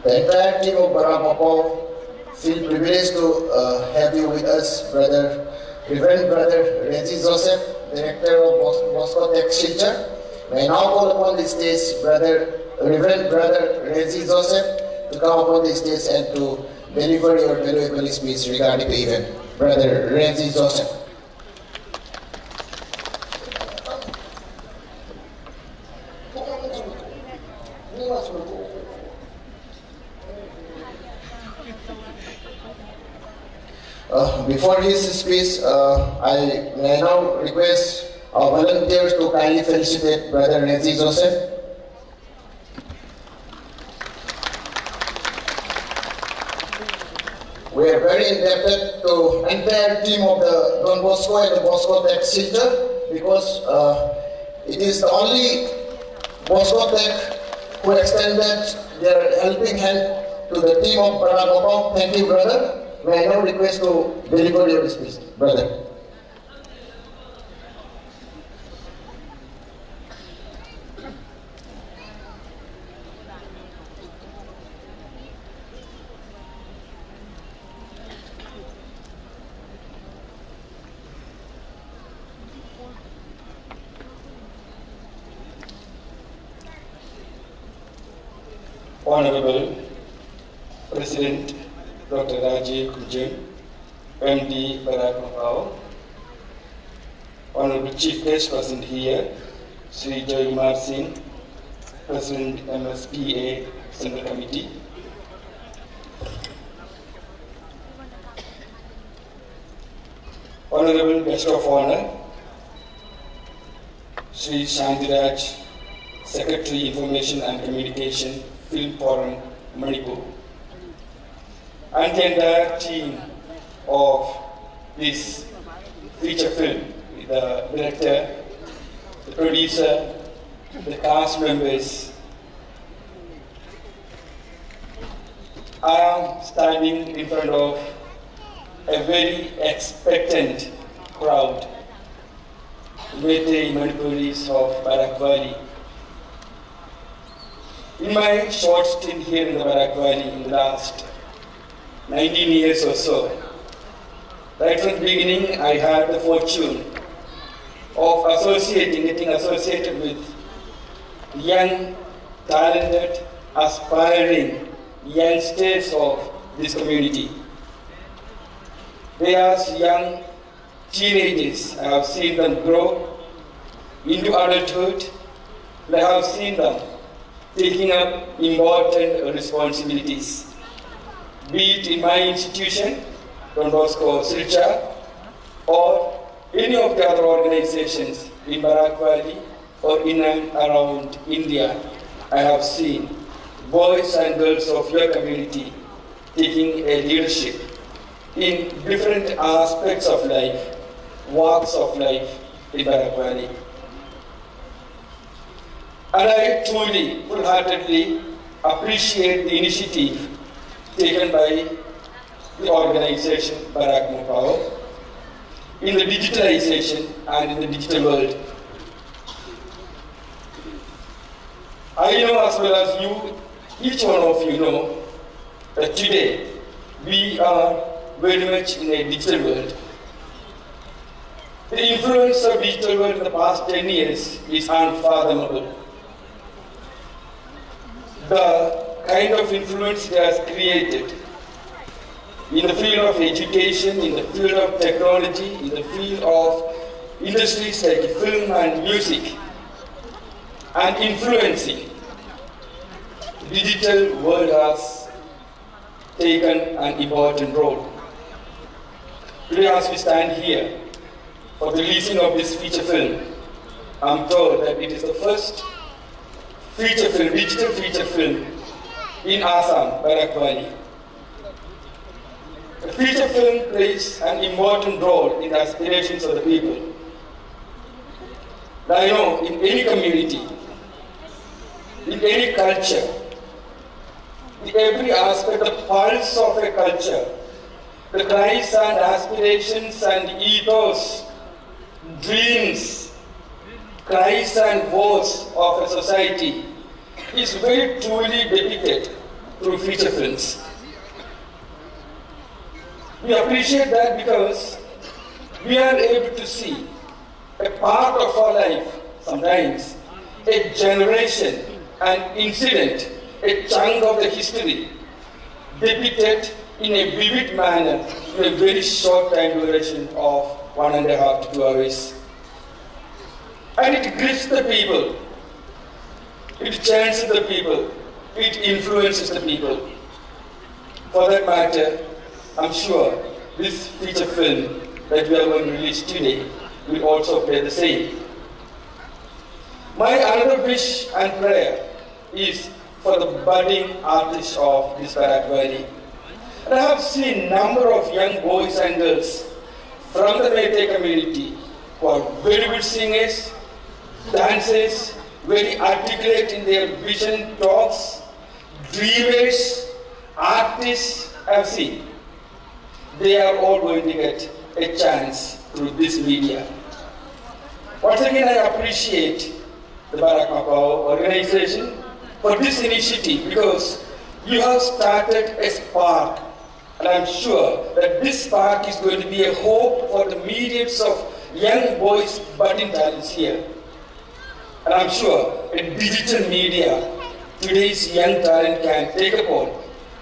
the entire team of Barak Mapao feel privileged to, uh, have you with us, brother, Reverend Brother Renzi Joseph, Director of Bos-, Bosco Tech Silchar. May I now call upon the stage brother, Reverend Brother Renzi Joseph, to come upon the stage and to deliver your valuable speech regarding the event. Brother Renzi Joseph. Uh, before his speech, uh, I may now request our volunteers to kindly felicitate Brother Renzi Joseph. We are very indebted to entire team of the Don Bosco and the Bosco Tech Center because, uh, it is the only Bosco Tech who extended their helping hand to the team of Barak Mapao. Thank you, brother. May I now request to deliver your speech, brother. Honorable President Doctor Rajiv Kumjin, M D Barack Mopao, Honorable Chief Guest present here, Sri Joy Kumar Singh, President M S P A Central Committee, Honorable Guest of Honor, Sri Shantiraj, Secretary Information and Communication, Film Forum, Manipur, and the entire team of this feature film, the director, the producer, the cast members. I am standing in front of a very expectant crowd, Meitei Manipuris of Barak Valley. In my short stint here in the Barak Valley in the last nineteen years or so, right from the beginning, I had the fortune of associating, getting associated with young, talented, aspiring youngsters of this community. They are young teenagers. I have seen them grow into adulthood, and I have seen them taking up important responsibilities, be it in my institution, Don Bosco Silchar, or any of the other organizations in Barak Valley or in and around India. I have seen boys and girls of your community taking a leadership in different aspects of life, walks of life in Barak Valley. And I truly, full-heartedly appreciate the initiative taken by the organization Barak Mopao in the digitalization and in the digital world. I know as well as you, each one of you know, that today we are very much in a digital world. The influence of digital world in the past ten years is unfathomable. The kind of influence it has created in the field of education, in the field of technology, in the field of industries like film and music, and influencing. Digital world has taken an important role. Today, as we stand here for the releasing of this feature film, I'm told that it is the first feature film, digital feature film in Assam, Barak Valley. The feature film plays an important role in the aspirations of the people. I know in any community, in any culture, in every aspect, the pulse of a culture, the cries and aspirations and ethos, dreams, cries and woes of a society is very truly depicted through feature films. We appreciate that because we are able to see a part of our life, sometimes a generation, an incident, a chunk of the history depicted in a vivid manner in a very short time duration of one and a half to two hours. And it grips the people, it changes the people, it influences the people. For that matter, I'm sure this feature film that we are going to release today will also play the same. My another wish and prayer is for the budding artists of this Barak Valley. And I have seen number of young boys and girls from the Meitei community who are very good singers, dancers, very articulate in their vision talks, dreamers, artists. I've seen. They are all going to get a chance through this media. Once again, I appreciate the Barak Makaw organization for this initiative because you have started a spark, and I'm sure that this spark is going to be a hope for the myriads of young boys, budding talents here. And I'm sure a digital media today's young talent can take upon.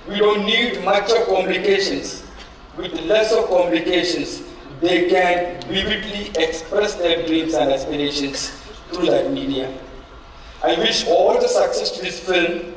We don't need much of complications. With less of complications, they can vividly express their dreams and aspirations through that medium. I wish all the success to this film,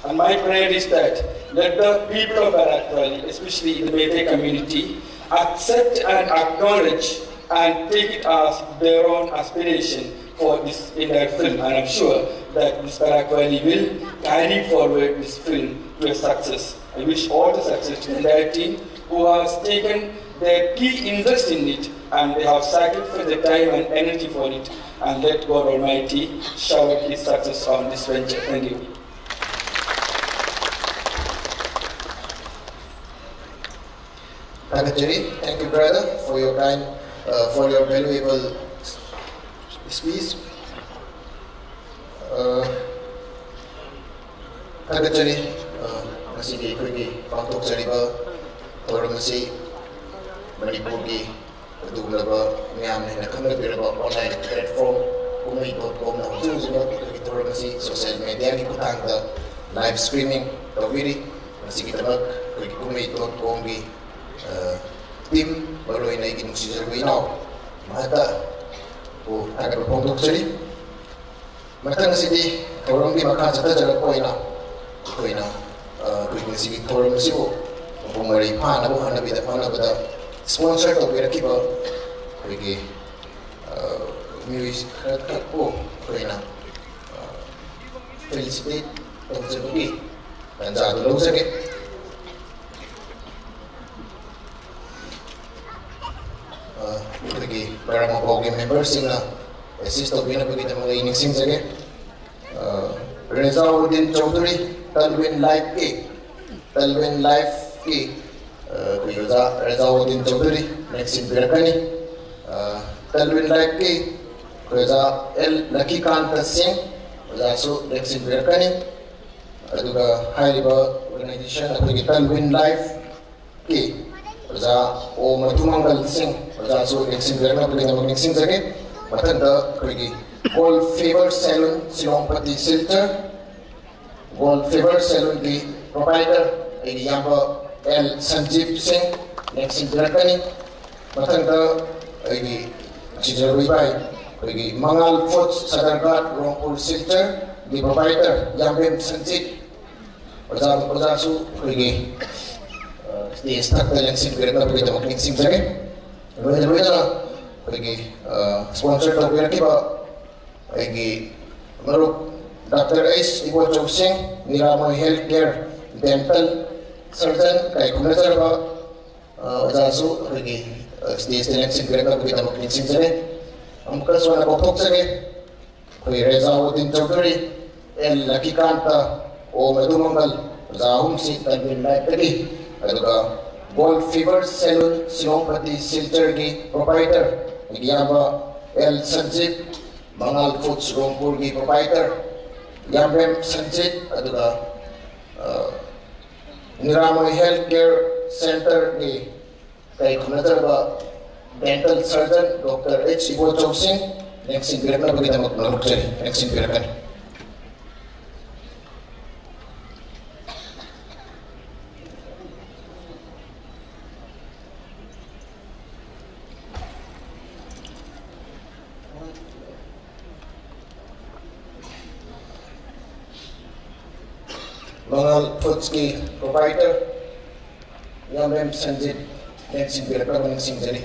and my prayer is that let the people of Barak Valley, especially the Meitei community, accept and acknowledge and take it as their own aspiration for this entire film. And I'm sure that this Barak Valley will carry forward this film to a success. I wish all the success to the entire team who has taken their key interest in it, and they have sacrificed their time and energy for it. And let God Almighty shower His success on this venture. Thank you. Thank you, brother, for your kind, uh, for your valuable speech. Uh, ꯊꯥꯒꯠꯆꯔꯤ꯫ ꯑ, ꯉꯁꯤꯒꯤ ꯑꯩꯈꯣꯏꯒꯤ ꯄꯥꯡꯊꯣꯛꯆꯔꯤꯕ ꯊꯧꯔꯝ ꯑꯁꯤ ꯃꯅꯤꯄꯨꯔꯒꯤ ꯑꯗꯨꯒꯨꯝꯂꯕ ꯃꯌꯥꯝꯅ ꯍꯦꯟꯅ ꯈꯪꯅꯕꯤꯔꯕ online platform ꯀꯨꯝꯍꯩ dot com ꯅ ꯍꯧꯖꯤꯛ ꯍꯧꯖꯤꯛꯃꯛ ꯑꯩꯈꯣꯏꯒꯤ ꯊꯧꯔꯝ ꯑꯁꯤ social media ꯒꯤ ꯈꯨꯠꯊꯥꯡꯗ live streaming ꯇꯧꯕꯤꯔꯤ꯫ ꯃꯁꯤꯒꯤꯗꯃꯛ ꯑꯩꯈꯣꯏꯒꯤ ꯀꯨꯝꯍꯩ dot com ꯒꯤ, ꯑ, team, ꯃꯔꯨꯑꯣꯏꯅ ꯑꯩꯒꯤ ꯅꯨꯡꯁꯤꯖꯔꯕ ꯏꯅꯥꯎ ꯃꯍꯇꯕꯨ ꯊꯥꯒꯠꯄ ꯐꯣꯡꯗꯣꯛꯆꯔꯤ꯫ ꯃꯊꯪ ꯑꯁꯤꯗꯤ ꯊꯧꯔꯝꯒꯤ ꯃꯈꯥ ꯆꯠꯊꯖꯔꯛꯄ ꯑꯣꯏꯅ ꯑꯩꯈꯣꯏꯅ, ꯑ, ꯑꯩꯈꯣꯏꯒꯤ ꯉꯁꯤꯒꯤ ꯊꯧꯔꯝ ꯑꯁꯤꯕꯨ ꯃꯄꯨꯡ ꯃꯔꯩ ꯐꯥꯅꯕ ꯍꯣꯠꯅꯕꯤꯗ-, ꯍꯣꯠꯅꯕꯗ sponsor ꯇꯧꯕꯤꯔꯛꯈꯤꯕ ꯑꯩꯈꯣꯏꯒꯤ, ꯑ, ꯃꯤꯑꯣꯏ ꯈꯔ ꯈꯛꯄꯨ ꯑꯩꯈꯣꯏꯅ, ꯑ, felicitate ꯇꯧꯖꯕꯒꯤ ꯇꯥꯟꯖꯥꯗꯨ ꯂꯧꯖꯒꯦ꯫ ꯑ, ꯑꯩꯈꯣꯏꯒꯤ ꯕꯔꯥ ꯃꯄꯥꯎꯒꯤ member ꯁꯤꯡꯅ assist ꯇꯧꯕꯤꯅꯕꯒꯤꯗꯃꯛ ꯑꯩ ꯅꯤꯡꯁꯤꯡꯖꯒꯦ꯫ ꯑ, ꯔꯦꯖꯥꯎꯗꯤꯟ ꯆꯧꯙꯨꯔꯤ, ꯇꯜꯋꯤꯟ Live ꯀꯤ, ꯇꯜꯋꯤꯟ Live ꯀꯤ, ꯑ, ꯑꯩꯈꯣꯏ ꯑꯣꯖꯥ ꯔꯦꯖꯥꯎꯗꯤꯟ ꯆꯧꯙꯨꯔꯤ ꯂꯦꯡꯁꯤꯟꯕꯤꯔꯛꯀꯅꯤ꯫ ꯑ, ꯇꯜꯋꯤꯟ Live ꯀꯤ ꯑꯩꯈꯣꯏ ꯑꯣꯖꯥ ꯑꯦꯜ ꯂꯛꯀꯤꯀꯥꯟꯇ ꯁꯤꯡ ꯑꯣꯖꯥꯁꯨ ꯂꯦꯡꯁꯤꯟꯕꯤꯔꯛꯀꯅꯤ꯫ ꯑꯗꯨꯒ ꯍꯥꯏꯔꯤꯕ organization ꯑꯩꯈꯣꯏꯒꯤ ꯇꯜꯋꯤꯟ Live ꯀꯤ ꯑꯣꯖꯥ ꯑꯣ ꯃꯙꯨꯃꯪꯒꯜ ꯁꯤꯡ ꯑꯣꯖꯥꯁꯨ ꯂꯦꯡꯁꯤꯟꯕꯤꯔꯛꯅꯕꯒꯤꯗꯃꯛ ꯅꯤꯡꯁꯤꯡꯖꯒꯦ꯫ ꯃꯊꯪꯗ ꯑꯩꯈꯣꯏꯒꯤ Gold Fever Salon ꯁꯤꯂꯣꯡꯄꯇꯤ Silchar, Gold Fever Salon ꯒꯤ proprietor ꯑꯩꯒꯤ ꯏꯌꯥꯝꯕ ꯑꯦꯜ ꯁꯟꯖꯤꯞ ꯁꯤꯡ ꯂꯦꯡꯁꯤꯟꯕꯤꯔꯛꯀꯅꯤ꯫ ꯃꯊꯪꯗ ꯑꯩꯒꯤ ꯅꯨꯡꯁꯤꯖꯔꯕ ꯏꯕꯥꯏ, ꯑꯩꯈꯣꯏꯒꯤ ꯃꯉꯥꯜ Foods ꯁꯗꯔꯒꯥꯠ ꯔꯣꯡꯄꯨꯔ ꯁꯤꯜꯆꯔ ꯒꯤ proprietor ꯌꯥꯝꯕꯦꯝ ꯁꯟꯖꯤꯠ ꯑꯣꯖꯥ, ꯑꯣꯖꯥꯁꯨ ꯑꯩꯈꯣꯏꯒꯤ, ꯑ, stage ꯊꯛꯇ ꯂꯦꯡꯁꯤꯟꯕꯤꯔꯛꯅꯕꯒꯤꯗꯃꯛ ꯅꯤꯡꯁꯤꯡꯖꯔꯤ꯫ ꯂꯣꯏꯅ ꯂꯣꯏꯅꯅ ꯑꯩꯈꯣꯏꯒꯤ, ꯑ, sponsor ꯇꯧꯕꯤꯔꯛꯈꯤꯕ ꯑꯩꯒꯤ ꯃꯔꯨꯞ ꯗꯥꯛꯇꯔ ꯑꯩꯆ ꯏꯕꯣꯆꯧ ꯁꯤꯡ, ꯅꯤꯔꯥꯃꯣꯏ Health Care Dental Surgeon ꯀꯥꯏ ꯈꯨꯝꯅꯖꯔꯕ, ꯑ, ꯑꯣꯖꯥꯁꯨ ꯑꯩꯈꯣꯏꯒꯤ, ꯑ, stage ꯇ ꯂꯦꯡꯁꯤꯟꯕꯤꯔꯛꯅꯕꯒꯤꯗꯃꯛ ꯅꯤꯡꯁꯤꯡꯖꯔꯤ꯫ ꯑꯃꯨꯛꯀꯁꯨ ꯍꯟꯅ ꯀꯥꯎꯊꯣꯛꯆꯒꯦ, ꯑꯩꯈꯣꯏ ꯔꯦꯖꯥꯎꯗꯤꯟ ꯆꯧꯙꯨꯔꯤ, ꯑꯦꯜ ꯂꯀꯤꯀꯥꯟꯇ, ꯑꯣ ꯃꯙꯨꯃꯪꯒꯜ, ꯑꯣꯖꯥ ꯑꯍꯨꯝꯁꯤ ꯇꯟꯕꯤꯜ ꯂꯥꯏꯠꯇꯒꯤ, ꯑꯗꯨꯒ Gold Fever Salon ꯁꯤꯂꯣꯡꯄꯇꯤ ꯁꯤꯜꯆꯔꯒꯤ proprietor ꯏꯌꯥꯝꯕ ꯑꯦꯜ ꯁꯟꯖꯤꯠ, ꯃꯉꯥꯜ Foods ꯔꯣꯡꯄꯨꯔꯒꯤ proprietor ꯌꯥꯝꯕꯦꯝ ꯁꯟꯖꯤꯠ, ꯑꯗꯨꯒ, ꯑ, ꯅꯤꯔꯥꯃꯣꯏ Health Care Centre ꯒꯤ ꯀꯩ ꯈꯨꯝꯅꯖꯔꯕ Dental Surgeon doctor H Ibochou ꯁꯤꯡ ꯂꯦꯡꯁꯤꯟꯕꯤꯔꯛꯅꯕꯒꯤꯗꯃꯛ ꯅꯣꯂꯨꯛꯆꯔꯤ, ꯂꯦꯡꯁꯤꯟꯕꯤꯔꯛꯀꯅꯤ꯫ ꯃꯉꯥꯜ Foods ꯀꯤ proprietor ꯌꯥꯝꯕꯦꯝ ꯁꯟꯖꯤꯠ ꯂꯦꯡꯁꯤꯟꯕꯤꯔꯛꯅꯕ ꯅꯤꯡꯁꯤꯡꯖꯔꯤ꯫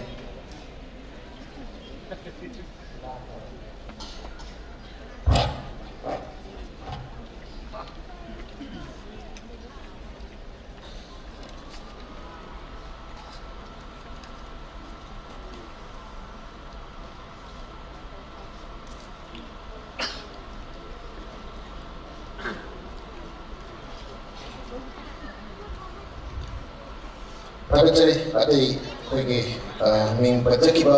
ꯊꯥꯒꯠꯆꯔꯤ꯫ ꯑꯇꯩ ꯑꯩꯈꯣꯏꯒꯤ, ꯑ, ꯃꯤꯡ ꯄꯟꯖꯈꯤꯕ,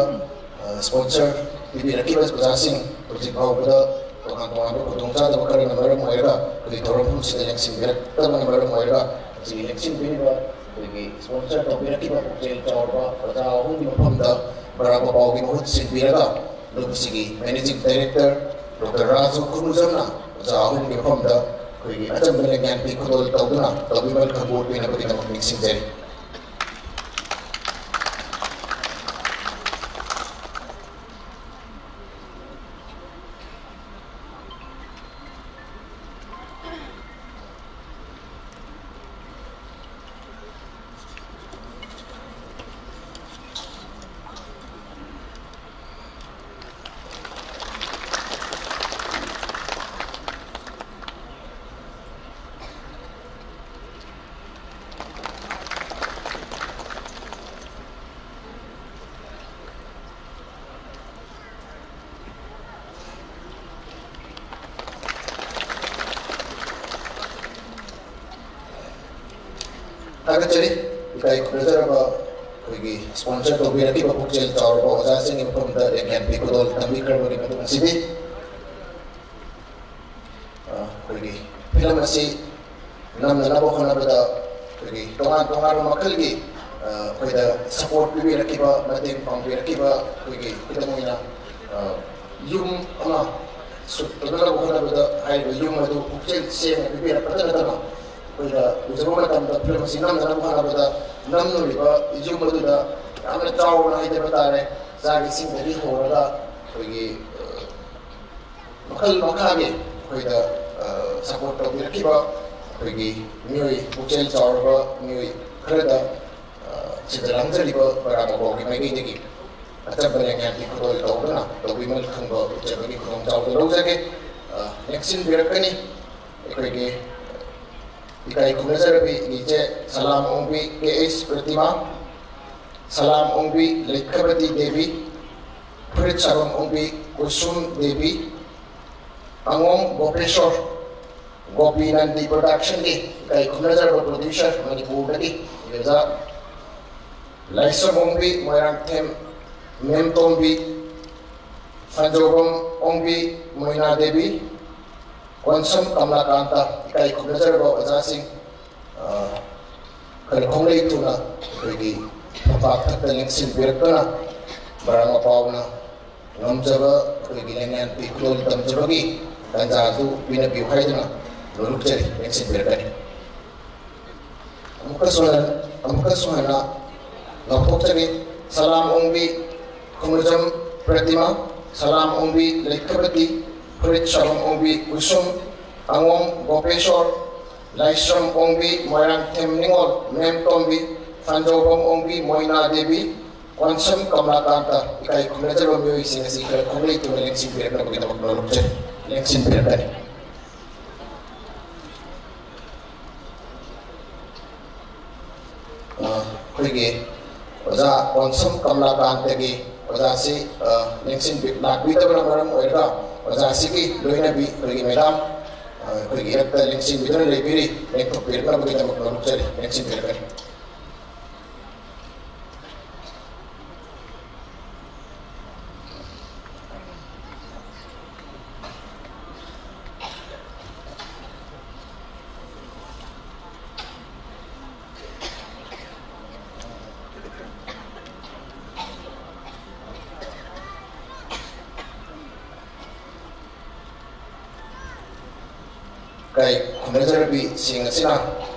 ꯑ, sponsor ꯄꯤꯕꯤꯔꯛꯈꯤꯕ ꯑꯣꯖꯥꯁꯤꯡ ꯍꯧꯖꯤꯛ ꯐꯥꯎꯕꯗ ꯇꯣꯉꯥꯟ ꯇꯣꯉꯥꯟꯕ ꯈꯨꯗꯣꯡꯆꯥꯗꯕ ꯈꯔꯅ ꯃꯔꯝ ꯑꯣꯏꯔꯒ ꯑꯩꯈꯣꯏꯒꯤ ꯊꯧꯔꯝ ꯑꯁꯤꯗ ꯂꯦꯡꯁꯤꯟꯕꯤꯔꯛꯇꯕꯅ ꯃꯔꯝ ꯑꯣꯏꯔꯒ ꯃꯁꯤꯒꯤ ꯂꯦꯡꯁꯤꯟꯕꯤꯔꯤꯕ ꯑꯩꯈꯣꯏꯒꯤ sponsor ꯇꯧꯕꯤꯔꯛꯈꯤꯕ ꯄꯨꯛꯆꯦꯜ ꯆꯥꯎꯔꯕ ꯑꯣꯖꯥ ꯑꯍꯨꯝꯒꯤ ꯃꯐꯝꯗ ꯕꯔꯥ ꯄꯄꯥꯎꯒꯤ ꯃꯍꯨꯠ ꯁꯤꯟꯕꯤꯔꯒ ꯂꯨꯞꯁꯤꯒꯤ Managing Director ꯗꯣꯛꯇꯔ ꯔꯥꯖꯨ ꯈꯨꯔꯨꯖꯝꯅ ꯑꯣꯖꯥ ꯑꯍꯨꯝꯒꯤ ꯃꯐꯝꯗ ꯑꯩꯈꯣꯏꯒꯤ ꯑꯆꯝꯕ ꯂꯦꯡꯌꯥꯟ ꯄꯤ ꯈꯨꯗꯣꯜ ꯇꯧꯗꯨꯅ ꯇꯧꯕꯤꯃꯜ ꯈꯪꯕ ꯎꯠꯄꯤꯅꯕꯒꯤꯗꯃꯛ ꯅꯤꯡꯁꯤꯡꯖꯔꯤ꯫ ꯊꯥꯒꯠꯆꯔꯤ꯫ ꯏꯀꯥꯏ ꯈꯨꯝꯅꯖꯔꯕ ꯑꯩꯈꯣꯏꯒꯤ sponsor ꯇꯧꯕꯤꯔꯛꯈꯤꯕ ꯄꯨꯛꯆꯦꯜ ꯆꯥꯎꯔꯕ ꯑꯣꯖꯥꯁꯤꯡꯒꯤ ꯃꯐꯝꯗ ꯂꯦꯡꯌꯥꯟ ꯄꯤ ꯈꯨꯗꯣꯜ ꯇꯝꯕꯤꯈ꯭ꯔꯕꯒꯤ ꯃꯇꯨꯡ ꯑꯁꯤꯗꯤ, ꯑ, ꯑꯩꯈꯣꯏꯒꯤ film ꯑꯁꯤ ꯅꯝꯅꯅꯕ ꯍꯣꯠꯅꯕꯗ ꯑꯩꯈꯣꯏꯒꯤ ꯇꯣꯉꯥꯟ ꯇꯣꯉꯥꯟꯕ ꯃꯈꯜꯒꯤ, ꯑ, ꯑꯩꯈꯣꯏꯗ support ꯄꯤꯕꯤꯔꯛꯈꯤꯕ, ꯃꯇꯦꯡ ꯄꯥꯡꯕꯤꯔꯛꯈꯤꯕ, ꯑꯩꯈꯣꯏꯒꯤ ꯈꯨꯗꯝ ꯑꯣꯏꯅ, ꯑ, ꯌꯨꯝ ꯑꯃ ꯁꯨꯠ ꯇꯧꯅꯅꯕ ꯍꯣꯠꯅꯕꯗ ꯍꯥꯏꯔꯤꯕ ꯌꯨꯝ ꯑꯗꯨ ꯄꯨꯛꯆꯦꯜ ꯁꯦꯡꯅ ꯄꯤꯕꯤꯔꯛꯄꯇ ꯅꯠꯇꯅ, ꯑꯩꯈꯣꯏꯅ ꯎꯖꯕ ꯃꯇꯝꯗ film ꯑꯁꯤ ꯅꯝꯅꯅꯕ ꯍꯣꯠꯅꯕꯗ ꯅꯝꯂꯨꯔꯤꯕ ꯌꯨꯝ ꯑꯗꯨꯗ ꯌꯥꯝꯅ ꯆꯥꯎꯅ ꯍꯥꯏꯖꯕ ꯇꯥꯔꯦ, ꯆꯥꯛ ꯏꯁꯤꯡꯗꯒꯤ ꯍꯧꯔꯒ ꯑꯩꯈꯣꯏꯒꯤ, ꯑ, ꯃꯈꯜ ꯃꯈꯥꯒꯤ ꯑꯩꯈꯣꯏꯗ, ꯑ, support ꯇꯧꯕꯤꯔꯛꯈꯤꯕ ꯑꯩꯈꯣꯏꯒꯤ ꯃꯤꯑꯣꯏ, ꯄꯨꯛꯆꯦꯜ ꯆꯥꯎꯔꯕ ꯃꯤꯑꯣꯏ ꯈꯔꯗ, ꯑ, ꯁꯤꯗ ꯂꯥꯡꯖꯔꯤꯕ ꯕꯔꯥ ꯃꯄꯥꯎꯒꯤ ꯃꯥꯏꯀꯩꯗꯒꯤ ꯑꯆꯝꯕ ꯂꯦꯡꯌꯥꯟꯒꯤ ꯈꯨꯗꯣꯜ ꯇꯧꯗꯨꯅ ꯇꯧꯕꯤꯃꯜ ꯈꯪꯕ ꯎꯠꯆꯕꯒꯤ ꯈꯨꯗꯣꯡꯆꯥꯕꯗꯨ ꯂꯧꯖꯒꯦ꯫ ꯑ, ꯂꯦꯡꯁꯤꯟꯕꯤꯔꯛꯀꯅꯤ ꯑꯩꯈꯣꯏꯒꯤ ꯏꯀꯥꯏ ꯈꯨꯝꯅꯖꯔꯕꯤ ꯏꯆꯦ ꯁꯂꯥꯝ ꯑꯣꯡꯕꯤ ꯀꯦ ꯑꯩꯆ ꯄ꯭ꯔꯇꯤꯃꯥ, ꯁꯂꯥꯝ ꯑꯣꯡꯕꯤ ꯂꯩꯈꯕꯇꯤ ꯗꯦꯕꯤ, ꯐꯨꯔꯤꯠ ꯁꯥꯐꯝ ꯑꯣꯡꯕꯤ ꯀꯨꯁꯨꯝ ꯗꯦꯕꯤ, ꯑꯉꯣꯝ ꯒꯣꯄꯦꯁꯣꯔ, ꯒꯣꯄꯤ ꯅꯟꯗꯤ production ꯒꯤ ꯏꯀꯥꯏ ꯈꯨꯝꯅꯖꯔꯕ producer ꯃꯅꯤꯄꯨꯔꯗꯒꯤ ꯑꯣꯖꯥ ꯂꯥꯏꯁ꯭ꯔꯝ ꯑꯣꯡꯕꯤ, ꯃꯣꯏꯔꯥꯡꯊꯦꯝ ꯃꯦꯝꯇꯣꯝꯕꯤ, ꯐꯟꯖꯧꯕꯝ ꯑꯣꯡꯕꯤ, ꯃꯣꯏꯅꯥ ꯗꯦꯕꯤ, ꯀꯣꯟꯁꯝ ꯀꯃꯂꯥꯀꯥꯟꯇ, ꯏꯀꯥꯏ ꯈꯨꯝꯅꯖꯔꯕ ꯑꯣꯖꯥꯁꯤꯡ, ꯑ, ꯈꯔ ꯈꯣꯡꯂꯩ ꯊꯨꯅ ꯑꯩꯈꯣꯏꯒꯤ ꯐꯝꯄꯥꯛ ꯊꯛꯇ ꯂꯦꯡꯁꯤꯟꯕꯤꯔꯛꯇꯨꯅ ꯕꯔꯥ ꯃꯄꯥꯎꯅ ꯉꯝꯖꯕ ꯑꯩꯈꯣꯏꯒꯤ ꯂꯦꯡꯌꯥꯟ ꯄꯤ ꯈꯨꯗꯣꯜ ꯇꯝꯖꯕꯒꯤ ꯇꯥꯟꯖꯥ ꯑꯗꯨ ꯄꯤꯅꯕꯤꯌꯨ ꯍꯥꯏꯗꯨꯅ ꯅꯣꯂꯨꯛꯆꯔꯤ, ꯂꯦꯡꯁꯤꯟꯕꯤꯔꯛꯀꯅꯤ꯫ ꯑꯃꯨꯛꯀꯁꯨ ꯍꯟꯅ, ꯑꯃꯨꯛꯀꯁꯨ ꯍꯟꯅ ꯂꯥꯎꯊꯣꯛꯆꯒꯦ꯫ ꯁꯂꯥꯝ ꯑꯣꯡꯕꯤ ꯈꯨꯃꯨꯖꯝ ꯄ꯭ꯔꯇꯤꯃꯥ, ꯁꯂꯥꯝ ꯑꯣꯡꯕꯤ ꯂꯩꯈꯕꯇꯤ, ꯐꯨꯔꯤꯠ ꯁꯥꯕꯝ ꯑꯣꯡꯕꯤ ꯎꯁꯨꯝ, ꯑꯉꯣꯝ ꯒꯣꯄꯦꯁꯣꯔ, ꯂꯥꯏꯁ꯭ꯔꯝ ꯑꯣꯡꯕꯤ ꯃꯣꯏꯔꯥꯡꯊꯦꯝ ꯅꯤꯉꯣꯜ ꯃꯦꯝꯇꯣꯝꯕꯤ, ꯐꯟꯖꯧꯕꯝ ꯑꯣꯡꯕꯤ ꯃꯣꯏꯅꯥ ꯗꯦꯕꯤ, ꯀꯣꯟꯁꯝ ꯀꯃꯂꯥꯀꯥꯟꯇ, ꯏꯀꯥꯏ ꯈꯨꯝꯅꯖꯔꯕ ꯃꯤꯑꯣꯏꯁꯤꯡ ꯑꯁꯤ ꯈꯔ ꯈꯣꯡꯂꯩ ꯊꯨꯅ ꯂꯦꯡꯁꯤꯟꯕꯤꯔꯛꯅꯕꯒꯤꯗꯃꯛ ꯅꯣꯂꯨꯛꯆꯔꯤ, ꯂꯦꯡꯁꯤꯟꯕꯤꯔꯛꯀꯅꯤ꯫ ꯑ, ꯑꯩꯈꯣꯏꯒꯤ ꯑꯣꯖꯥ ꯀꯣꯟꯁꯝ ꯀꯃꯂꯥꯀꯥꯟꯇꯒꯤ ꯑꯣꯖꯥꯁꯤ, ꯑ, ꯂꯦꯡꯁꯤꯟꯕꯤ-, ꯂꯥꯛꯄꯤꯗꯕꯅ ꯃꯔꯝ ꯑꯣꯏꯔꯒ ꯑꯣꯖꯥꯁꯤꯒꯤ ꯂꯣꯏꯅꯕꯤ ꯑꯩꯈꯣꯏꯒꯤ ꯃꯦꯗꯥꯝ, ꯑ, ꯑꯩꯈꯣꯏꯒꯤ ꯏꯔꯛꯇ ꯂꯦꯡꯁꯤꯟꯕꯤꯗꯨꯅ ꯂꯩꯕꯤꯔꯤ, ꯂꯦꯡꯊꯣꯛꯄꯤꯔꯛꯅꯕꯒꯤꯗꯃꯛ ꯅꯣꯂꯨꯛꯆꯔꯤ, ꯂꯦꯡꯁꯤꯟꯕꯤꯔꯛꯀꯅꯤ꯫ ꯏꯀꯥꯏ ꯈꯨꯝꯅꯖꯔꯕꯤꯁꯤꯡ ꯑꯁꯤꯅ,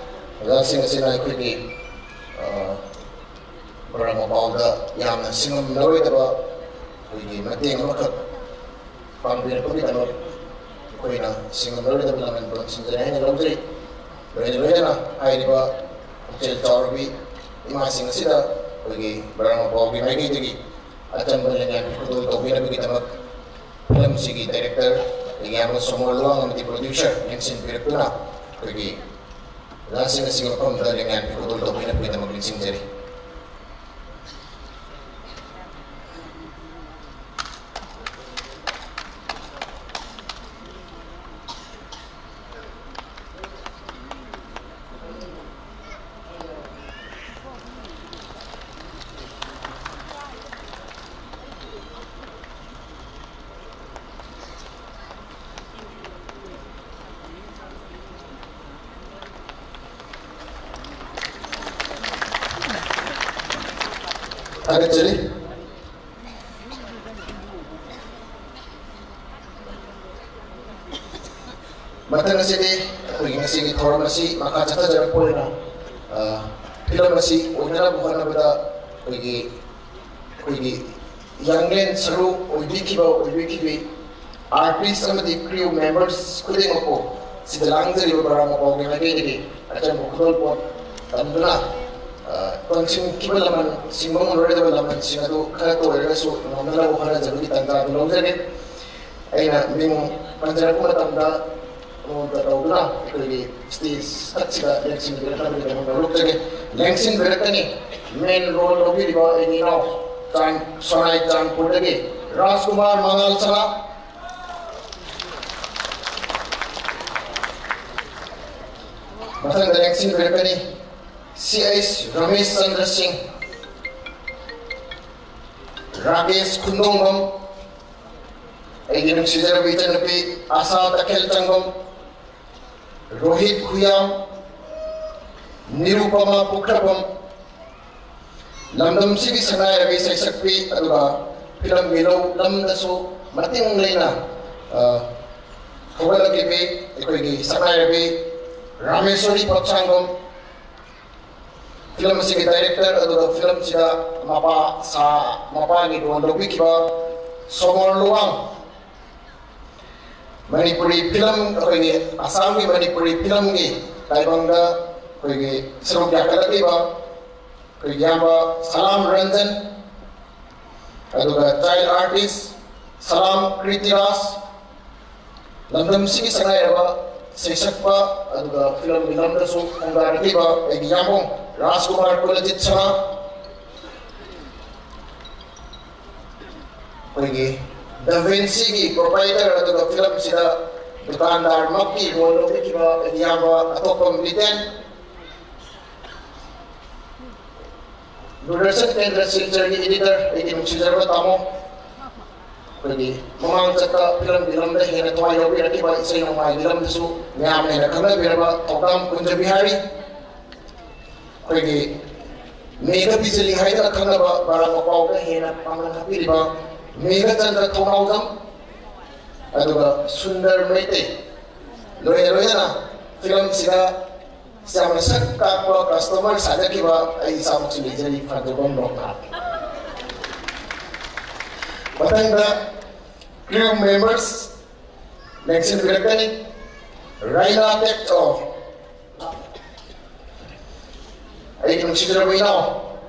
ꯑꯣꯖꯥꯁꯤꯡ ꯑꯁꯤꯅ ꯑꯩꯈꯣꯏꯒꯤ, ꯑ, ꯄ꯭ꯔꯣꯒ꯭ꯔꯥꯝ ꯃꯄꯥꯎꯗ ꯌꯥꯝꯅ ꯁꯤꯡꯉꯝꯂꯔꯣꯏꯗꯕ ꯑꯩꯈꯣꯏꯒꯤ ꯃꯇꯦꯡ ꯑꯃꯈꯛ ꯄꯥꯡꯕꯤꯔꯛꯄꯒꯤꯗꯃꯛ ꯑꯩꯈꯣꯏꯅ ꯁꯤꯡꯉꯝꯂꯔꯣꯏꯗꯕ ꯂꯃꯟ ꯇꯣꯟꯁꯤꯟꯖꯔꯦ ꯍꯥꯏꯅ ꯂꯧꯖꯩ꯫ ꯂꯣꯏꯅ ꯂꯣꯏꯅꯅ ꯍꯥꯏꯔꯤꯕ ꯄꯨꯛꯆꯦꯜ ꯆꯥꯎꯔꯕꯤ ꯏꯃꯥꯁꯤꯡ ꯑꯁꯤꯗ ꯑꯩꯈꯣꯏꯒꯤ ꯄ꯭ꯔꯣꯒ꯭ꯔꯥꯝ ꯃꯄꯥꯎꯒꯤ ꯃꯥꯏꯀꯩꯗꯒꯤ ꯑꯆꯝꯕ ꯂꯦꯡꯌꯥꯟ ꯈꯨꯗꯣꯜ ꯇꯧꯕꯤꯅꯕꯒꯤꯗꯃꯛ ꯐꯤꯂꯝꯁꯤꯒꯤ ꯗꯥꯏꯔꯦꯛꯇꯔ ꯂꯦꯡꯌꯥꯟꯕ ꯁꯣꯃꯣꯔ ꯂꯨꯋꯥꯡ ꯑꯃꯗꯤ ꯄ꯭ꯔꯣꯗ꯭ꯌꯨꯁꯔ ꯂꯦꯡꯁꯤꯟꯕꯤꯔꯛꯇꯨꯅ ꯑꯩꯈꯣꯏꯒꯤ ꯑꯣꯖꯥꯁꯤꯡ ꯑꯁꯤꯒꯤ ꯃꯐꯝꯗ ꯂꯦꯡꯌꯥꯟ ꯈꯨꯗꯣꯜ ꯇꯧꯕꯤꯅꯕꯒꯤꯗꯃꯛ ꯅꯤꯡꯁꯤꯡꯖꯔꯤ꯫ ꯊꯥꯒꯠꯆꯔꯤ꯫ ꯃꯊꯪ ꯑꯁꯤꯗꯤ ꯑꯩꯈꯣꯏꯒꯤ ꯉꯁꯤꯒꯤ ꯊꯧꯔꯝ ꯑꯁꯤ ꯃꯈꯥ ꯆꯠꯊꯖꯔꯛꯄ ꯑꯣꯏꯅ, ꯑ, ꯐꯤꯂꯝ ꯑꯁꯤ ꯑꯣꯏꯅꯅꯕ ꯍꯣꯠꯅꯕꯗ ꯑꯩꯈꯣꯏꯒꯤ, ꯑꯩꯈꯣꯏꯒꯤ ꯌꯥꯡꯂꯦꯟ ꯁꯔꯨ ꯑꯣꯏꯕꯤꯈꯤꯕ, ꯑꯣꯏꯕꯤꯈꯤꯕꯤ artist ꯑꯃꯗꯤ crew members ꯈꯨꯗꯤꯡꯃꯛꯄꯨ ꯁꯤꯗ ꯂꯥꯡꯖꯔꯤꯕ ꯕꯔꯥ ꯃꯄꯥꯎꯒꯤ ꯃꯥꯏꯀꯩꯗꯒꯤ ꯑꯆꯝꯕ ꯈꯨꯗꯣꯜꯄꯣꯠ ꯇꯝꯗꯨꯅ, ꯑ, ꯇꯣꯟꯁꯤꯟꯈꯤꯕ ꯂꯃꯟ, ꯁꯤꯡꯕ ꯉꯝꯂꯔꯣꯏꯗꯕ ꯂꯃꯟꯁꯤꯡ ꯑꯗꯨ ꯈꯔꯇ ꯑꯣꯏꯔꯒꯁꯨ ꯉꯝꯅꯅꯕ ꯍꯣꯠꯅꯖꯕꯒꯤ ꯇꯥꯟꯖꯥ ꯑꯗꯨ ꯂꯧꯖꯒꯦ꯫ ꯑꯩꯅ ꯃꯤꯡ ꯄꯟꯖꯔꯛꯄ ꯃꯇꯝꯗ ꯃꯉꯣꯟꯗ ꯇꯧꯗꯨꯅ ꯑꯩꯈꯣꯏꯒꯤ stage ꯊꯛꯁꯤꯗ ꯂꯦꯡꯁꯤꯟꯕꯤꯔꯛꯅꯕꯒꯤꯗꯃꯛ ꯂꯧꯔꯛꯆꯒꯦ꯫ ꯂꯦꯡꯁꯤꯟꯕꯤꯔꯛꯀꯅꯤ main role ꯂꯧꯕꯤꯔꯤꯕ ꯑꯩꯒꯤ ꯏꯅꯥꯎ ꯆꯥꯟ-, ꯁꯣꯅꯥꯏ ꯆꯥꯟꯄꯨꯔꯗꯒꯤ ꯔꯥꯖꯀꯨꯃꯥꯔ ꯃꯉꯥꯜ ꯁꯅꯥ꯫ ꯃꯊꯪꯗ ꯂꯦꯡꯁꯤꯟꯕꯤꯔꯛꯀꯅꯤ ꯁꯤ ꯑꯩꯆ ꯔꯃꯦꯁ ꯆꯟꯗ꯭ꯔ ꯁꯤꯡ, ꯔꯥꯀꯦꯁ ꯈꯨꯟꯗꯣꯡꯕꯝ, ꯑꯩꯒꯤ ꯅꯨꯡꯁꯤꯖꯔꯕ ꯏꯆꯟꯅꯨꯄꯤ ꯑꯥꯁꯥ ꯇꯈꯦꯜ ꯆꯪꯕꯝ, ꯔꯣꯍꯤꯠ ꯈꯨꯌꯥꯝ, ꯅꯤꯔꯨꯄꯃꯥ ꯄꯨꯈ꯭ꯔꯕꯝ, ꯂꯝꯗꯝꯁꯤꯒꯤ ꯁꯛꯅꯥꯏꯔꯕꯤ ꯁꯩꯁꯛꯄꯤ ꯑꯗꯨꯒ ꯐꯤꯂꯝꯒꯤ ꯂꯧ ꯂꯝꯗꯁꯨ ꯃꯇꯤꯡ ꯂꯩꯅ, ꯑ, ꯍꯧꯒꯠꯂꯛꯂꯤꯕꯤ ꯑꯩꯈꯣꯏꯒꯤ ꯁꯛꯅꯥꯏꯔꯕꯤ ꯔꯥꯃꯦꯁꯣꯔꯤ ꯄꯛꯁꯥꯡꯕꯝ, ꯐꯤꯂꯝ ꯑꯁꯤꯒꯤ director ꯑꯗꯨꯒ ꯐꯤꯂꯝꯁꯤꯗ ꯃꯄꯥ ꯁꯥ-, ꯃꯄꯥꯒꯤ role ꯂꯧꯕꯤꯈꯤꯕ ꯁꯣꯃꯣꯔ ꯂꯨꯋꯥꯡ, ꯃꯅꯤꯄꯨꯔꯤ ꯐꯤꯂꯝ, ꯑꯩꯈꯣꯏꯒꯤ ꯑꯁꯥꯝꯒꯤ ꯃꯅꯤꯄꯨꯔꯤ ꯐꯤꯂꯝꯒꯤ ꯇꯥꯏꯕꯪꯗ ꯑꯩꯈꯣꯏꯒꯤ ꯁꯔꯨꯛ ꯌꯥꯈꯠꯂꯛꯂꯤꯕ ꯑꯩꯈꯣꯏꯒꯤ ꯏꯌꯥꯝꯕ ꯁꯂꯥꯝ ꯔꯟꯖꯟ, ꯑꯗꯨꯒ child artist ꯁꯂꯥꯝ ꯀ꯭ꯔꯤꯇꯤꯔꯥꯖ, ꯂꯝꯗꯝꯁꯤꯒꯤ ꯁꯛꯅꯥꯏꯔꯕ ꯁꯩꯁꯛꯄ ꯑꯗꯨꯒ ꯐꯤꯂꯝꯒꯤ ꯂꯝꯗꯁꯨ ꯈꯣꯡꯗꯥꯔꯛꯂꯤꯕ ꯑꯩꯒꯤ ꯏꯌꯥꯝꯕ ꯔꯥꯖꯀꯨꯃꯥꯔ ꯀꯨꯂꯖꯤꯠ ꯁꯅꯥ, ꯑꯩꯈꯣꯏꯒꯤ ꯗ ꯚꯤꯟꯁꯤꯒꯤ proprietor ꯑꯗꯨꯒ ꯐꯤꯂꯝꯁꯤꯗ ꯗꯨꯀꯥꯟꯗꯥꯔꯃꯛꯀꯤ role ꯂꯧꯕꯤꯈꯤꯕ ꯑꯩꯒꯤ ꯏꯌꯥꯝꯕ ꯑꯊꯣꯛꯄꯝ ꯂꯤꯇꯦꯟ, ꯗꯨꯔꯗꯔꯁꯟ ꯀꯦꯟꯗ꯭ꯔ ꯁꯤꯜꯆꯔꯒꯤ editor ꯑꯩꯒꯤ ꯅꯨꯡꯁꯤꯖꯔꯕ ꯇꯥꯃꯣ, ꯑꯩꯈꯣꯏꯒꯤ ꯃꯃꯥꯡ ꯆꯠꯄ ꯐꯤꯂꯝꯒꯤ ꯂꯝꯗ ꯍꯦꯟꯅ ꯊꯋꯥꯏ ꯌꯥꯎꯕꯤꯔꯛꯈꯤꯕ ꯏꯁꯩ ꯅꯣꯡꯃꯥꯏꯒꯤ ꯂꯝꯗꯁꯨ ꯃꯌꯥꯝꯅ ꯍꯦꯟꯅ ꯈꯪꯅꯕꯤꯔꯕ ꯊꯧꯗꯥꯝ ꯀꯨꯟꯖ ꯕꯤꯍꯥꯔꯤ, ꯑꯩꯈꯣꯏꯒꯤ ꯃꯦꯘ ꯕꯤꯖꯂꯤ ꯍꯥꯏꯗꯨꯅ ꯈꯪꯅꯕ ꯕꯔꯥ ꯃꯄꯥꯎꯗ ꯍꯦꯟꯅ ꯄꯥꯡꯒꯜ ꯍꯥꯞꯄꯤꯔꯤꯕ ꯃꯦꯘꯆꯟꯗ꯭ꯔ ꯊꯧꯅꯥꯎꯖꯝ, ꯑꯗꯨꯒ ꯁꯨꯟꯗꯔ ꯃꯩꯇꯩ, ꯂꯣꯏꯅ ꯂꯣꯏꯅꯅ ꯐꯤꯂꯝꯁꯤꯗ ꯌꯥꯝꯅ ꯁꯛ ꯀꯥꯛꯄ ꯀꯁꯇꯃꯔ ꯁꯥꯖꯈꯤꯕ ꯑꯩ ꯏꯁꯥꯃꯛꯁꯨ ꯂꯩꯖꯔꯤ, ꯐꯟꯗꯣꯕꯝ ꯔꯣꯛꯊꯥꯠ꯫ ꯃꯊꯪꯗ crew members ꯂꯦꯡꯁꯤꯟꯕꯤꯔꯛꯀꯅꯤ꯫ ꯔꯥꯏꯅꯥ ꯇꯦꯛꯆꯧ, ꯑꯩꯒꯤ ꯅꯨꯡꯁꯤꯖꯔꯕ ꯏꯅꯥꯎ,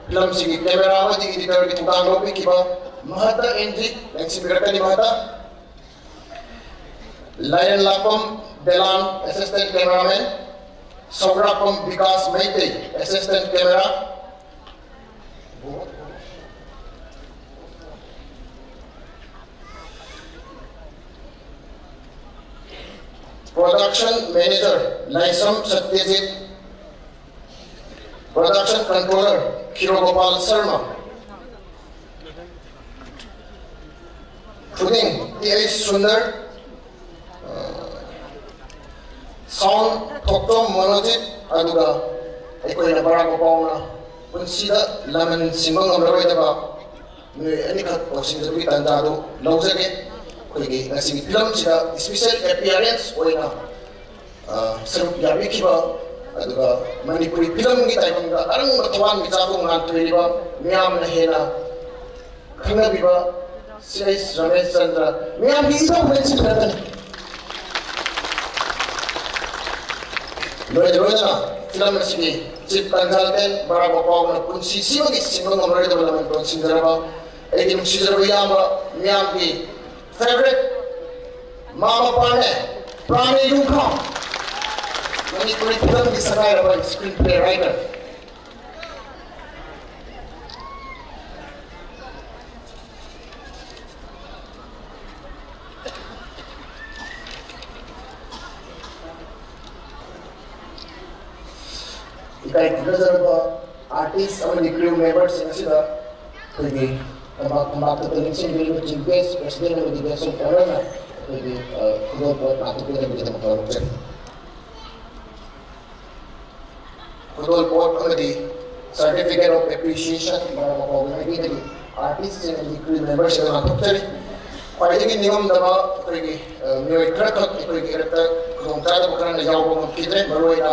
ꯐꯤꯂꯝꯁꯤꯒꯤ ꯀꯦꯃꯦꯔꯥ ꯑꯃꯗꯤ ꯏꯗꯤꯇꯔꯒꯤ ꯊꯧꯗꯥꯡ ꯂꯧꯕꯤꯈꯤꯕ ꯃꯍꯇ ꯑꯦꯟ ꯖꯤ ꯂꯦꯡꯁꯤꯟꯕꯤꯔꯛꯀꯅꯤ꯫ ꯃꯍꯇ꯫ ꯂꯥꯏꯔꯦꯟꯂꯥꯛꯄꯝ ꯕꯦꯂꯥꯟ, assistant cameraman, ꯁꯧꯒ꯭ꯔꯥꯛꯄꯝ Bikash Meitei, assistant camera, production manager Laishram Satyajit, production controller Khirogopal Sarma, ꯈꯨꯅꯤꯡ ꯇꯤ ꯑꯩꯆ ꯁꯨꯟꯗꯔ, sound ꯊꯣꯛꯇꯣꯝ ꯃꯣꯅꯣꯖꯤꯠ, ꯑꯗꯨꯒ ꯑꯩꯈꯣꯏꯅ ꯕꯔꯥꯛ ꯄꯥꯎꯅ ꯄꯨꯟꯁꯤꯗ ꯂꯃꯟ ꯁꯤꯡꯕ ꯉꯝꯂꯔꯣꯏꯗꯕ ꯃꯤꯑꯣꯏ ꯑꯅꯤꯈꯛ ꯀꯧꯁꯤꯟꯖꯕꯒꯤ ꯇꯥꯟꯖꯥꯗꯨ ꯂꯧꯖꯒꯦ꯫ ꯑꯩꯈꯣꯏꯒꯤ ꯉꯁꯤꯒꯤ ꯐꯤꯂꯝꯁꯤꯗ special appearance ꯑꯣꯏꯅ, ꯑ, ꯁꯔꯨꯛ ꯌꯥꯕꯤꯈꯤꯕ, ꯑꯗꯨꯒ ꯃꯅꯤꯄꯨꯔꯤ ꯐꯤꯂꯝꯒꯤ ꯇꯥꯏꯕꯪꯗ ꯑꯔꯪꯕ ꯊꯋꯥꯟꯃꯤꯆꯥꯛ ꯉꯥꯟꯊꯣꯏꯔꯤꯕ, ꯃꯤꯌꯥꯝꯅ ꯍꯦꯟꯅ ꯈꯪꯅꯕꯤꯕ ꯁꯤ ꯑꯩꯆ ꯔꯃꯦꯁ ꯆꯟꯗ꯭ꯔ, ꯃꯤꯌꯥꯝꯒꯤ ꯏꯙꯧ ꯂꯦꯡꯁꯤꯟꯕꯤꯔꯛꯀꯅꯤ꯫ ꯂꯣꯏꯅ ꯂꯣꯏꯅꯅ ꯐꯤꯂꯝ ꯑꯁꯤꯒꯤ chief consultant ꯕꯔꯥꯛ ꯄꯥꯎꯅ ꯄꯨꯟꯁꯤ ꯁꯤꯃꯒꯤ ꯁꯤꯡꯕ ꯉꯝꯂꯔꯣꯏꯗꯕ ꯂꯃꯟ ꯇꯣꯟꯁꯤꯟꯖꯔꯕ ꯑꯩꯒꯤ ꯅꯨꯡꯁꯤꯖꯔꯕ ꯏꯌꯥꯝꯕ, ꯃꯤꯌꯥꯝꯒꯤ favourite ꯃꯃꯥ ꯃꯄꯥꯅꯦ, ꯄ꯭ꯔꯥꯃꯤ ꯌꯨꯝꯈꯥꯝ, ꯃꯅꯤꯄꯨꯔꯤ ꯐꯤꯂꯝꯒꯤ ꯁꯛꯅꯥꯏꯔꯕ screenplay writer꯫ ꯏꯀꯥꯏ ꯈꯨꯝꯅꯖꯔꯕ artist ꯑꯃꯗꯤ crew memberꯁꯤꯡ ꯑꯁꯤꯗ ꯑꯩꯈꯣꯏꯒꯤ ꯊꯝꯕꯥꯛ ꯊꯝꯕꯥꯛꯇ ꯂꯦꯡꯁꯤꯟꯕꯤꯔꯤꯕ chief guest, president ꯑꯃꯗꯤ guest of honourꯅ ꯑꯩꯈꯣꯏꯒꯤ, ꯑ, ꯈꯨꯗꯣꯜꯄꯣꯠ ꯅꯥꯊꯣꯛꯄꯤꯅꯕꯒꯤꯗꯃꯛꯇ ꯍꯧꯔꯛꯆꯔꯤ꯫ ꯈꯨꯗꯣꯜꯄꯣꯠ ꯑꯃꯗꯤ certificate of appreciation ꯃꯔꯝ ꯑꯐꯥꯎꯕ ꯃꯥꯏꯀꯩꯗꯒꯤ artistꯁꯤꯡ ꯑꯃꯗꯤ crew memberꯁꯤꯡ ꯂꯥꯟꯊꯣꯛꯆꯔꯤ꯫ ꯈ꯭ꯋꯥꯏꯗꯒꯤ ꯅꯤꯡꯉꯝꯗꯕ ꯑꯩꯈꯣꯏꯒꯤ, ꯑ, ꯃꯤꯑꯣꯏ ꯈꯔꯈꯛ ꯑꯩꯈꯣꯏꯒꯤ ꯏꯔꯛꯇ ꯈꯨꯗꯣꯡ ꯆꯥꯗꯕ ꯈꯔꯅ ꯌꯥꯎꯕ ꯉꯝꯈꯤꯗ꯭ꯔꯦ꯫ ꯃꯔꯨꯑꯣꯏꯅ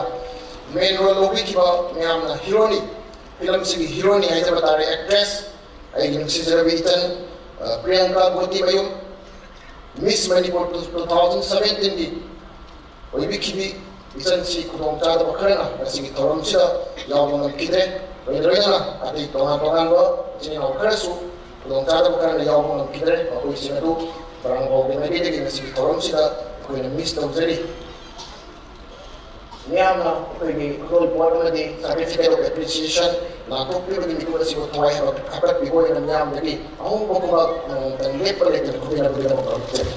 main role ꯂꯧꯕꯤꯈꯤꯕ ꯃꯌꯥꯝꯅ ꯍꯤꯔꯣꯅꯤ, ꯐꯤꯂꯝꯁꯤꯒꯤ ꯍꯤꯔꯣꯅꯤ ꯍꯥꯏꯖꯕ ꯇꯥꯔꯦ, actress, ꯑꯩꯒꯤ ꯅꯨꯡꯁꯤꯖꯔꯕꯤ ꯏꯆꯟ, ꯑ, Priyanka ꯒꯣꯇꯤꯃꯌꯨꯝ, Miss Manipur two thousand seventeen ꯒꯤ ꯑꯣꯏꯕꯤꯈꯤꯕꯤ ꯏꯆꯟꯁꯤ ꯈꯨꯗꯣꯡ ꯆꯥꯗꯕ ꯈꯔꯅ ꯉꯁꯤꯒꯤ ꯊꯧꯔꯝꯁꯤꯗ ꯌꯥꯎꯕ ꯉꯝꯈꯤꯗ꯭ꯔꯦ꯫ ꯂꯣꯏꯅ ꯂꯣꯏꯅꯅ ꯑꯇꯩ ꯇꯣꯉꯥꯟ ꯇꯣꯉꯥꯟꯕ ꯏꯆꯤꯟ ꯏꯅꯥꯎ ꯈꯔꯁꯨ ꯈꯨꯗꯣꯡ ꯆꯥꯗꯕ ꯈꯔꯅ ꯌꯥꯎꯕ ꯉꯝꯈꯤꯗ꯭ꯔꯦ꯫ ꯃꯈꯣꯏꯁꯤꯡ ꯑꯗꯨ ꯃꯔꯥꯡ ꯍꯧꯕꯒꯤ ꯃꯥꯏꯀꯩꯗꯒꯤ ꯉꯁꯤꯒꯤ ꯊꯧꯔꯝꯁꯤꯗ ꯑꯩꯈꯣꯏꯅ miss ꯇꯧꯖꯔꯤ꯫ ꯃꯤꯌꯥꯝꯅ ꯑꯩꯈꯣꯏꯒꯤ ꯈꯨꯗꯣꯜ ꯄꯣꯠ ꯑꯃꯗꯤ certificate of appreciation ꯂꯥꯟꯊꯣꯛꯄꯤꯕꯒꯤ ꯃꯤꯀꯨꯞ ꯑꯁꯤꯕꯨ ꯊꯋꯥꯏ ꯍꯥꯞꯀꯠꯄꯤꯕ ꯑꯣꯏꯅ ꯃꯤꯌꯥꯝꯗꯒꯤ ꯑꯍꯧꯕ ꯈꯨꯕꯥꯛ ꯑꯃꯃꯝꯇꯪ ꯂꯦꯞꯄ ꯂꯩꯇꯅ ꯈꯨꯕꯤꯅꯕꯒꯤꯗꯃꯛ ꯈꯨꯔꯨꯝꯖꯔꯤ꯫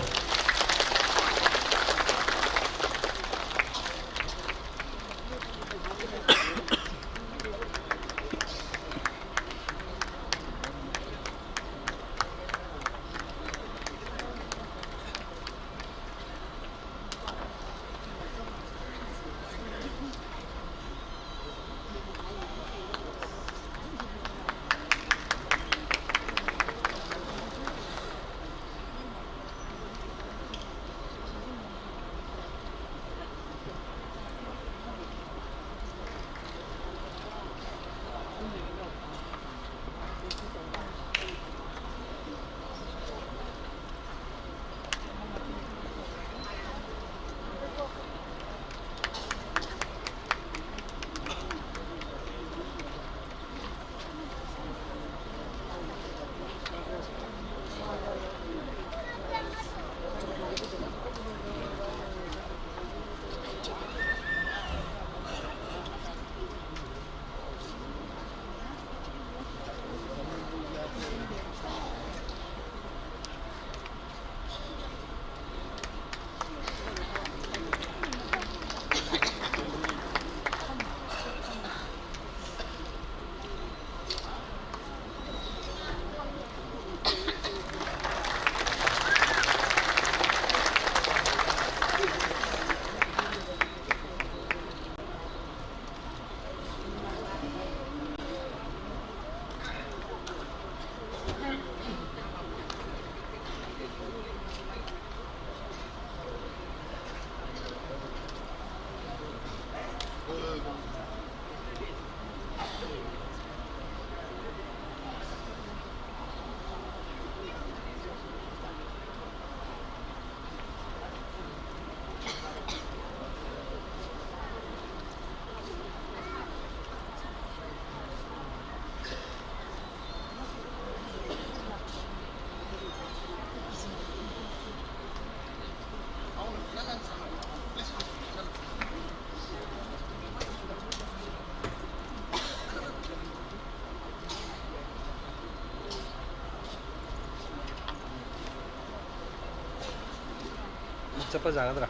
ꯆꯠꯄ ꯌꯥꯒꯗ꯭ꯔꯥ?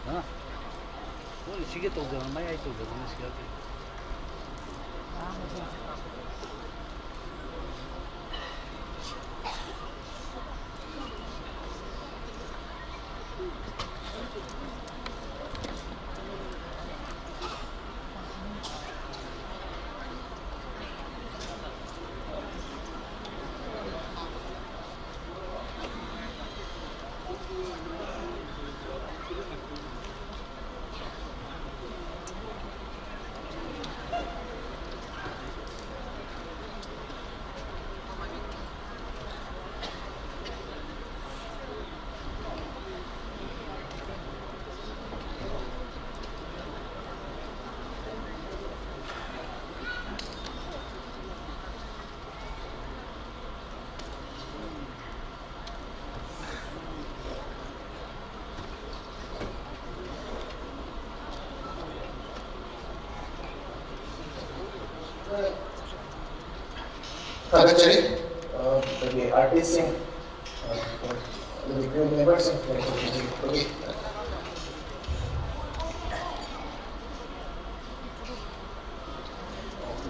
ꯍꯥ? ꯍꯣꯏ, ꯁꯤꯒ ꯇꯧꯖꯔꯣ, ꯃꯌꯥꯏ ꯇꯧꯖꯔꯣ, ꯁꯤꯒ꯫ ꯊꯥꯒꯠꯆꯔꯤ꯫ ꯑ, ꯑꯩꯈꯣꯏꯒꯤ ꯑꯥꯔꯇꯤꯁꯁꯤꯡ, ꯑ, ꯑꯗꯨꯒꯤ ꯀ꯭ꯔꯨ ꯃꯦꯝꯕꯔꯁꯤꯡ, ꯑꯩꯈꯣꯏꯒꯤ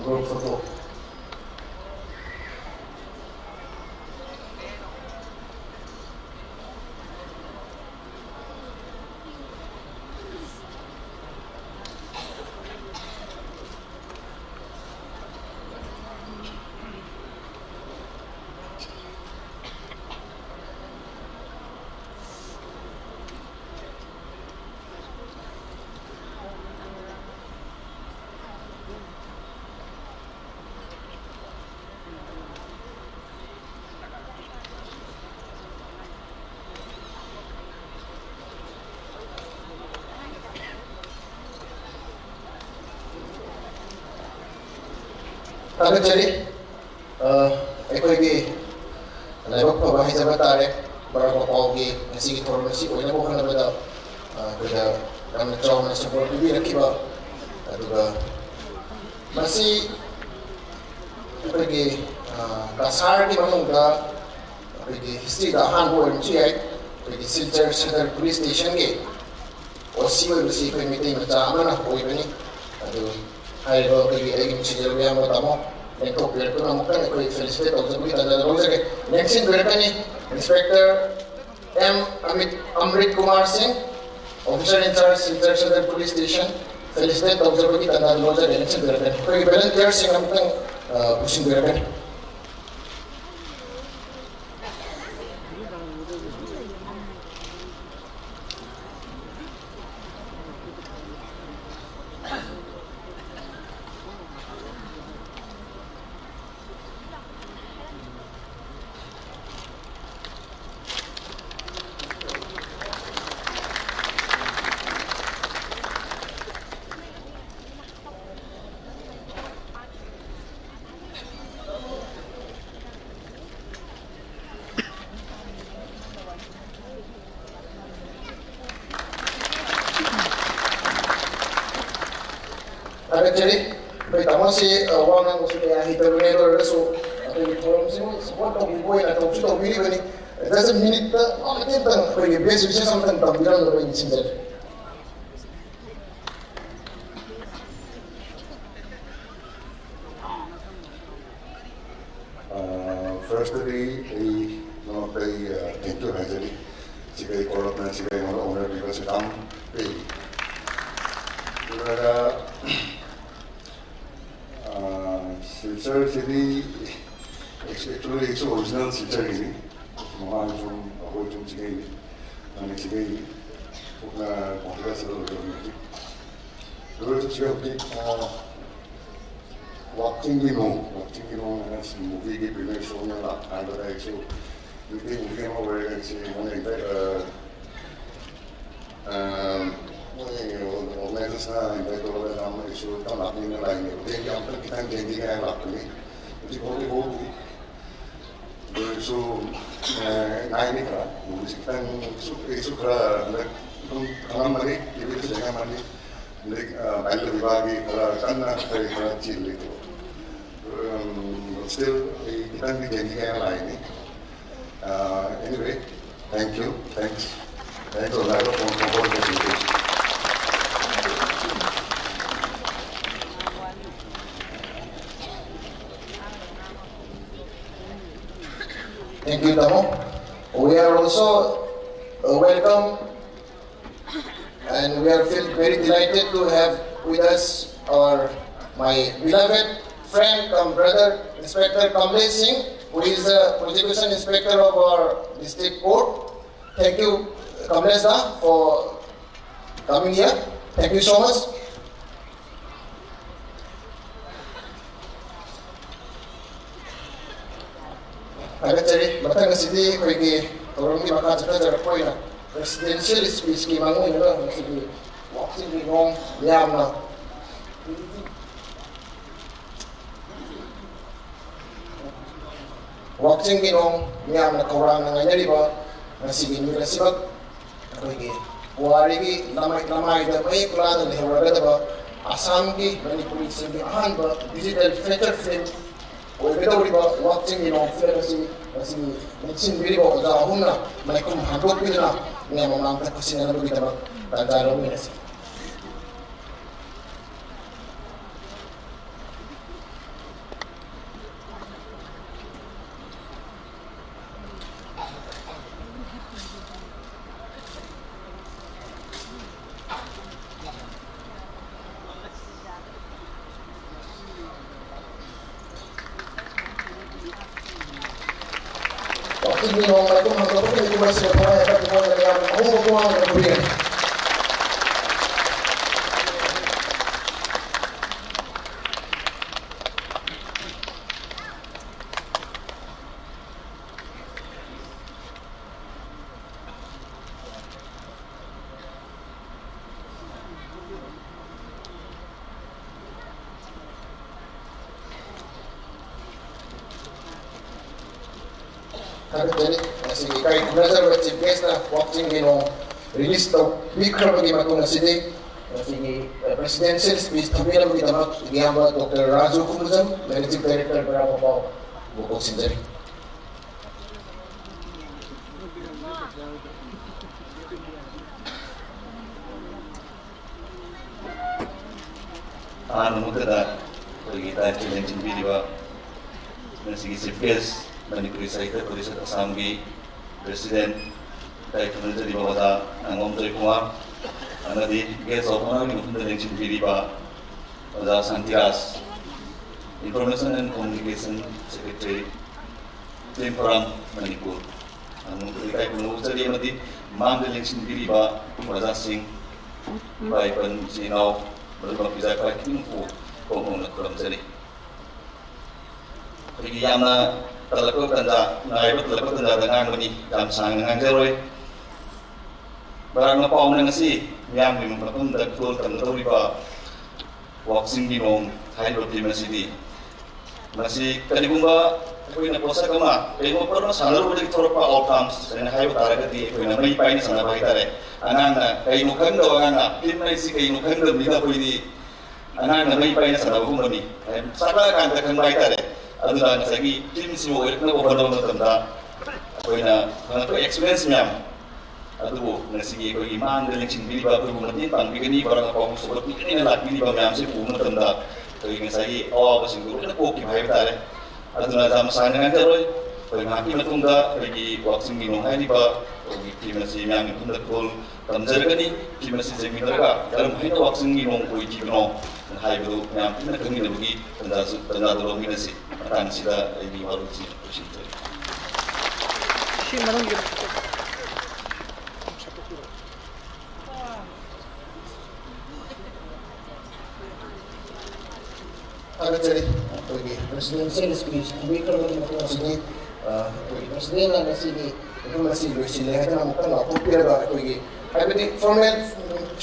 ꯒ꯭ꯔꯨꯞ ꯐꯣꯇꯣ꯫ ꯊꯥꯒꯠꯆꯔꯤ꯫ ꯑ, ꯑꯩꯈꯣꯏꯒꯤ ꯂꯥꯏꯕꯛ ꯐꯕ ꯍꯥꯏꯖꯕ ꯇꯥꯔꯦ, ꯕꯔꯥꯛ ꯃꯄꯥꯎꯒꯤ ꯉꯁꯤꯒꯤ ꯊꯧꯔꯝ ꯑꯁꯤ ꯑꯣꯏꯅꯕ ꯍꯣꯠꯅꯕꯗ, ꯑ, ꯑꯩꯈꯣꯏꯗ ꯌꯥꯝꯅ ꯆꯥꯎꯅ ꯁꯄꯣꯔꯠ ꯄꯤꯕꯤꯔꯛꯈꯤꯕ, ꯑꯗꯨꯒ ꯃꯁꯤ ꯑꯩꯈꯣꯏꯒꯤ, ꯑ, ꯀꯁꯥꯔꯒꯤ ꯃꯅꯨꯡꯗ ꯑꯩꯈꯣꯏꯒꯤ ꯍꯤꯁꯇ꯭ꯔꯤꯗ ꯑꯍꯥꯟꯕ ꯑꯣꯏꯔꯝꯕꯁꯨ ꯌꯥꯏ꯫ ꯑꯩꯈꯣꯏꯒꯤ ꯁꯤꯜꯆꯔ ꯁꯗꯔ ꯄꯨꯂꯤꯁ ꯁ꯭ꯇꯦꯁꯟꯒꯤ ꯑꯣ ꯁꯤ ꯑꯣꯏꯕꯁꯤ ꯑꯩꯈꯣꯏ ꯃꯩꯇꯩ ꯃꯆꯥ ꯑꯃꯅ ꯑꯣꯏꯕꯅꯤ꯫ ꯑꯗꯨ ꯍꯥꯏꯔꯤꯕ ꯑꯩꯈꯣꯏꯒꯤ ꯑꯩꯒꯤ ꯅꯨꯡꯁꯤꯖꯔꯕ ꯏꯌꯥꯝꯕ ꯇꯥꯃꯣ ꯂꯦꯡꯊꯣꯛꯄꯤꯔꯛꯇꯨꯅ ꯑꯃꯨꯛꯇꯪ ꯑꯩꯈꯣꯏ ꯐꯦꯂꯤꯁꯤꯇꯦꯠ ꯇꯧꯖꯕꯒꯤ ꯇꯥꯟꯖꯥꯗ ꯂꯧꯖꯒꯦ꯫ ꯂꯦꯡꯁꯤꯟꯕꯤꯔꯛꯀꯅꯤ ꯏꯟꯁꯄꯦꯛꯇꯔ ꯑꯦꯝ ꯑꯃꯤꯠ, ꯑꯃ꯭ꯔꯤꯠ ꯀꯨꯃꯥꯔ ꯁꯤꯡ, ꯑꯣꯐꯤꯁꯔ ꯏꯟ charge Silchar Sadar police station. ꯐꯦꯂꯤꯁꯤꯇꯦꯠ ꯇꯧꯖꯕꯒꯤ ꯇꯥꯟꯖꯥꯗ ꯂꯧꯖꯒꯦ꯫ ꯂꯦꯡꯁꯤꯟꯕꯤꯔꯛꯀꯅꯤ꯫ ꯑꯩꯈꯣꯏꯒꯤ ꯚꯣꯂꯨꯟꯇꯤꯌꯔꯁꯤꯡ ꯑꯃꯨꯛꯇꯪ, ꯑ, ꯄꯨꯁꯤꯟꯕꯤꯔꯛꯀꯅꯤ꯫ ꯊꯥꯒꯠꯆꯔꯤ꯫ ꯑꯩꯈꯣꯏ ꯇꯥꯃꯣꯁꯤ, ꯑ, ꯋꯥ ꯉꯥꯡꯕꯁꯨ ꯀꯌꯥ ꯍꯩꯇꯕꯅꯤ, ꯑꯗꯨ ꯑꯣꯏꯔꯒꯁꯨ ꯑꯩꯈꯣꯏꯒꯤ ꯊꯧꯔꯝꯁꯤꯕꯨ ꯁꯄꯣꯔꯠ ꯇꯧꯕꯤꯕ ꯑꯣꯏꯅ ꯇꯧꯁꯨ ꯇꯧꯕꯤꯔꯤꯕꯅꯤ꯫ Just a minute ꯇ ꯋꯥ ꯃꯇꯦꯛ ꯑꯃꯇꯪ ꯑꯩꯈꯣꯏꯒꯤ ꯕꯦꯁ ꯋꯤꯁꯦꯁ ꯑꯃꯇꯪ ꯇꯝꯕꯤꯔꯝꯅꯕ ꯑꯩ ꯅꯤꯡꯁꯤꯡꯖꯔꯤ꯫ ꯐꯥꯔꯁꯇꯗꯤ ꯑꯩ ꯅꯉꯣꯟꯗ ꯑꯩ ꯊꯦꯡꯛ ꯌꯨ ꯍꯥꯏꯖꯔꯤ꯫ ꯁꯤꯒ ꯑꯩ ꯀꯧꯔꯛꯇꯅ ꯁꯤꯒ ꯑꯩꯉꯣꯟꯗ ꯑꯣꯅꯔ ꯄꯤꯕꯁꯦ ꯌꯥꯝ ꯄꯦꯜꯂꯤ꯫ ꯑꯗꯨꯒ ꯁꯤꯜꯆꯔꯁꯤꯗꯤ ꯑꯦꯛꯆꯨꯋꯦꯂꯤ ꯑꯩꯁꯨ ꯑꯣꯔꯤꯖꯤꯅꯦꯜ ꯁꯤꯜꯆꯔꯒꯤꯅꯤ꯫ ꯃꯃꯥꯡ ꯁꯨꯝ ꯑꯩꯈꯣꯏ ꯁꯨꯝ ꯁꯤꯒꯩꯅꯤ꯫ ꯃꯃꯤꯡ ꯁꯤꯒꯩꯅꯤ꯫ ꯀꯣꯟꯊꯤꯒ ꯆꯠꯂꯨꯔꯦ ꯍꯧꯖꯤꯛ꯫ ꯑꯗꯨ ꯑꯣꯏꯔꯁꯨ ꯁꯤꯒ ꯍꯧꯖꯤꯛ, ꯑ, ꯋꯥꯛꯆꯤꯡꯒꯤ ꯅꯣꯡ, ꯋꯥꯛꯆꯤꯡꯒꯤ ꯅꯣꯡ ꯍꯥꯏꯅ ꯁꯤ ꯃꯨꯚꯤꯒꯤ ꯄ꯭ꯔꯤꯃꯤꯌꯔ ꯁꯣꯅꯦꯕ ꯍꯥꯏꯕꯗ ꯑꯩꯁꯨ ꯃꯤꯇꯩ ꯃꯨꯚꯤ ꯑꯃ ꯑꯣꯏꯔꯒ ꯑꯩꯁꯦ ꯑꯩꯉꯣꯟꯗ ꯍꯦꯛꯇ, ꯑ, ꯑ, ꯃꯣꯏ ꯑꯣꯔꯒꯅꯥꯏꯖꯔ ꯁꯅꯥ ꯏꯟꯚꯥꯏꯠ ꯇꯧꯔꯒ ꯌꯥꯝ ꯑꯩꯁꯨ ꯌꯥꯝ ꯂꯥꯛꯅꯤꯡꯅ ꯂꯥꯛꯏꯅꯦ꯫ ꯍꯣꯇꯦꯜꯒꯤ ꯑꯝꯇꯪ ꯈꯤꯇꯪ ꯌꯦꯡꯅꯤꯡꯉꯥꯏ ꯂꯥꯛꯄꯅꯤ꯫ ꯍꯧꯖꯤꯛ ꯐꯥꯎꯗꯤ ꯍꯧꯗ꯭ꯔꯤ꯫ ꯑꯗꯨ ꯑꯣꯏꯔꯁꯨ, ꯑ, ꯉꯥꯏꯅꯤ ꯈꯔ꯫ ꯃꯨꯚꯤꯁꯤ ꯈꯤꯇꯪ ꯁꯨ-, ꯑꯩꯁꯨ ꯈꯔ ꯍꯟꯗꯛ ꯑꯗꯨꯝ ꯈꯪꯉꯝꯃꯅꯤ, ꯇꯤꯚꯤꯗꯁꯨ ꯌꯦꯡꯉꯝꯃꯅꯤ꯫ ꯍꯧꯖꯤꯛ, ꯑ, ꯕꯥꯜꯌ ꯕꯤꯕꯥꯍꯒꯤ ꯈꯔ ꯀꯟꯅ ꯑꯩꯈꯣꯏ ꯈꯔ ꯆꯦꯜꯂꯤ꯫ Um, still, ꯑꯩ ꯈꯤꯇꯪꯗꯤ ꯌꯦꯡꯅꯤꯡꯉꯥꯏ ꯂꯥꯛꯏꯅꯤ꯫ Uh, anyway, thank you. Thanks. Thanks, Orlando, for, for the presentation. Thank you, Tamo. We are also, uh, welcome, and we are feel very delighted to have with us our, my beloved friend cum brother, Inspector Kamlesh Singh, who is the prosecution inspector of our district court. Thank you, Kamlesh da, for coming here. Thank you so much. ꯊꯥꯒꯠꯆꯔꯤ꯫ ꯃꯊꯪ ꯑꯁꯤꯗꯤ ꯑꯩꯈꯣꯏꯒꯤ ꯊꯧꯔꯝꯒꯤ ꯃꯈꯥ ꯆꯠꯊꯖꯔꯛꯄ ꯑꯣꯏꯅ presidential speechꯀꯤ ꯃꯥꯡꯑꯣꯏꯅꯅ ꯉꯁꯤꯒꯤ ꯋꯥꯛꯆꯤꯡꯒꯤ ꯅꯣꯡ ꯃꯤꯌꯥꯝꯅ ꯋꯥꯛꯆꯤꯡꯒꯤ ꯅꯣꯡ ꯃꯤꯌꯥꯝꯅ ꯈꯧꯔꯥꯡꯅ ꯉꯥꯏꯅꯔꯤꯕ ꯉꯁꯤꯒꯤ ꯅꯨꯃꯤꯠ ꯑꯁꯤꯃꯛ ꯑꯩꯈꯣꯏꯒꯤ ꯄꯨꯋꯥꯔꯤꯒꯤ ꯂꯃꯥꯏ-, ꯂꯃꯥꯏꯗ ꯃꯌꯦꯛ ꯂꯥꯅ ꯂꯩꯍꯧꯔꯒꯗꯕ ꯑꯁꯥꯝꯒꯤ ꯃꯅꯤꯄꯨꯔꯤ ꯐꯤꯂꯝꯒꯤ ꯑꯍꯥꯟꯕ digital feature film ꯑꯣꯏꯒꯗꯧꯔꯤꯕ ꯋꯥꯛꯆꯤꯡꯒꯤ ꯅꯣꯡ ꯐꯤꯂꯝ ꯑꯁꯤ ꯉꯁꯤ ꯅꯤꯡꯁꯤꯡꯕꯤꯔꯤꯕ ꯑꯣꯖꯥ ꯑꯍꯨꯝꯅ ꯃꯥꯏꯈꯨꯝ ꯍꯥꯡꯗꯣꯛꯄꯤꯗꯨꯅ ꯃꯤꯌꯥꯝ ꯃꯃꯥꯡꯗ ꯈꯨꯠꯁꯤꯟꯅꯅꯕꯒꯤꯗꯃꯛ ꯇꯥꯟꯖꯥ ꯂꯧꯃꯤꯟꯅꯁꯤ꯫ ꯋꯥꯛꯆꯤꯡꯒꯤ ꯅꯣꯡ ꯃꯥꯏꯈꯨꯝ ꯍꯥꯡꯗꯣꯛꯄꯒꯤ ꯃꯤꯀꯨꯞ ꯑꯁꯤꯗ ꯊꯋꯥꯏ ꯌꯥꯎꯕ ꯃꯤꯑꯣꯏ ꯃꯌꯥꯝ ꯑꯍꯨꯝ ꯃꯄꯨꯡ ꯐꯥꯅ ꯄꯨꯔꯤ꯫ ꯊꯥꯒꯠꯆꯔꯤ꯫ ꯉꯁꯤꯒꯤ ꯏꯀꯥꯏ ꯈꯨꯝꯅꯖꯔꯕ Chief Guest ꯅ ꯋꯥꯛꯆꯤꯡꯒꯤ ꯅꯣꯡ release ꯇꯧꯕꯤꯈ꯭ꯔꯕꯒꯤ ꯃꯇꯨꯡ ꯑꯁꯤꯗꯤ ꯉꯁꯤꯒꯤ, ꯑ, Presidential Speech ꯊꯝꯕꯤꯅꯕꯒꯤꯗꯃꯛ ꯏꯌꯥꯝꯕ ꯗꯣꯛꯇꯔ ꯔꯥꯖꯨ ꯈꯨꯃꯨꯖꯝ, Managing Director ꯕꯔꯥ ꯃꯄꯥꯎ, ꯕꯨ ꯀꯧꯁꯤꯟꯖꯔꯤ꯫ ꯑꯍꯥꯟꯕ ꯃꯛꯇꯗ ꯑꯩꯈꯣꯏꯒꯤ ꯇꯥꯏꯞꯇ ꯂꯦꯡꯁꯤꯟꯕꯤꯔꯤꯕ ꯉꯁꯤꯒꯤ Chief Guest, ꯃꯅꯤꯄꯨꯔꯤ ꯁꯥꯍꯤꯇ꯭ꯌ ꯄꯔꯤꯁꯠ ꯑꯁꯥꯝꯒꯤ President, ꯏꯀꯥꯏ ꯈꯨꯝꯅꯖꯔꯤꯕ ꯑꯣꯖꯥ ꯅꯥꯉꯣꯝ ꯖꯣꯏꯀꯨꯃꯥꯔ, ꯑꯃꯗꯤ Guest of Honour ꯒꯤ ꯃꯐꯝꯗ ꯂꯦꯡꯁꯤꯟꯕꯤꯔꯤꯕ ꯑꯣꯖꯥ ꯁꯥꯟꯇꯤꯔꯥꯖ, Information and Communication Secretary, Film Forum Manipur, ꯑꯃꯨꯛ ꯏꯀꯥꯏ ꯈꯨꯝꯅꯕ ꯎꯠꯆꯔꯤ, ꯑꯃꯗꯤ ꯃꯥꯡꯗ ꯂꯦꯡꯁꯤꯟꯕꯤꯔꯤꯕ ꯑꯣꯖꯥꯁꯤꯡ, ꯏꯄꯥ ꯏꯄꯟ, ꯏꯆꯤꯟ ꯏꯅꯥꯎ, ꯃꯔꯨꯞ ꯃꯄꯤꯖꯥ ꯈ꯭ꯋꯥꯏ ꯈꯨꯗꯤꯡꯃꯛꯄꯨ ꯀꯣꯛ ꯅꯧꯅ ꯈꯨꯔꯨꯝꯖꯔꯤ꯫ ꯑꯩꯈꯣꯏꯒꯤ ꯌꯥꯝꯅ ꯇꯜꯂꯛꯄ ꯇꯟꯖꯥ, ꯅꯨꯡꯉꯥꯏꯕ ꯇꯜꯂꯛꯄ ꯇꯟꯖꯥꯗ ꯉꯥꯡꯕꯅꯤ, ꯌꯥꯝ ꯁꯥꯡꯅ ꯉꯥꯡꯖꯔꯣꯏ꯫ ꯕꯔꯥꯛ ꯃꯄꯥꯎꯅ ꯉꯁꯤ ꯃꯤꯌꯥꯝꯒꯤ ꯃꯐꯝꯗ ꯈꯨꯗꯣꯜ ꯇꯝꯒꯗꯧꯔꯤꯕ ꯋꯥꯛꯆꯤꯡꯒꯤ ꯅꯣꯡ ꯍꯥꯏꯔꯤꯕ film ꯑꯁꯤꯗꯤ, ꯃꯁꯤ ꯀꯔꯤꯒꯨꯝꯕ ꯑꯩꯈꯣꯏꯅ ꯄꯣꯠꯁꯛ ꯑꯃ, ꯀꯔꯤꯒꯨꯝꯕ ꯄꯣꯠ ꯑꯃ ꯁꯥꯟꯅꯔꯨꯕꯗꯒꯤ ꯊꯣꯛꯂꯛꯄ outcomes ꯍꯥꯏꯅ ꯍꯥꯏꯕ ꯇꯥꯔꯒꯗꯤ, ꯑꯩꯈꯣꯏꯅ ꯃꯩ ꯄꯥꯏꯅ ꯁꯥꯟꯅꯕ ꯍꯥꯏꯇꯥꯔꯦ꯫ ꯑꯉꯥꯡꯅ ꯀꯩꯅꯣ ꯈꯪꯗꯕ, ꯑꯉꯥꯡꯅ film ꯍꯥꯏꯁꯤ ꯀꯩꯅꯣ ꯈꯪꯗꯕꯅꯤꯅ, ꯑꯩꯈꯣꯏꯗꯤ ꯑꯉꯥꯡꯅ ꯃꯩ ꯄꯥꯏꯅ ꯁꯥꯟꯅꯕꯒꯨꯝꯕꯅꯤ꯫ ꯆꯥꯛꯂꯛꯑꯀꯥꯟꯗ ꯈꯪꯕ ꯍꯥꯏꯇꯥꯔꯦ꯫ ꯑꯗꯨꯅ ꯉꯁꯥꯏꯒꯤ film ꯁꯤꯕꯨ ꯑꯣꯏꯔꯛꯅꯕ ꯍꯣꯠꯅꯕ ꯃꯇꯝꯗ ꯑꯩꯈꯣꯏꯅ ꯐꯪꯉꯛꯄ experience ꯃꯌꯥꯝ ꯑꯗꯨꯕꯨ ꯉꯁꯤꯒꯤ ꯑꯩꯈꯣꯏꯒꯤ ꯃꯥꯡꯗ ꯂꯦꯡꯁꯤꯟꯕꯤꯔꯤꯕ, ꯑꯩꯈꯣꯏꯕꯨ ꯃꯇꯦꯡ ꯄꯥꯡꯕꯤꯒꯅꯤ, ꯕꯔꯥꯛ ꯃꯄꯥꯎꯕꯨ ꯁꯧꯒꯠꯄꯤꯒꯅꯤꯅ ꯂꯥꯛꯄꯤꯔꯤꯕ ꯃꯌꯥꯝꯁꯦ ꯎꯕ ꯃꯇꯝꯗ ꯑꯩꯈꯣꯏꯒꯤ ꯉꯁꯥꯏꯒꯤ ꯑꯋꯥꯕꯁꯤꯡꯗꯨ ꯂꯣꯏꯅ ꯀꯣꯛꯈꯤꯕ ꯍꯥꯏꯕ ꯇꯥꯔꯦ꯫ ꯑꯗꯨꯅ ꯌꯥꯝ ꯁꯥꯡꯅ ꯉꯥꯡꯖꯔꯣꯏ꯫ ꯑꯩꯈꯣꯏ ꯉꯥꯏꯍꯥꯛꯀꯤ ꯃꯇꯨꯡꯗ ꯑꯩꯈꯣꯏꯒꯤ ꯋꯥꯛꯆꯤꯡꯒꯤ ꯅꯣꯡ ꯍꯥꯏꯔꯤꯕ ꯑꯩꯈꯣꯏꯒꯤ film ꯑꯁꯤ ꯃꯤꯌꯥꯝꯒꯤ ꯃꯐꯝꯗ ꯈꯨꯗꯣꯜ ꯇꯝꯖꯔꯒꯅꯤ꯫ Film ꯑꯁꯤ ꯌꯦꯡꯃꯤꯟꯅꯔꯒ ꯀꯔꯝ ꯍꯥꯏꯅ ꯋꯥꯛꯆꯤꯡꯒꯤ ꯅꯣꯡ ꯑꯣꯏꯈꯤꯕꯅꯣ ꯍꯥꯏꯕꯗꯨ ꯃꯌꯥꯝ ꯄꯨꯟꯅ ꯈꯪꯃꯤꯟꯅꯕꯒꯤ ꯇꯥꯟꯖꯥꯁꯨ, ꯇꯥꯟꯖꯥꯗꯨ ꯂꯧꯃꯤꯟꯅꯁꯤ꯫ ꯃꯇꯥꯡꯁꯤꯗ ꯑꯩꯒꯤ ꯋꯥꯔꯣꯜꯁꯤ ꯂꯣꯏꯁꯤꯟꯖꯔꯤ꯫ ꯁꯤ ꯃꯅꯨꯡꯒꯤ ꯊꯥꯒꯠꯆꯔꯤ꯫ ꯑꯩꯈꯣꯏꯒꯤ Presidential Speech ꯊꯝꯕꯤꯈ꯭ꯔꯕꯒꯤ ꯃꯇꯨꯡ ꯑꯁꯤꯗꯤ, ꯑ, ꯑꯩꯈꯣꯏꯒꯤ President ꯅ ꯉꯁꯤꯒꯤ ꯃꯐꯝ ꯑꯁꯤ ꯂꯣꯏꯁꯤꯜꯂꯦ ꯍꯥꯏꯗꯨꯅ ꯑꯃꯨꯛꯇꯪ ꯂꯥꯎꯊꯣꯛꯄꯤꯔꯒ, ꯑꯩꯈꯣꯏꯒꯤ, ꯍꯥꯏꯕꯗꯤ, formal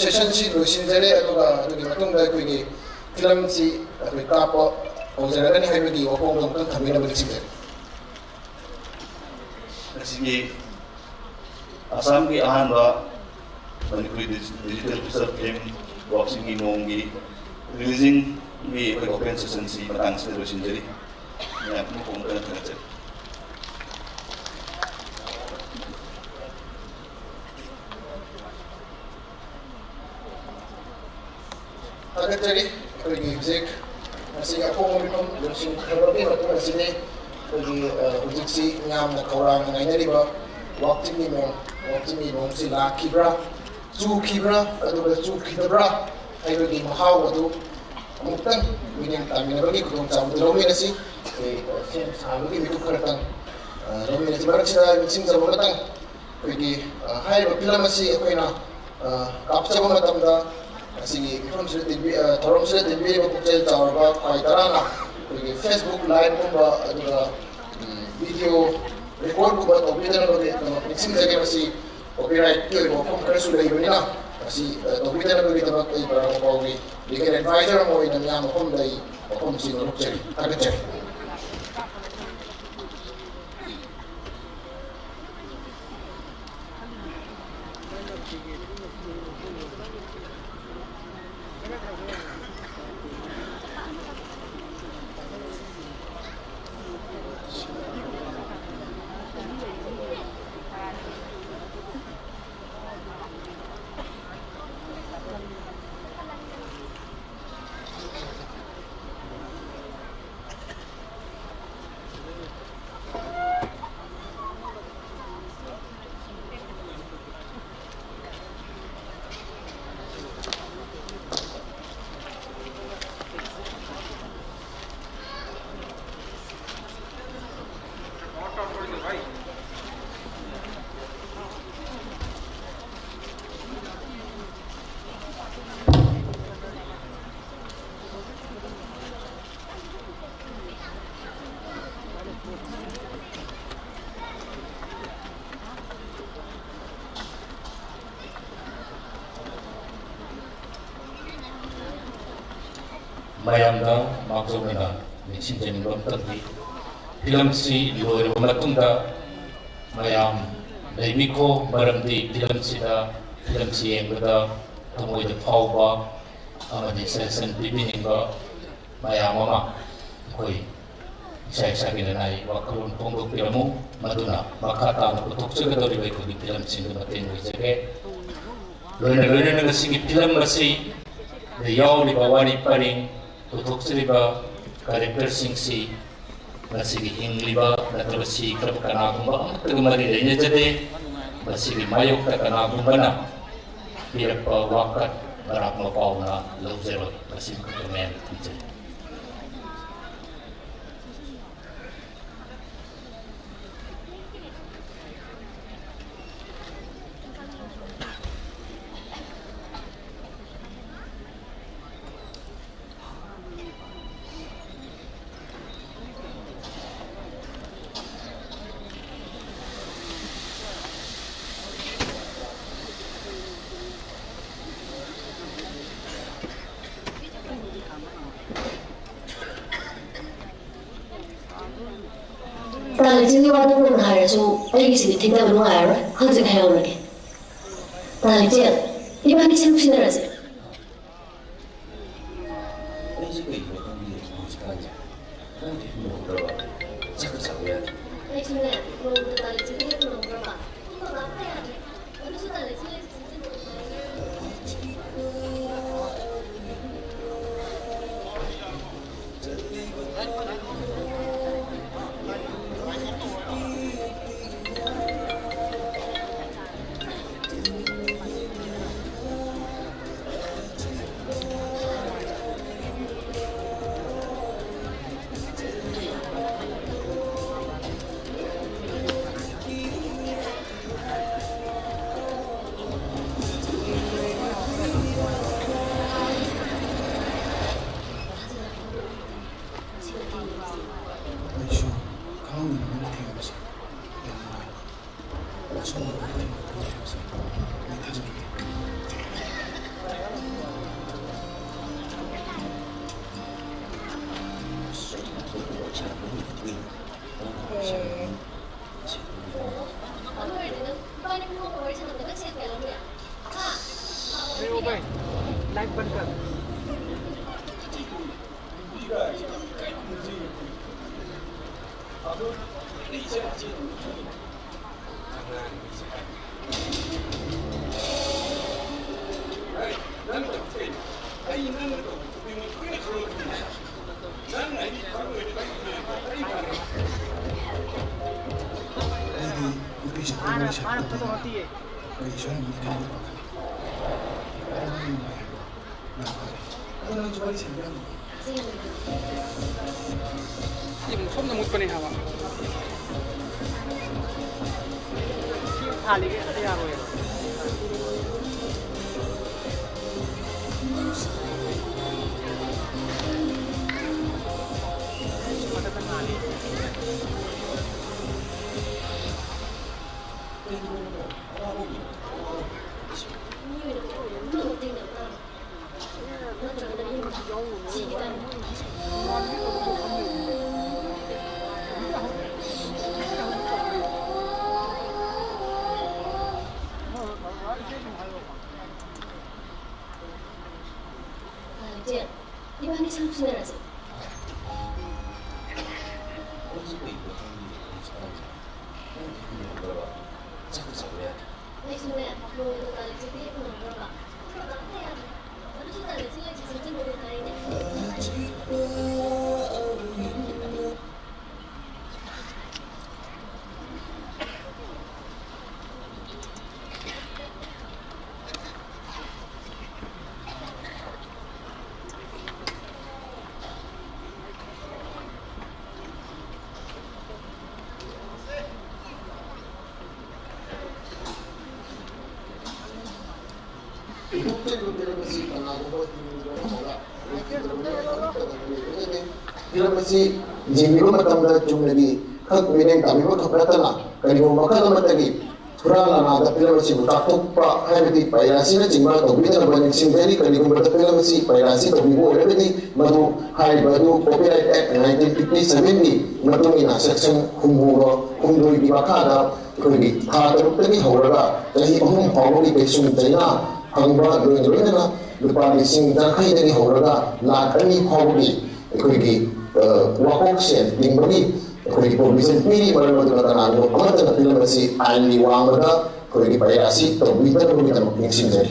session ꯁꯤ ꯂꯣꯏꯁꯤꯟꯖꯔꯦ, ꯑꯗꯨꯒ ꯑꯗꯨꯒꯤ ꯃꯇꯨꯡꯗ ꯑꯩꯈꯣꯏꯒꯤ film ꯁꯤ ꯑꯩꯈꯣꯏ ꯀꯥꯞꯄ ꯍꯧꯖꯔꯒꯅꯤ ꯍꯥꯏꯕꯒꯤ ꯋꯥꯐꯝꯗꯣ ꯑꯃꯨꯛꯇꯪ ꯊꯝꯕꯤꯅꯕ ꯅꯤꯡꯁꯤꯡꯖꯔꯤ꯫ ꯉꯁꯤꯒꯤ ꯑꯁꯥꯝꯒꯤ ꯑꯍꯥꯟꯕ ꯃꯅꯤꯄꯨꯔꯤ ꯗꯤꯖꯤꯇꯦꯜ ꯐꯤꯆꯔ ꯐꯤꯂꯝ ꯋꯥꯛꯆꯤꯡꯒꯤ ꯅꯣꯡꯒꯤ ꯔꯤꯂꯤꯖꯤꯡꯒꯤ ꯑꯩꯈꯣꯏ ꯑꯣꯄꯦꯟ ꯁꯦꯁꯟꯁꯤ ꯃꯇꯥꯡ ꯑꯁꯤꯗ ꯂꯣꯏꯁꯤꯟꯖꯔꯤ꯫ ꯃꯌꯥꯝ ꯄꯨꯝꯅꯃꯛꯄꯨ ꯊꯥꯒꯠꯆꯔꯤ꯫ ꯊꯥꯒꯠꯆꯔꯤ꯫ ꯑꯩꯈꯣꯏꯒꯤ ꯍꯧꯖꯤꯛ ꯉꯁꯤꯒꯤ ꯑꯐꯣꯡꯕ ꯃꯤꯐꯝ ꯂꯣꯏꯁꯤꯟꯈ꯭ꯔꯕꯒꯤ ꯃꯇꯨꯡ ꯑꯁꯤꯗꯤ ꯑꯩꯈꯣꯏꯒꯤ, ꯑ, ꯍꯧꯖꯤꯛꯁꯤ ꯃꯤꯌꯥꯝꯅ ꯈꯧꯔꯥꯡꯅ ꯉꯥꯏꯅꯔꯤꯕ ꯋꯥꯛꯆꯤꯡꯒꯤ ꯅꯣꯡ, ꯋꯥꯛꯆꯤꯡꯒꯤ ꯅꯣꯡꯁꯤ ꯂꯥꯛꯈꯤꯕ꯭ꯔꯥ, ꯆꯨꯈꯤꯕ꯭ꯔꯥ, ꯑꯗꯨꯒ ꯆꯨꯈꯤꯗꯕ꯭ꯔꯥ ꯍꯥꯏꯕꯒꯤ ꯃꯍꯥꯎ ꯑꯗꯨ ꯑꯃꯨꯛꯇꯪ ꯃꯤꯠꯌꯦꯡ ꯇꯥꯃꯤꯟꯅꯕꯒꯤ ꯈꯨꯗꯣꯡꯆꯥꯕꯗꯨ ꯂꯧꯃꯤꯟꯅꯁꯤ꯫ ꯑꯩꯈꯣꯏ, ꯑ, ꯁꯦꯝ ꯁꯥꯕꯒꯤ ꯃꯤꯀꯨꯞ ꯈꯔꯇꯪ, ꯑ, ꯂꯧꯃꯤꯟꯅꯁꯤ꯫ ꯃꯔꯛꯁꯤꯗ ꯅꯤꯡꯁꯤꯡꯖꯕ ꯑꯃꯇꯪ, ꯑꯩꯈꯣꯏꯒꯤ, ꯑ, ꯍꯥꯏꯔꯤꯕ ꯐꯤꯂꯝ ꯑꯁꯤ ꯑꯩꯈꯣꯏꯅ, ꯑ, ꯀꯥꯞꯆꯕ ꯃꯇꯝꯗ ꯉꯁꯤꯒꯤ ꯃꯤꯐꯝꯁꯤꯗ ꯇꯤꯟꯕꯤ-, ꯑ, ꯊꯧꯔꯝꯁꯤꯗ ꯇꯤꯟꯕꯤꯔꯤꯕ ꯄꯨꯛꯆꯦꯜ ꯆꯥꯎꯔꯕ ꯈ꯭ꯋꯥꯏ ꯇꯔꯥꯅ ꯑꯩꯈꯣꯏꯒꯤ Facebook live ꯀꯨꯝꯕ, ꯑꯗꯨꯒ, ꯎꯝ, video record ꯀꯨꯝꯕ ꯇꯧꯕꯤꯗꯅꯕꯒꯤꯗꯃꯛ ꯅꯤꯡꯁꯤꯡꯖꯒꯦ꯫ ꯃꯁꯤ copyright ꯀꯤ ꯑꯣꯏꯕ ꯋꯥꯐꯝ ꯈꯔꯁꯨ ꯂꯩꯕꯅꯤꯅ, ꯃꯁꯤ, ꯑ, ꯇꯧꯕꯤꯗꯅꯕꯒꯤꯗꯃꯛ ꯑꯩ ꯕꯔꯥꯛ ꯃꯄꯥꯎꯒꯤ legal advisor ꯑꯃ ꯑꯣꯏꯅ ꯃꯤꯌꯥꯝ ꯃꯐꯝꯗ ꯑꯩ ꯋꯥꯐꯝꯁꯤꯡ ꯍꯧꯗꯣꯛꯆꯔꯤ꯫ ꯊꯥꯒꯠꯆꯔꯤ꯫ ꯃꯌꯥꯝꯗ ꯃꯥꯡꯖꯧꯅꯅ ꯅꯤꯡꯁꯤꯡꯖꯅꯤꯡꯕ ꯑꯃꯇꯪꯗꯤ, ꯐꯤꯂꯝꯁꯤ ꯂꯣꯏꯔꯕ ꯃꯇꯨꯡꯗ ꯃꯌꯥꯝ ꯂꯩꯕꯤꯈꯣ, ꯃꯔꯝꯗꯤ ꯐꯤꯂꯝꯁꯤꯗ, ꯐꯤꯂꯝꯁꯤ ꯌꯦꯡꯕꯗ ꯊꯃꯣꯏꯗ ꯐꯥꯎꯕ ꯑꯃꯗꯤ suggestion ꯄꯤꯕꯤꯅꯤꯡꯕ ꯃꯌꯥꯝ ꯑꯃ ꯑꯩꯈꯣꯏ ꯏꯁꯥ ꯏꯁꯥꯒꯤ ꯂꯅꯥꯏ ꯋꯥꯈꯜꯂꯣꯟ ꯐꯣꯡꯗꯣꯛꯄꯤꯔꯝꯃꯨ, ꯃꯗꯨꯅ ꯃꯈꯥ ꯇꯥꯅ ꯄꯨꯊꯣꯛꯆꯒꯗꯧꯔꯤꯕ ꯑꯩꯈꯣꯏꯒꯤ ꯐꯤꯂꯝꯁꯤꯡꯗꯨ ꯃꯇꯦꯡ ꯑꯣꯏꯖꯒꯦ꯫ ꯂꯣꯏꯅ ꯂꯣꯏꯅꯅ ꯉꯁꯤꯒꯤ ꯐꯤꯂꯝ ꯑꯁꯤꯗ ꯌꯥꯎꯔꯤꯕ ꯋꯥꯔꯤ ꯄꯔꯤꯡ, ꯄꯨꯊꯣꯛꯆꯔꯤꯕ characterꯁꯤꯡꯁꯤ ꯉꯁꯤꯒꯤ ꯍꯤꯡꯂꯤꯕ ꯅꯠꯇ꯭ꯔꯒ ꯁꯤꯈ꯭ꯔꯕ ꯀꯅꯥꯒꯨꯝꯕ ꯑꯃꯠꯇꯒ ꯃꯔꯤ ꯂꯩꯅꯖꯗꯦ꯫ ꯃꯁꯤꯒꯤ ꯃꯥꯌꯣꯛꯇ ꯀꯅꯥꯒꯨꯝꯕꯅ ꯄꯤꯔꯛꯄ ꯋꯥꯀꯠ ꯃꯔꯥꯛ ꯃꯄꯥꯎꯅ ꯂꯧꯖꯔꯣꯏ꯫ ꯃꯁꯤꯃꯈꯛꯇ ꯃꯌꯥꯝꯗ ꯊꯝꯖꯔꯤ꯫ ꯇꯥ ꯂꯩꯆꯤꯟꯒꯤ ꯋꯥꯗꯨ ꯀꯣꯟꯅ ꯍꯥꯏꯔꯁꯨ, ꯑꯩꯒꯤꯁꯤꯗꯤ ꯊꯦꯡꯊꯕ ꯅꯨꯡꯉꯥꯏꯔꯔꯣꯏ꯫ ꯍꯧꯖꯤꯛ ꯍꯥꯏꯍꯧꯔꯒꯦ꯫ ꯇꯥ ꯂꯩꯆꯤꯟ, ꯏꯕꯥꯅꯤꯁꯦ ꯅꯨꯡꯁꯤꯅꯔꯁꯦ꯫ ꯑꯩꯁꯦ ꯀꯩꯒꯤꯅꯣ ꯈꯪꯗꯦ ꯍꯧꯖꯤꯛꯀꯥꯟꯁꯦ꯫ ꯅꯪꯗꯤ ꯍꯨꯟꯗꯣꯛꯈ꯭ꯔꯕ? ꯆꯥꯛꯀ ꯆꯥꯕ ꯌꯥꯗꯦ꯫ ꯑꯩꯁꯨꯅꯦ, ꯅꯣꯡꯃꯇ ꯇꯥ ꯂꯩꯆꯤꯟꯒ ꯍꯦꯛ ꯍꯨꯟꯗꯣꯛꯈ꯭ꯔꯕ? ꯇꯨꯝꯕ ꯀꯥꯡ ꯌꯥꯗ꯭ꯔꯦ꯫ ꯑꯗꯨꯁꯨ ꯇꯥ ꯂꯩꯆꯤꯟ ꯂꯩꯔꯤꯁꯦ ꯆꯤꯟ ꯇꯨꯝ ꯅꯨꯡꯉꯥꯏꯔꯦ꯫ ꯑꯩꯁꯨ ꯈꯪꯍꯧꯗꯅ ꯅꯪꯒ ꯊꯦꯡꯅꯕꯁꯦ ꯌꯥꯝ ꯅꯨꯡꯉꯥꯏ꯫ ꯑꯁꯣꯝꯗ ꯅꯪꯒ ꯊꯦꯡꯅꯔꯅꯤ ꯍꯥꯏꯕꯁꯦ ꯑꯩ ꯊꯥꯖꯔꯨꯗꯦ꯫ ꯑꯩꯗꯤ ꯅꯨꯄꯤꯁꯤꯡ ꯃꯥꯅ ꯃꯥꯅ ꯐꯣꯇꯣ ꯍꯥꯞꯄꯤꯌꯦ꯫ ꯑꯩ ꯁꯣꯏꯍꯟꯕꯅꯤ ꯈꯟꯕ꯫ ꯑꯗꯣ ꯅꯪꯁꯨ ꯋꯥꯔꯤ ꯁꯥꯟꯅꯕ ꯌꯥꯝ ꯅꯨꯡꯉꯥꯏ꯫ ꯁꯤ ꯑꯃꯨꯛ ꯁꯣꯝꯗ ꯃꯨꯠꯄꯅꯦ ꯍꯥꯏꯕ꯫ ꯁꯤ ꯊꯥꯜꯂꯤꯒꯩ ꯑꯝꯇ ꯌꯥꯔꯣꯏꯕ꯫ ꯃꯊꯛꯇ ꯉꯥꯜꯂꯤ꯫ ꯃꯤ ꯑꯣꯏꯅ ꯄꯨꯊꯣꯛꯅꯕ ꯃꯇꯦꯡ ꯌꯥꯝ ꯄꯥꯡꯉꯤ꯫ ꯅꯠꯇ꯭ꯔꯒꯅ ꯌꯨꯝ ꯁꯤꯒꯤ ꯇꯥꯏꯝ꯫ ꯏꯆꯦ, ꯏꯕꯥꯅꯤ ꯁꯛ ꯁꯤꯟꯅꯔꯁꯦ꯫ ꯑꯩꯁꯨꯅꯦ, ꯅꯣꯡꯃ ꯗꯨꯀꯥꯟꯗ ꯆꯠꯄꯤ ꯍꯦꯛ ꯐꯪꯍꯧꯗ꯭ꯔꯕ꯫ ꯑꯗꯨꯁꯨ ꯇꯥꯟꯅꯁꯤ ꯂꯩꯁꯤ ꯁꯦꯝꯖꯤꯟꯕ ꯑꯣꯏꯇꯥꯔꯦꯅꯦ꯫ ꯐꯤꯂꯝ ꯑꯁꯤ ꯌꯦꯡꯕꯤꯕ ꯃꯇꯝꯗ ꯆꯨꯝꯅꯒꯤ ꯈꯛ ꯃꯤꯠꯌꯦꯡ ꯇꯥꯕꯤꯕ ꯈꯛ ꯅꯠꯇꯅ ꯀꯔꯤꯒꯨꯝꯕ ꯃꯈꯜ ꯑꯃꯠꯇꯒꯤ ꯍꯨꯔꯥꯟ ꯂꯥꯟꯅꯥꯗ ꯐꯤꯂꯝ ꯑꯁꯤꯕꯨ ꯇꯥꯛꯊꯣꯛꯄ ꯍꯥꯏꯕꯗꯤ ꯄꯥꯏꯔꯥꯁꯤꯅꯆꯤꯡꯕ ꯇꯧꯕꯤꯗꯅꯕ ꯅꯤꯡꯁꯤꯡꯖꯔꯤ꯫ ꯀꯔꯤꯒꯨꯝꯕꯗ ꯐꯤꯂꯝ ꯑꯁꯤ ꯄꯥꯏꯔꯥꯁꯤ ꯇꯧꯕꯤꯕ ꯑꯣꯏꯔꯒꯗꯤ ꯃꯗꯨ ꯍꯥꯏꯔꯤꯕ ꯑꯗꯨ Copyright Act nineteen fifty seven ꯒꯤ ꯃꯇꯨꯡ ꯏꯟꯅ section ꯍꯨꯝꯐꯨꯒ ꯍꯨꯝꯗꯣꯏꯒꯤ ꯃꯈꯥꯗ ꯑꯩꯈꯣꯏꯒꯤ ꯊꯥ ꯇꯔꯨꯛꯇꯒꯤ ꯍꯧꯔꯒ ꯆꯍꯤ ꯑꯍꯨꯝ ꯐꯥꯎꯕꯒꯤ ꯀꯩꯁꯨꯝ ꯆꯩꯅꯥ ꯐꯪꯕ ꯂꯣꯏꯅ ꯂꯣꯏꯅꯅ ꯂꯨꯄꯥ ꯂꯤꯁꯤꯡ ꯌꯥꯡꯈꯩꯗꯒꯤ ꯍꯧꯔꯒ ꯂꯥꯈ ꯑꯅꯤ ꯐꯥꯎꯕꯒꯤ ꯑꯩꯈꯣꯏꯒꯤ ꯋꯥꯍꯣꯛ ꯁꯦꯜ ꯇꯤꯡꯕꯒꯤ ꯑꯩꯈꯣꯏꯒꯤ ꯄ꯭ꯔꯣꯚꯤꯖꯟ ꯄꯤꯔꯤ꯫ ꯃꯔꯝ ꯑꯗꯨꯅ ꯀꯅꯥꯒꯨꯝꯕ ꯑꯃꯠꯇꯅ ꯐꯤꯂꯝ ꯑꯁꯤ ꯑꯥꯏꯟꯒꯤ ꯋꯥꯡꯃꯗ ꯑꯩꯈꯣꯏꯒꯤ ꯄꯩꯔꯥꯁꯤ ꯇꯧꯕꯤꯗꯅꯕꯒꯤꯗꯃꯛ ꯅꯤꯡꯁꯤꯡꯖꯔꯤ꯫